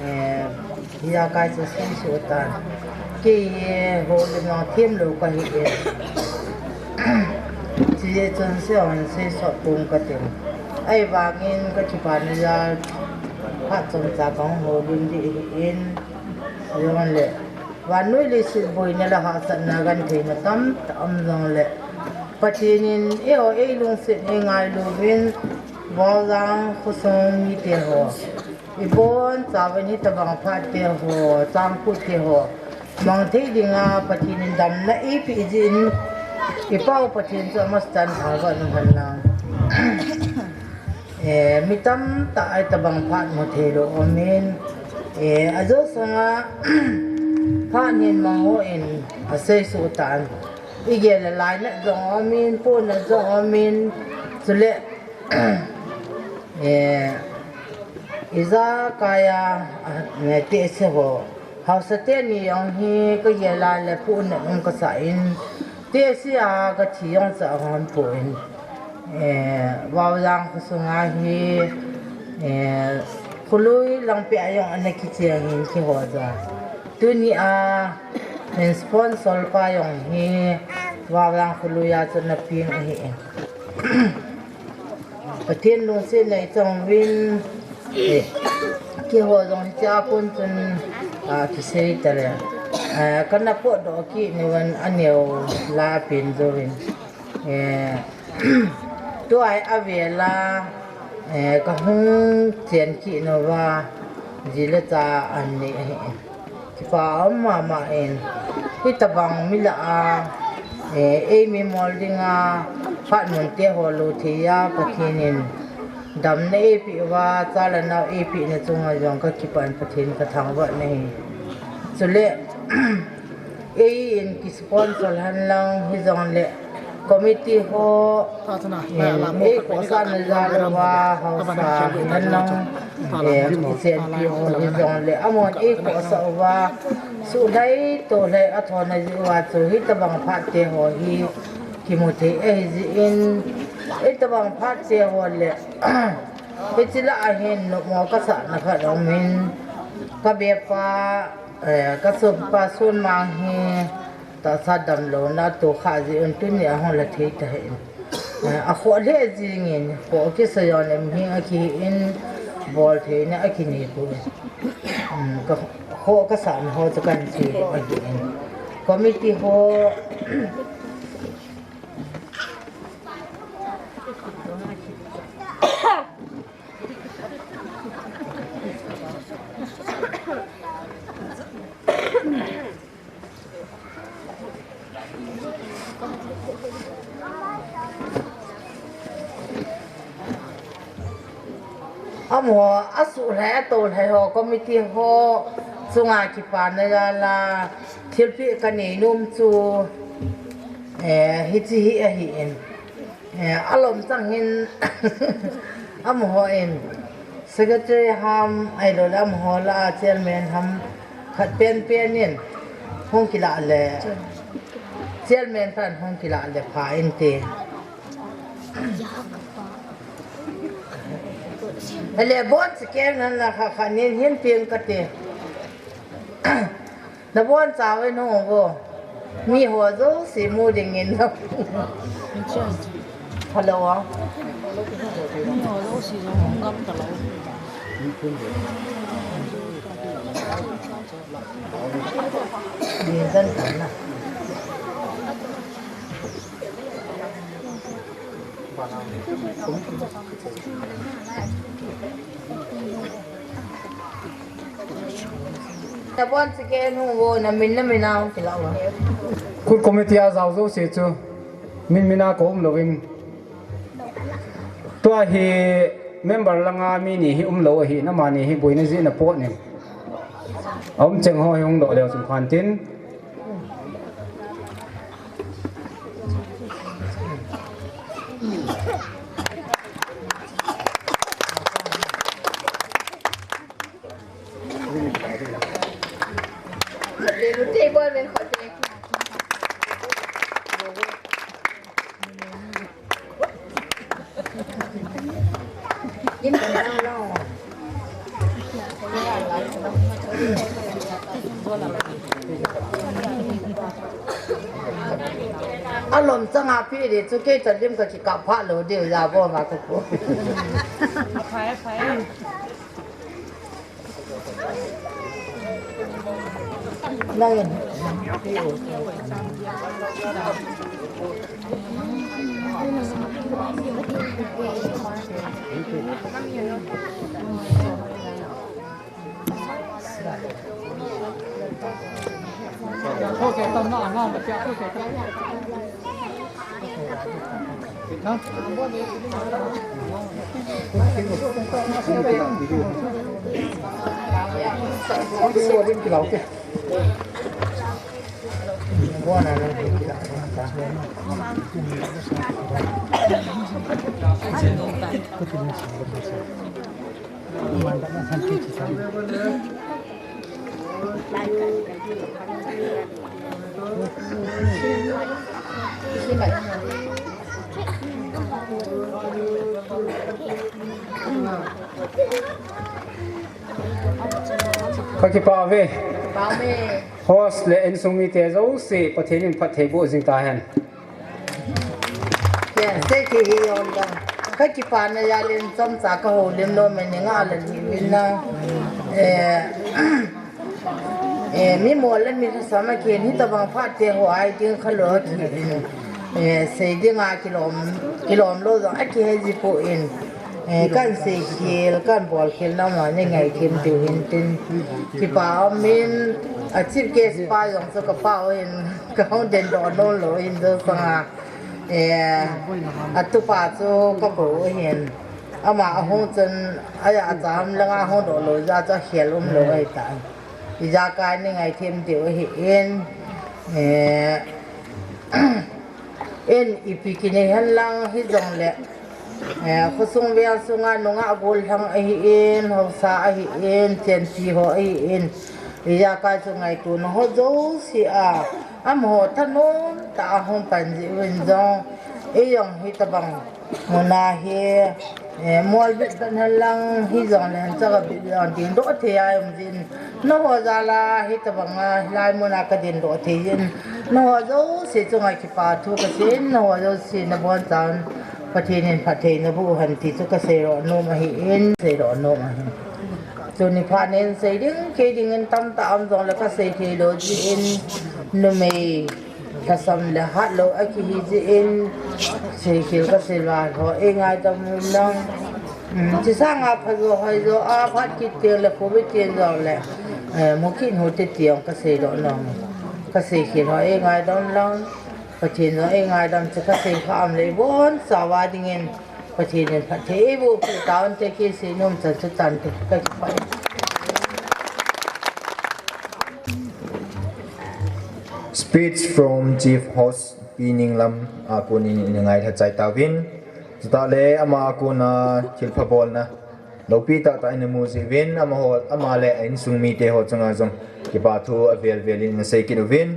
eh, hiya kai chu seisoh tan. Kei hi houlim lang themlou kahi e. Chujeh chun seihon seisoh pong kati. Ahivangin kakipana jal phat chomcha kahung houlim ding ahin. Jongle, vannoi leiset boina le hahsatna gentheina tamtah um jongle, Pathen in eiho eilungset eingailu uvin, Vaojang khosung mite ho, ibonchauvin hitobang phat te ho, changput te ho mang thei dinga Pathen in damna eipeh jeh in, iPau Pathen chu amasatan thangvah in umhen lang. Eh, mi tamtah a hitobang phat mu theilou aumin, eh, ajou sanga phat hin mang hon aseisoh tan. Igel le lainat jong aumin, pohnat jong aumin, chule, eh, ijakai a, ah, tehse ho, haosa teni jong hi kagel a le pohnat um kasah in, tehse a kathi jong chu ahung pon. Eh, Vaojang khosunga hi, eh, kholui lang peh a jong ana kicheng in keiho jong. Tunia, eh, sponsor pa jong hi Vaojang kholui a chu ana peng ahi. Pathen lungsetna ichang uvin, eh, keiho jong hichea kon chun, ah, kisei tale. Ah, kana potdoh kit uvin aneo la pen jouvin. Eh, tua hi avela, eh, kahung chen kit uva, ji le cha anei ahi. Kipa um mama in, hitobang mi lah a, eh, eimi mol dinga, phat mun te ho lo thei a, Pathen in damna eipeh uva, cha le nao eipehna chunga jong kakipah in Pathen kathangvah in ahi. Chule, ei in kisponsor hen lang hijongle, committee ho, eh, ei khohsahna jal uva, haosa hihen lang, eh, kichenpi ho hijongle, amahon ei khohsah uva, suhlhai tohlhai athona jeh uva chu hitobang phat te ho hi kimu thei ahi jeh in, hitobang phat te ho le, hiche lah a hin nopmo kasahna khat aumin, kabepa, eh, kasopipa Sonmang hi tahsa damlouna tohkhah jeh un tunia ahung la thei tahih in. Eh, akhoh lheh jingin, khoh kisa jongle mihem akihin, bol theina akinei poi. Um, kakhoh kasahna ho chu kahin sei ahin. Committee ho, amaho, asuhlhai, atohlhai ho, committee ho chunga kipana jal a thilpeh kanei nom chu, eh, hiche hi ahin. Eh, alom chang hin, amaho in, secretary ham, ahilou le amaho lah a chairman ham, khat penpen in, hung kilah le, chairman khat hung kilah le pha inte. Ahile, bon chekeng hen lang khat khat nin hin peng kate. Nabonchauvin hung uvo. Miho jouse mu dingin. Hello. Miho jouse jong hung gam talou. Ni jan tan na. Nabon chekeng hung uvo, namin, namin a hung kilah uvo. Khut committee a jao jouse chu min min a kaum louvin. Tua hi member langa mi ni hi umlou ahin, amani hi boina jeh in apot in. Aum cheng ho hi hung doh leu chun phan tin. Alom changa pi de chu kei ta lim ka ki ka pha lo de ya bo ma ka ko. Nang. Ka kipah uve. Host le insung mite jouse, Pathen in phatthei boh jing tahen. Kei, sei thei hi jong ka, ka kipana jal in chomcha ka houlim nom e, ni nga le ni win na. Eh, eh, mi mol le mi lhasam a kihin hitabang phat te ho a hi ding kha lou a kihin, eh, sei dinga kilom, kilom lou jong a kihe ji poi. Eh, kan seikhel, kan bolkhel na ma ni ngaithem diu hin tin. Kipa um in, a chief guest pa jong chu ka pau hin, ka hung dendoh nom lou hin jo sanga. Eh, a tupa chu ka kou hin. Ama ahung chun, aja acham langa hung doh lou jeh a chu akhel um lou ahi tan. Ijakai ni ngaithem diu ahin. Eh, in ipi kinei hen lang hijongle, eh, khosung vel sunga nungah gollhang ahin, haosa ahin, chenpi ho ahin, ijakai chu ngaitona ho jouse a, amaho thanom tah a hung pan jeh uvin jong, eijong hitabang muna hi, eh, mol bit ban hen lang, hijongle hancha bit jong dingdoh thei a um jin. Nangho jal a hitabang a hilai muna ka dingdoh thei jin. Nangho jouse chunga kipa thu ka seiyin, nangho jouse na bonchan Pathen in phatthei na boh hen ti chu ka seidoh nom ahin, seidoh nom ahin. Tuni phat nin sei ding, kei dingin tamtah um jongle ka sei thei lou jeh in, numei lhasam le hat lou a kihi jeh in, seikhel ka sei val ho, ei ngaidam un lang. Um, chi sanga phajo hoijo a phat kit teng le covid chen jongle, eh, mu kit u hite ti jong ka seidoh nom. Ka seikhel ho, ei ngaidam lang. Pathen jong ei ngaidam, chu ka sei kha um le, ibonchauva dingin Pathen in phatthei eiboh peh tahen te, kei seinom chan chu tante, ka kipah e. Speech from Chief Host Pi Ninglam a konin ina ngailha chai tauvin. Chutah le ama a kona thilpha bolna loupi tahtah ina mu jeh uvin, amaho, ama le a insung mite ho chunga jong kipa thu avel vel in ina sei kit uvin.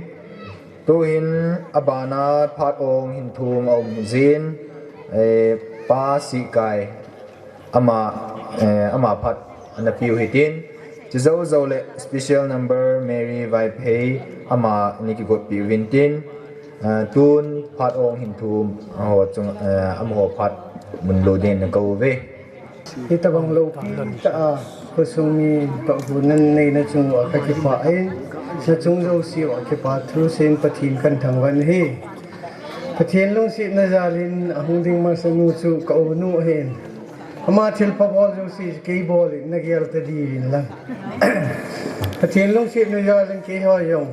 Tuhin abana phat ong hin thum a um jin, eh, Pa Sikai, ama, eh, ama phat ana piu hitin, chujou jou le special number Mary Vaiphei, ama ina kigotpi uvin tin, eh, tun phat ong hin thum ho chung, eh, amaho phat mun lou din na kou uve. Hitabang loupi tah a khosung mi toh hu nan neina chung uva ka kipah in, na chung jouse uva kipa thu seiyin Pathen kan thangvah in ahi. Pathen lungsetna jal in ahung ding masa nu chu ka u nu ahin. Ama thilpha bol jouse kei bol in na gel ta diu vin lang. Pathen lungsetna jal in keiho jong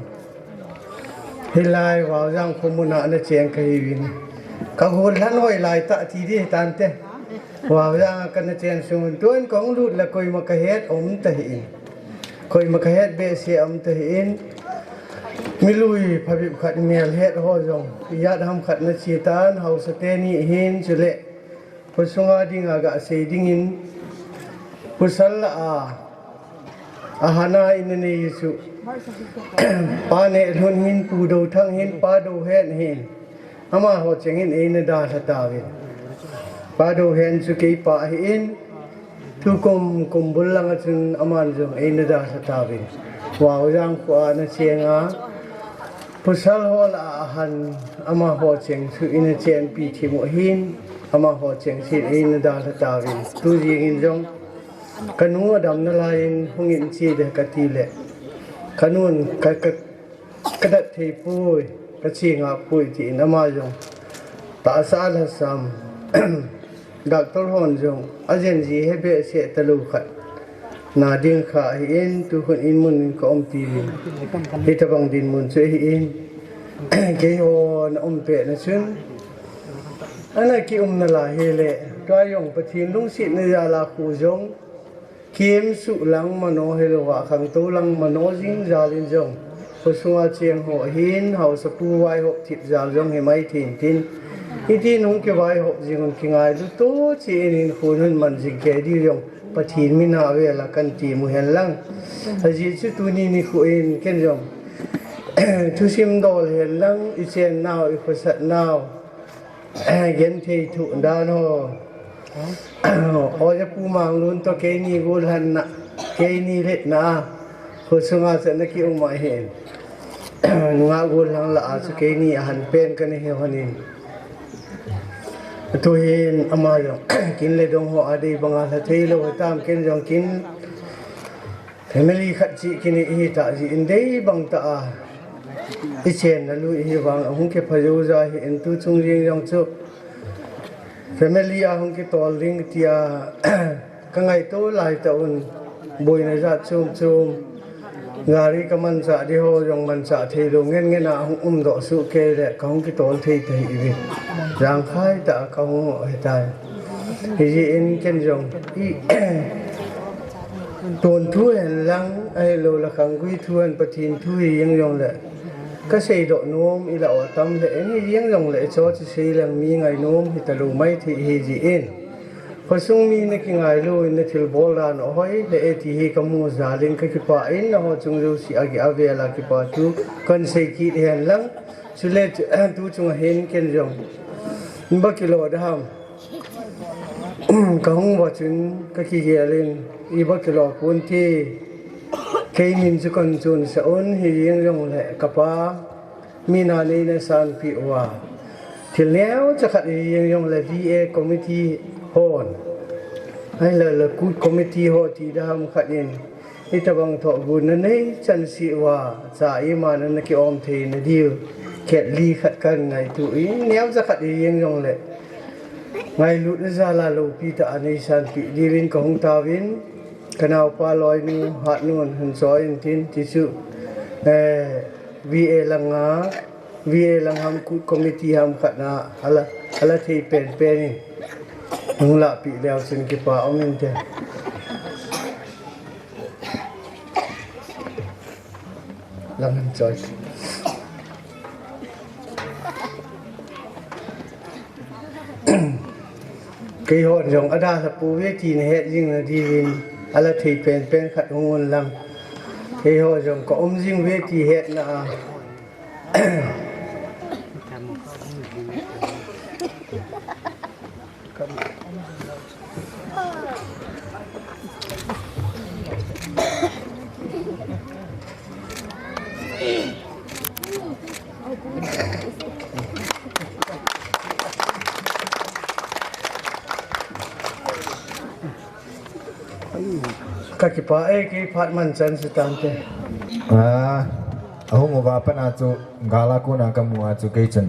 hilai Vaojang khomun a na cheng ka hiuvin. Ka gollhang hoilai tah ti ding tante. Vaojang a ka na cheng sung un tun ka hung lut le koima ka het um ta hih in. Koima ka het behseh um ta hih in. Milui phabep khat melhet ho jong ijat ham khat na che tan, haosa teni hin chule khosunga dinga ga sei dingin, pasal a, a hana ina nei chu, Pa Nehlun hin, Pu Dothang hin, Pa Dohen hin, amaho chengin eina dalha tauvin. Pa Dohen chu kei pa ahin, Tukum kumbul langa chun aman jong eina dalha tauvin. Vaojang khoa ana cheng a, pasal ho lah a ahan, amaho cheng chu ina chenpi thim u ahin, amaho cheng chu eina dalha tauvin. Tu jingin jong kanu adam nalaiyin hungin che ding kati le, kanun ka, ka, ka dat thei poi, ka che nga poi tin ama jong tahsa lhasam. Doctor hon jong ajen ji he behseh talou khat na ding kha ahin, tukhun in mun in ka um tiuvin. Hitabang dinmun chu ahin, keiho na um pet na chun ana kium nalai hile, tua jong Pathen lungsetna jal a khu jong, kem suh lang mano hilouva, khangtou lang mano jing jal in jong, khosunga cheng ho ahin, haosapu vaihop thip jal jong himai thei intin, hitin hung kivaihop jing un, kingailu toh cheh in, hinkho in man jing kei diu jong Pathen min a vel a kan ti mu hen lang. Ajeh chu tuni nikho in ken jong thusim dol hen lang, i chennau, i khosatnau, genthei thoh dan ho, Oja Pu Manglun toh keini gollhang na, keini letna a, khosunga chu ana kium ahin. Nungah gollhang lah a chu keini ahan pen kana hi honin. Tuhin ama jong kin le dong ho adei banga lha thei lou hitam, ken jong kin family khat cheh kinei hita jeh in dei bang tah a i chenna lui hi vang ahung kipha jou ja hi in, tu chung jing jong chu family a hung kitol ding tia ka ngaito lai tah un, boina jat chom chom, gari ka manchah di ho jong manchah thei lou ngen ngen a hung umdoh soh kei le ka hung kitol thei ta hi ve. Jangkhai tah a ka hung hitai. Hijeh in ken jong i ton thu hen lang, ahilou le khanggui thu hen, Pathen thu hi jeng jong le ka seidoh nom i lah u atam le, in hi jeng jong le i cho chi sei leng mi ngainom hita lou mai thei hijeh in. Khosung mi na kingailu in na thilbol dan u hoi le e ti hi ka mu jal in ka kipah in, nangho chung jouse a ki avel a kipa thu kan sei kit hen lang. Chule chu, tu chung a hin ken jong, iba kilo ding ham, ka hung va chun ka kigel in, iba kilo pon ti, kei min chu kan chun sa un, hi jeng jong le ka pa, mi na nei na sanpi uva, thil neocha khat hi jeng jong le V A committee hon, ahilou le KUT committee ho ti ding ham khat in, hitabang thohgon na nei chan seh uva, cha iman ana kiom thei na diu, khetli khat kan ngaito in, neocha khat hi jeng jong le ngailutna jal a loupi tah a nei sanpi diuvin ka hung tauvin, ka naopa loinu Hatnu in hung choi intin, ti chu, eh, V A lang a, V A lang ham, KUT committee ham khat na, ala, ala thei pen pen in hung lahpeh leu chun kipa um inte. Lang hin choi. Keihon jong adalha pouve ti na het jing na diuvin, ala thei pen pen khat hung un lang. Keiho jong ka um jing ve ti hetna a. Ka kipah e, kei phat man chan chu tante. Ah, ahung uva pat a chu, gal a kona ka mu a chu kei chun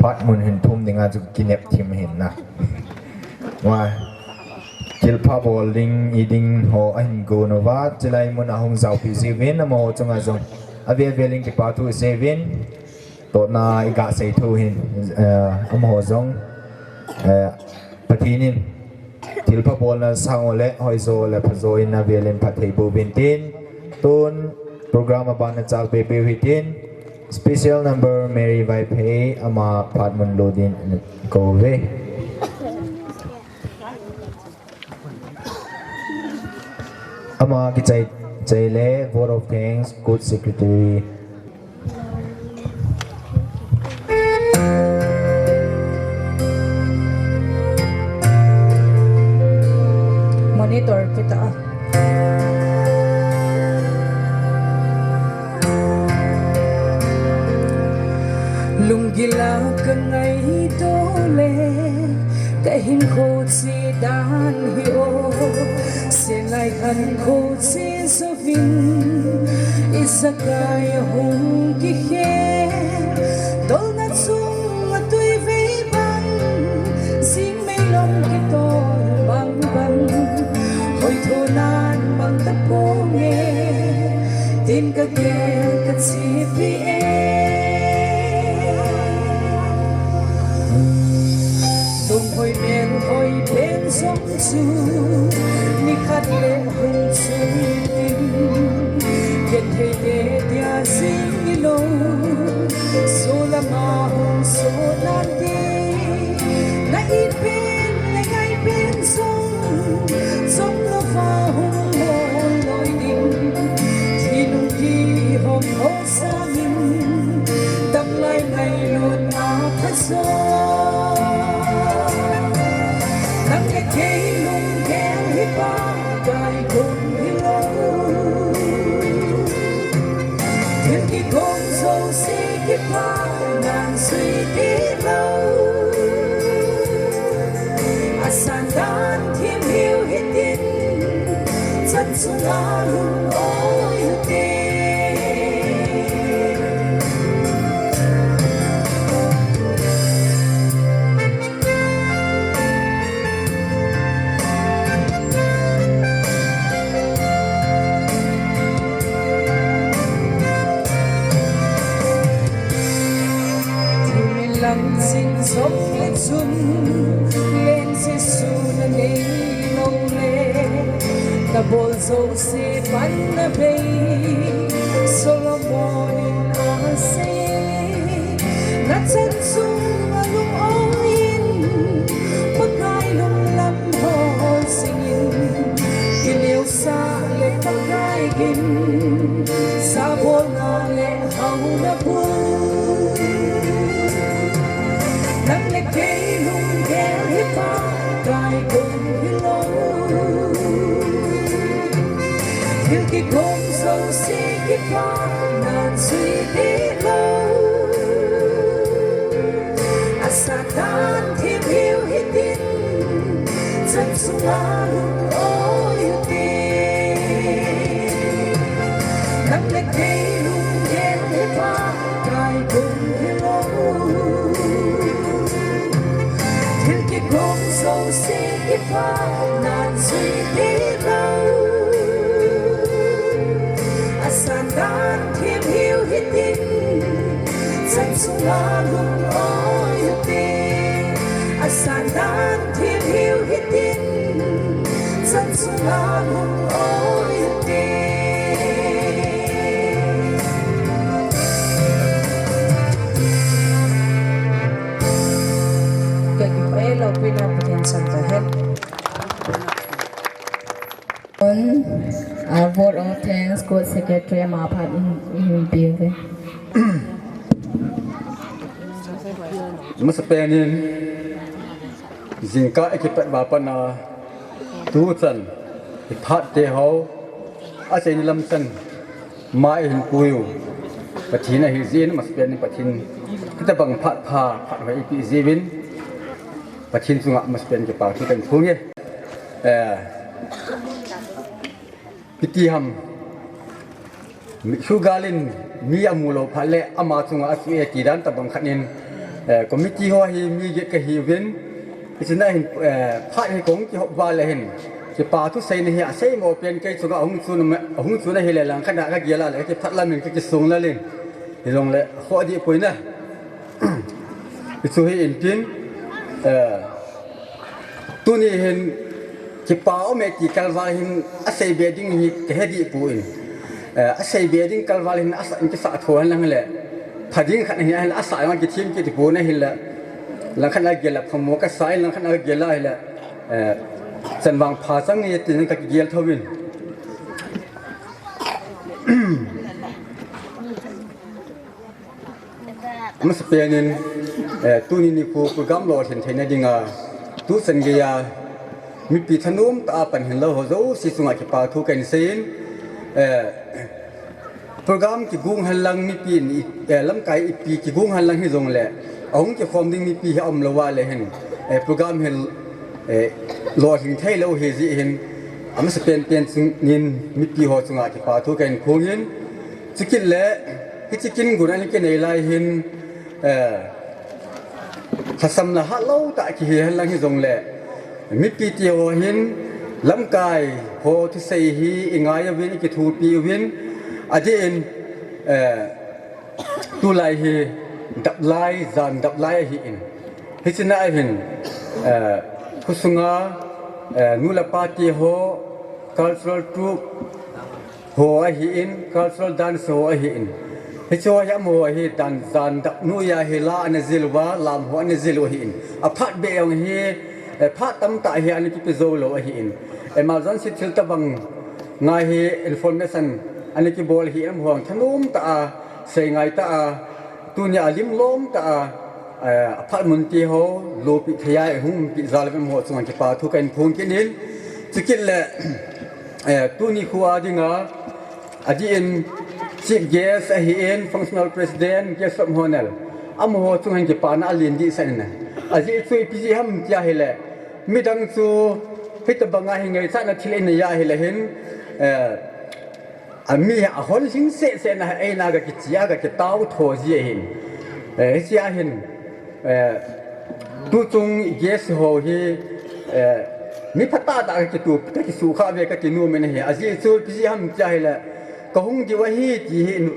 phat mun hin thum dinga chu kinep thim hin na. Wa, thilpha bol ding, i ding ho ahin gon uva, chulai mun a hung jaopi jiuvin, amaho chunga jong avel vel in kipa thu i seiyuvin, totna i ga sei thu hin, eh, amaho jong, eh, Pathen in thilpha bolna sang u le, hoijo le, phajo in avel in phatthei boh uvin tin, tun program aban a chal pehpeh u hitin, special number Mary Vaiphei, ama phat mun lo din kou uve. Ama kichai chai le, vote of thanks, KUT secretary. Monitor. Lunggil a ka ngaito le ka hinkho che dan hi o, Sinai khankho che jouvin Isakai a hung kikhen, tolna chunga tui vei bang, jing meilom kitol bang bang, hoi thonan mang taponge, tin ka gel ka chepi e. Lunghoi melhoi pen jong chu nikhat le hung chung tin, genthei te tia jing ilou, solam a hung sot nante, na it pen le ngai pen jong, jom louva hung hol loi ding, thi nung kihong ho sangin, damlai ngailutna pha jo. Nang le kei lunggel hi pakai kum hilou, thil kigong jouse kipah nan jui tilou, asan dan thim hiu hitin, chan chunga lungoi u te. Thil lang jing jong le chun, len Jesu na nei lou le, na bol jouse panna bei, Solomon in asei, na chan chunga lungoi in, Pakai lunglam hol jingin, kineosah le Pakai gin, sabolna le hauna bul. Nang le kei lunggel hi Pakai kum hilou, thil kigong jouse kipah nan jui tilou, asan dan thim hiu hitin, chan chunga lungoi u te. Nang le kei lunggel hi Pakai kum hilou, thil kigong jouse kipah nan jui tilou, asan dan thim hiu hitin, chan chunga lungoi u te. Asan dan thim hiu hitin, chan chunga lungoi u te. Ka kipah e, loupina Pathen chan tahen. On, uh, vote of thanks, Court Secretary ama phat in, in pe uve. Masapen in, jingkah i kipat uva pat a, tuchan, i phat te ho, aseina lam chan, ma i hin pui u Pathen ahi jeh in, masapen in Pathen, hitabang phat pha, phat hoi i pe jeh uvin, Pathen chunga masapen kipa thu kahin thum e. Eh, iti ham, mi, sugar in mi amu lou phat le ama chunga asuh e ti dan tabang khat in, eh, committee ho hi mi get kahi uvin, hiche na hin, eh, phat hi kong kihop uva le hin, kipa thu seina hi asei mo pen kei chunga ahung chun, ahung chun ahile langkhat a kagel a le, kiphat lam in kakisung lal in, hijongle, khoh dih poi na. Hichu hi intin, eh, tuni hin kipa um e ti kalval hin asei be ding hi kahe dih poi. Eh, asei be ding kalval hin asa in kisah tho hen lang le. Pha ding khat hin ahin asah in kithem kit poi na hin le. Langkhat a gel a phamo kasa in langkhat a gel a hin le. Eh, chan vang pha chang e tin kakigel tho in. Masapen in, eh, tuni nikho program lolhin theina dinga, tuchan geiya, Mipi thanom tah a pan hin lou ho jouse chunga kipa thu kahin seiyin, eh, program kigon henlang mipi in, eh, lamkai ipi kigon henlang hijongle, ahung kikhom ding mipi hi aum lou a le hin, eh, program hi, eh, lolhing thei lou ahi jeh hin, amasapen pen chungin mipi ho chunga kipa thu kahin phong in, chukit le, hiche kin gon ana kinei lai hin, eh, lhasam le hatlou tah kihi henlang hijongle, mipi te ho hin, lamkai ho thusei hi ingai uvin, ikithopi uvin, adeh in, eh, tulai hi dap lai, jan dap lai ahin. Hiche na ahin, eh, khosunga, eh, nu le pa te ho, cultural troupe, ho ahin, cultural dance ho ahin. Hiche ho hi amaho hi dan jan dap noiya hi la ana jil uva, lam ho ana jil u ahin. Aphat beh jong hi, eh, phat tamtah hi ana kipe jou lou ahin. Emergency thil tobang nga hi information ana kibol hi amaho thanom tah a, seingai tah a, tunia lim lom tah a, eh, aphat mun te ho, lopi thei a, ihung umpi jal uvin amaho chunga kipa thu kahin phong kit in. Chukit le, eh, tuni khoa dinga, adeh in chief guest ahin, functional president, guest of honour. Amaho chunga hin kipana alen dehset in. Ajeh chu ipi jeh ham tia ahile, midang chu hitobanga hi ngaichatna thil inei a ahile hin, eh, ami ahon lhing seh seh na eina ga kichia ga kitao tho ji ahin. Eh, hichea hin, eh, tuchung guest ho hi, eh, mi phatah tah a kitup, kakisukha ve kati nom in ahi. Ajeh chu ipi jeh ham tia ahile, kahung diu ahi ti hi in,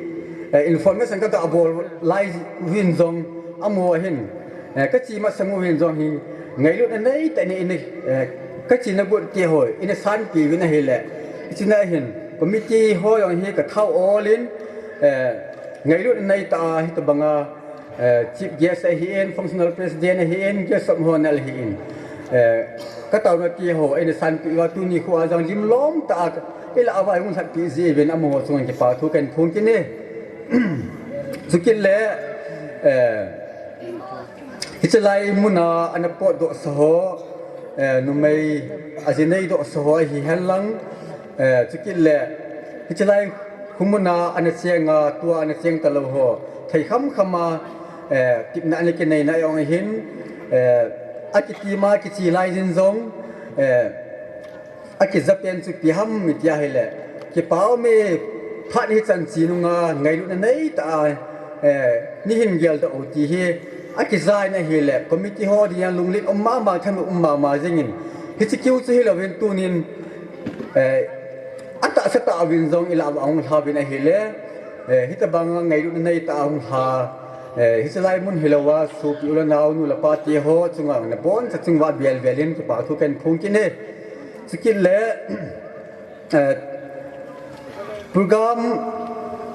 eh, information kaga bol lai uvin jong, amaho hin, eh, kache masang uvin jong hi, ngailutna neitah in, in, eh, kachena got te ho, ina sanpeh uvin ahile, hiche na hin, committee ho jong hi kathao ol in, eh, ngailutna neitah a hitobanga, eh, chief guest ahin, functional president ahin, guest of honour ahin, eh, kataona te ho, ina sanpeh uva tuni khoa jong lim lom tah a, ilah uva ihung lhatpeh ji uvin amaho chunga kipa thu kahin phong kit e. Chukit le, eh, hiche lai muna ana potdoh sa ho, eh, numei ajinei doh sa ho ahi henlang, eh, chukit le, hiche lai khu muna ana chenga, tua ana cheng talou ho, thei kham khama, eh, tipna ana kineina jong ahin, eh, akitima kiche lai jin jong, eh, akijapen chu ipi ham tia ahile, kipa ume, phat hichan che nunga ngailutna neitah a, eh, neihin geldoh u ti hi, akija in ahile, committee ho dinga lunglen um mama, thanom um mama jengin, hiche keu chu hilouvin tunin, eh, atahsa tah uvin jong ilah uva ahung lha uvin ahile, eh, hitobanga ngailutna neitah a ahung lha, eh, hiche lai mun hilouva, sopi u le nao, nu le pa te ho chunga naboncha chunguva bel bel in kipa thu kahin phong kit e. Chukit le, eh, program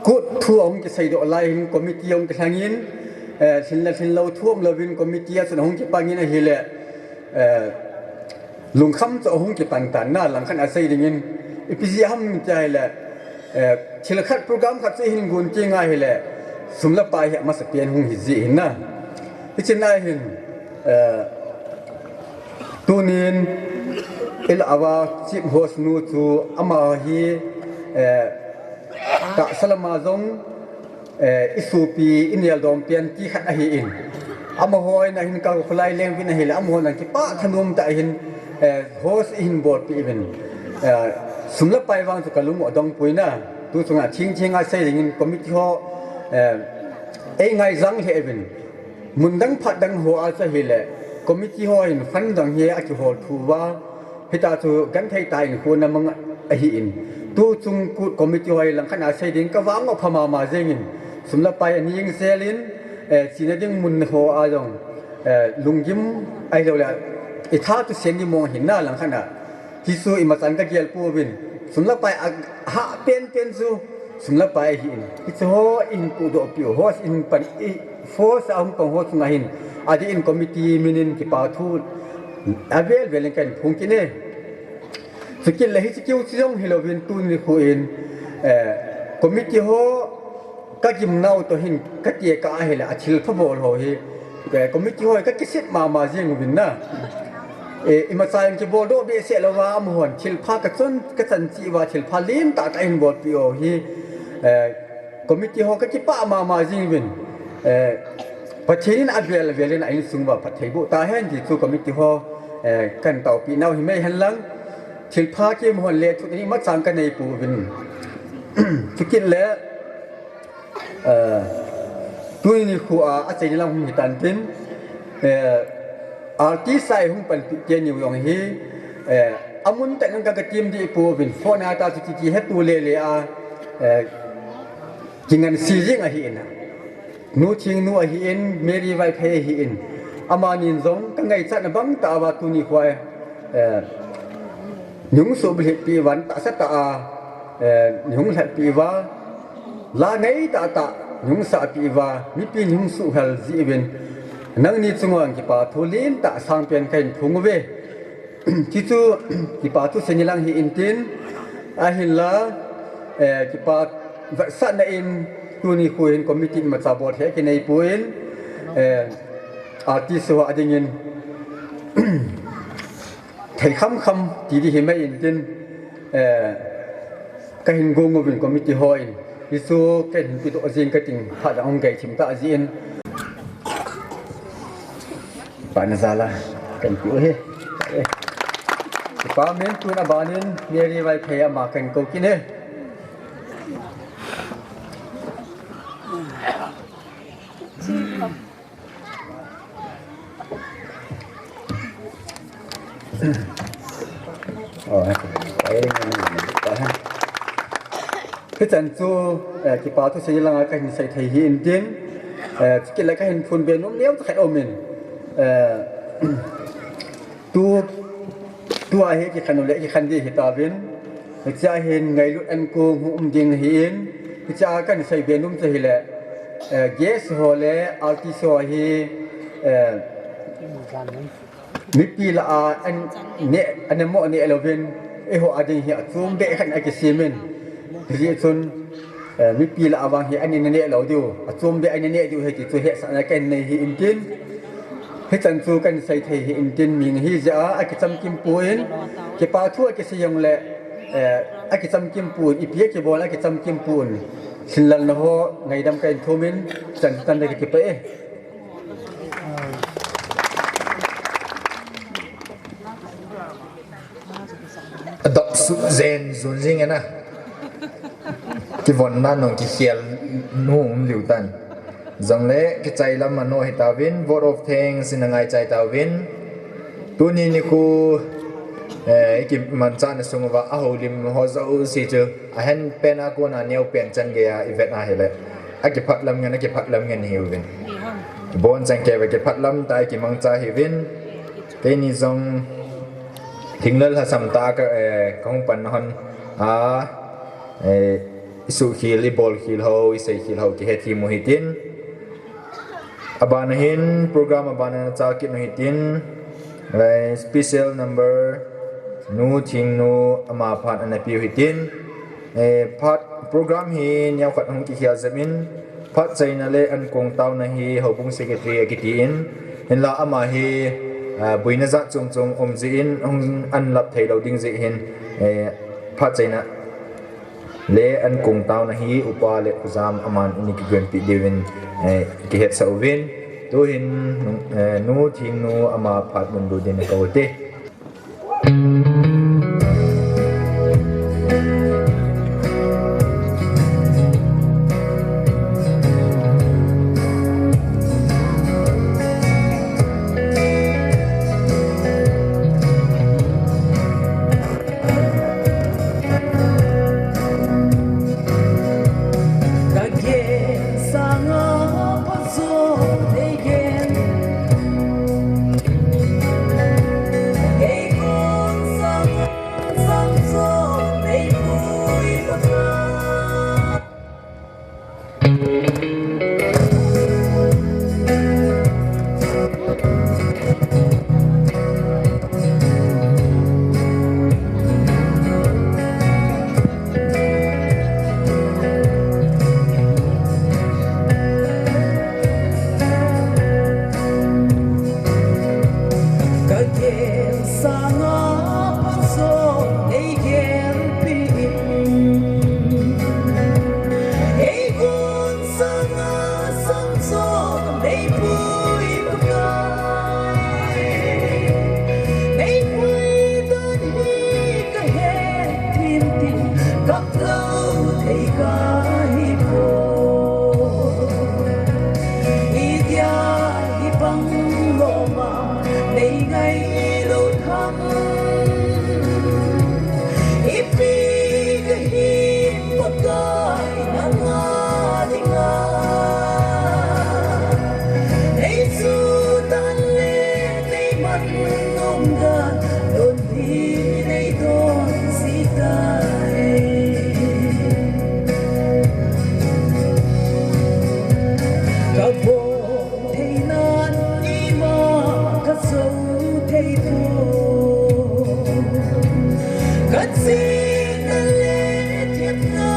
kut thu ahung kiseidoh lai hin committee ahung kilhang in, eh, lhin le lhin lou thu umlouvin committee a chun ahung kipang in ahile, eh, lungkham chu ahung kipan tan na, langkhat a sei dingin, ipi jeh ham tia ahile, eh, thil khat program khat chu ihin gon tenga ahile, sum le pai hi amasapen hung hi ji ahin na. Hiche na hin, eh, tunin ilah uva chief host nu chu ama hi, eh, tahsa lama jong, eh, isopi inel dom pen ti khat ahin. Amaho in ahin kakholai leng uvin ahile, amaho in kipah thanom tah in, eh, host eihin bolpeh uvin. Eh, sum le pai vang chu kalung adong poi na. Tuchunga thing thinga sei dingin committee ho, eh, eingaijang lheh uvin. Mun dang phat dang ho a chu ahile, committee ho in fund dang hi akihol thu uva, hitia chu genthei tah in khona mang ahin. Tuchung kut committee ho hi langkhat a sei ding kavang u pha mama jengin, sum le pai aneng jel in, eh, chena ding mun ho a jong, eh, lunggim ahilouleh, itha tu sen ni mong ahin na langkhat a. Hichu imachan kagel pouvin, sum le pai ahah pen pen chu, sum le pai ahin. Hichu ho ihin pudoh piu, host in pan i, force a hung pang ho chunga hin, adeh in committee minin kipa thu avel vel in kahin phong kit e. Chukit le hiche keu chu jong hilouvin tuni khu in, eh, committee ho kagimnau toh hin katekah ahile athilpha bol ho hi, eh, committee ho hi kakisep mama jeng uvin na. Eh, imacha in kibol doh behseh louva, amahon thilpha kachon, kachan cheh uva, thilpha lentah tah ahin bolpeh u hi, eh, committee ho kakipah mama jing uvin, eh, Pathen in avel vel in a insung uva phatthei boh tahen ti chu committee ho, eh, kahin taopeh nau hi mai hen lang, thilpha kimahon lethuh ni imacha kanei pouvin. Chukit le, eh, tuni nikho a, achaina lang hung hitan tin, eh, artist a hung panpeh teni u jong hi, eh, amun tah in ka, katim deh pouvin, phone a tah chu titi hetu lele a, eh, kingansei jing ahi in. Nu Thingnu ahi in, Mary Vaiphei ahi in. Amani in jong kangaichatna bang tah uva tuni nikho a, eh, nahung suhbulhit peh uva, tahsa tah a, eh, nahung lhatpeh uva, la ngai tah tah nahung sahpeh uva, mipi nahung suhhel jeh uvin, nangni chunga kipa thu lentah sangpen kahin phong uve. Ti chu, kipa thu seini lang hi intin, ahinla, eh, kipa vetsahna in, tuni nikho hin committee imacha bolthei kinei pon, eh, artist ho a dingin, thei khamkham ti ding hi mai intin, eh, kahin gong uvin committee hon, hichu kahin pedoh jing kating, phat jong hung gei thim ta jin. Pana jal a, kahin peh u hi. Kipa umin tun aban in, Mary Vaiphei ama kahin kou kit e. Hichan chu, eh, kipa thu seini langa kahin sei thei hi intin, eh, chukit le kahin phonbe nom neo khat aumin, eh, tu, tua hi kikhen u le kikhen ding hitauvin, hichea hin ngailut ankong hung um ding ahin, hichea kahin seibe nom chu hile, eh, guest ho le artist ho hi, eh, mipi lah a an neh, aneh mo neh louvin, eiho a ding hi achom beh khat in akisem in. Hijeh chun, eh, mipi lah a vang hi an in aneh lou diu, achom beh an in aneh diu ahi ti chu hetsahna kahin nei hi intin. Hichan chu kahin sei thei hi intin, mi ahi jeh a akichamkim pon, kipa thu akisei jongle, eh, akichamkim pon, ipi akibol akichamkim pon. Sinlal na ho ngaidam kahin thum in, chan chan le kakipah e. Adop suh jen jun jing e na. Kivon na nung kikhel nu um liu tan. Jongle kichai lam a no hitauvin, vote of thanks in angai chai tauvin. Tuni nikho, eh, ikimanchahna sung uva ahoulim ho jouse chu, ahen pen a kona neo pen chan geiya ivet a hile, akiphat lam ngen, akiphat lam ngen hiuvin. Kibon chang kei uva kiphat lam tah a ikimangcha hiuvin. Keini jong thinglel lhasam tah a ka, eh, kahung pan na hon a, eh, isuhkhel, ibolkhel ho, iseikhel ho kihethem u hitin. Abana hin, program abana nachal kit u hitin, lai special number, Nu Thingnu ama phat ana peh u hitin. Eh, phat program hi neokhat hung kikhel jep in, phat chaina le ankong taona hi houbung secretary akiti in, hinla ama hi, ah, boina jat chom chom um jeh in, hung an lap thei lou ding jeh hin, eh, phat chaina le ankong taona hi upa le khojam aman ana kigonpeh diuvin, eh, kihetsah uvin. Tuhin, eh, Nu Thingnu ama phat mun lut din kou te. Lo thei kahi poi. Idia hibang loma nei ngailou ham. Ipi kahi Pakai nanga dinga. Nei chu tan le nei man nom dan, don hi nei don si tai. Ka bol thei nan ima ka so thei poi. Ka chihna le thiamna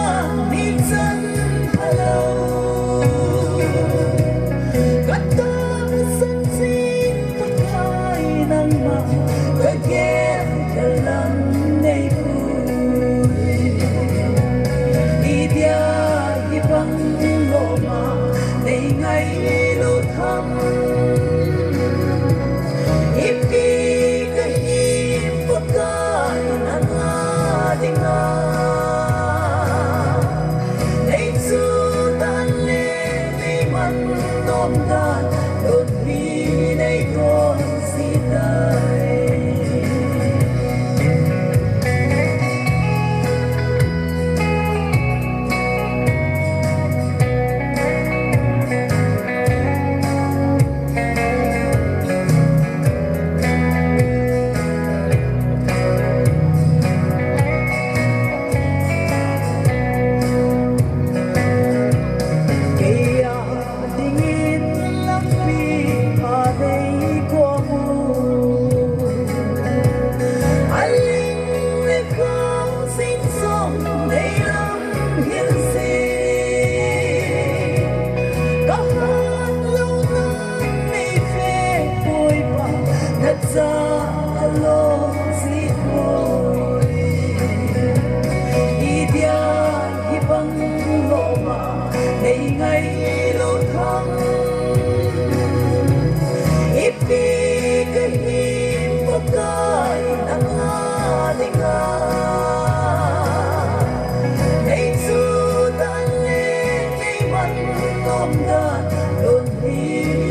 mi chan phalou. Ka tahsan jing Pakai nangma ka gen khelam nei poi. Idia hibang loma nei ngailou ham. Ipi kahi Pakai nanga dinga. Nei chu tan le nei man nom dan, don hi nei don si tai. Kei a dingin lampi pha nei ko mu. Aling le khang sing song nei lam hin si. Ka hat lou nang nei fe poi pa, na cha alou si poi. Idia hibang loma nei ngailou ham. Ipi kahi Pakai nanga dinga. Nei chu tan le nei man nom dan, don hi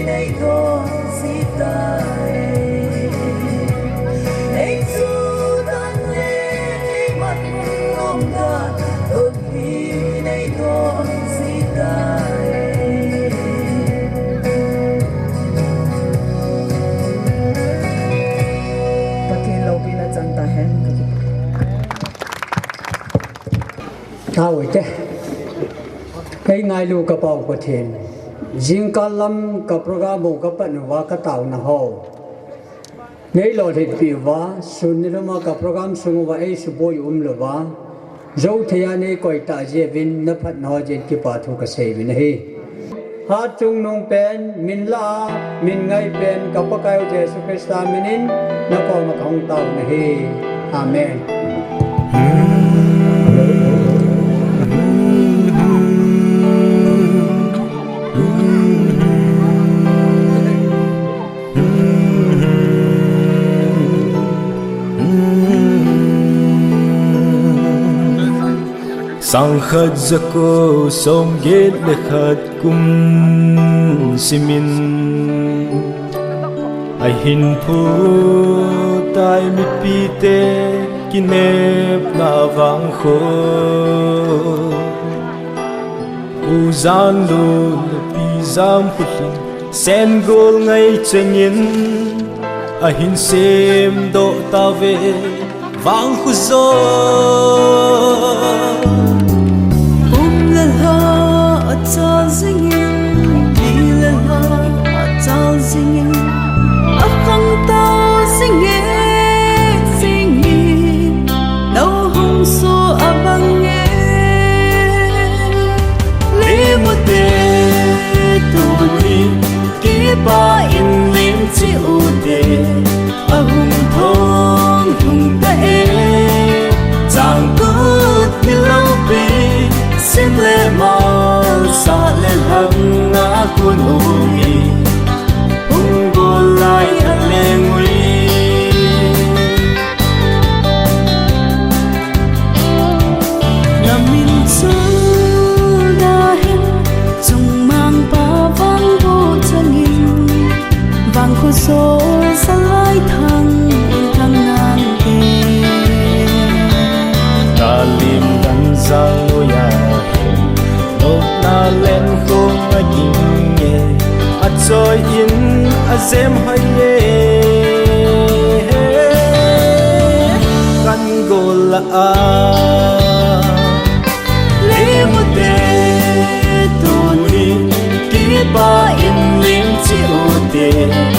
nei don si tai. Nei chu tan le nei man nom dan, don hi nei don si tai. Pathen loupina chang tahen. Tao te. Kei ngailu ka Pa u Pathen. Jingkah lam ka program u ka pan uva ka taona ho nei lolhinpi uva, sun nilum a ka program sung uva ei suboi um louva, jou thei a nei koi tah jeh uvin na phatna ho jeh in kipa thu ka sei uvin ahi. Hatchungnung pen, min lah a, min ngai pen, ka Pakai u Jesu Christa min in, na koma ka hung taona ahi. Amen. Sangkhat jako somget le khat kum simin ahin phutai mipite kinepna vangkho. U Janlun le Pi Jamkhulin Sengol ngai chengin ahin semdoh tauve vangkho jo. Um le lha achal jingin, pi le lha achal jingin, akhangtou jinge, jingin, nao hung so abang e. Lemute tuni kipa in lim chi ute, ahung thong hung ta e. Changkut milou Choi in a jem hoi e, kan gol lah a. Lemu te, tuni kipa in lim chi u te.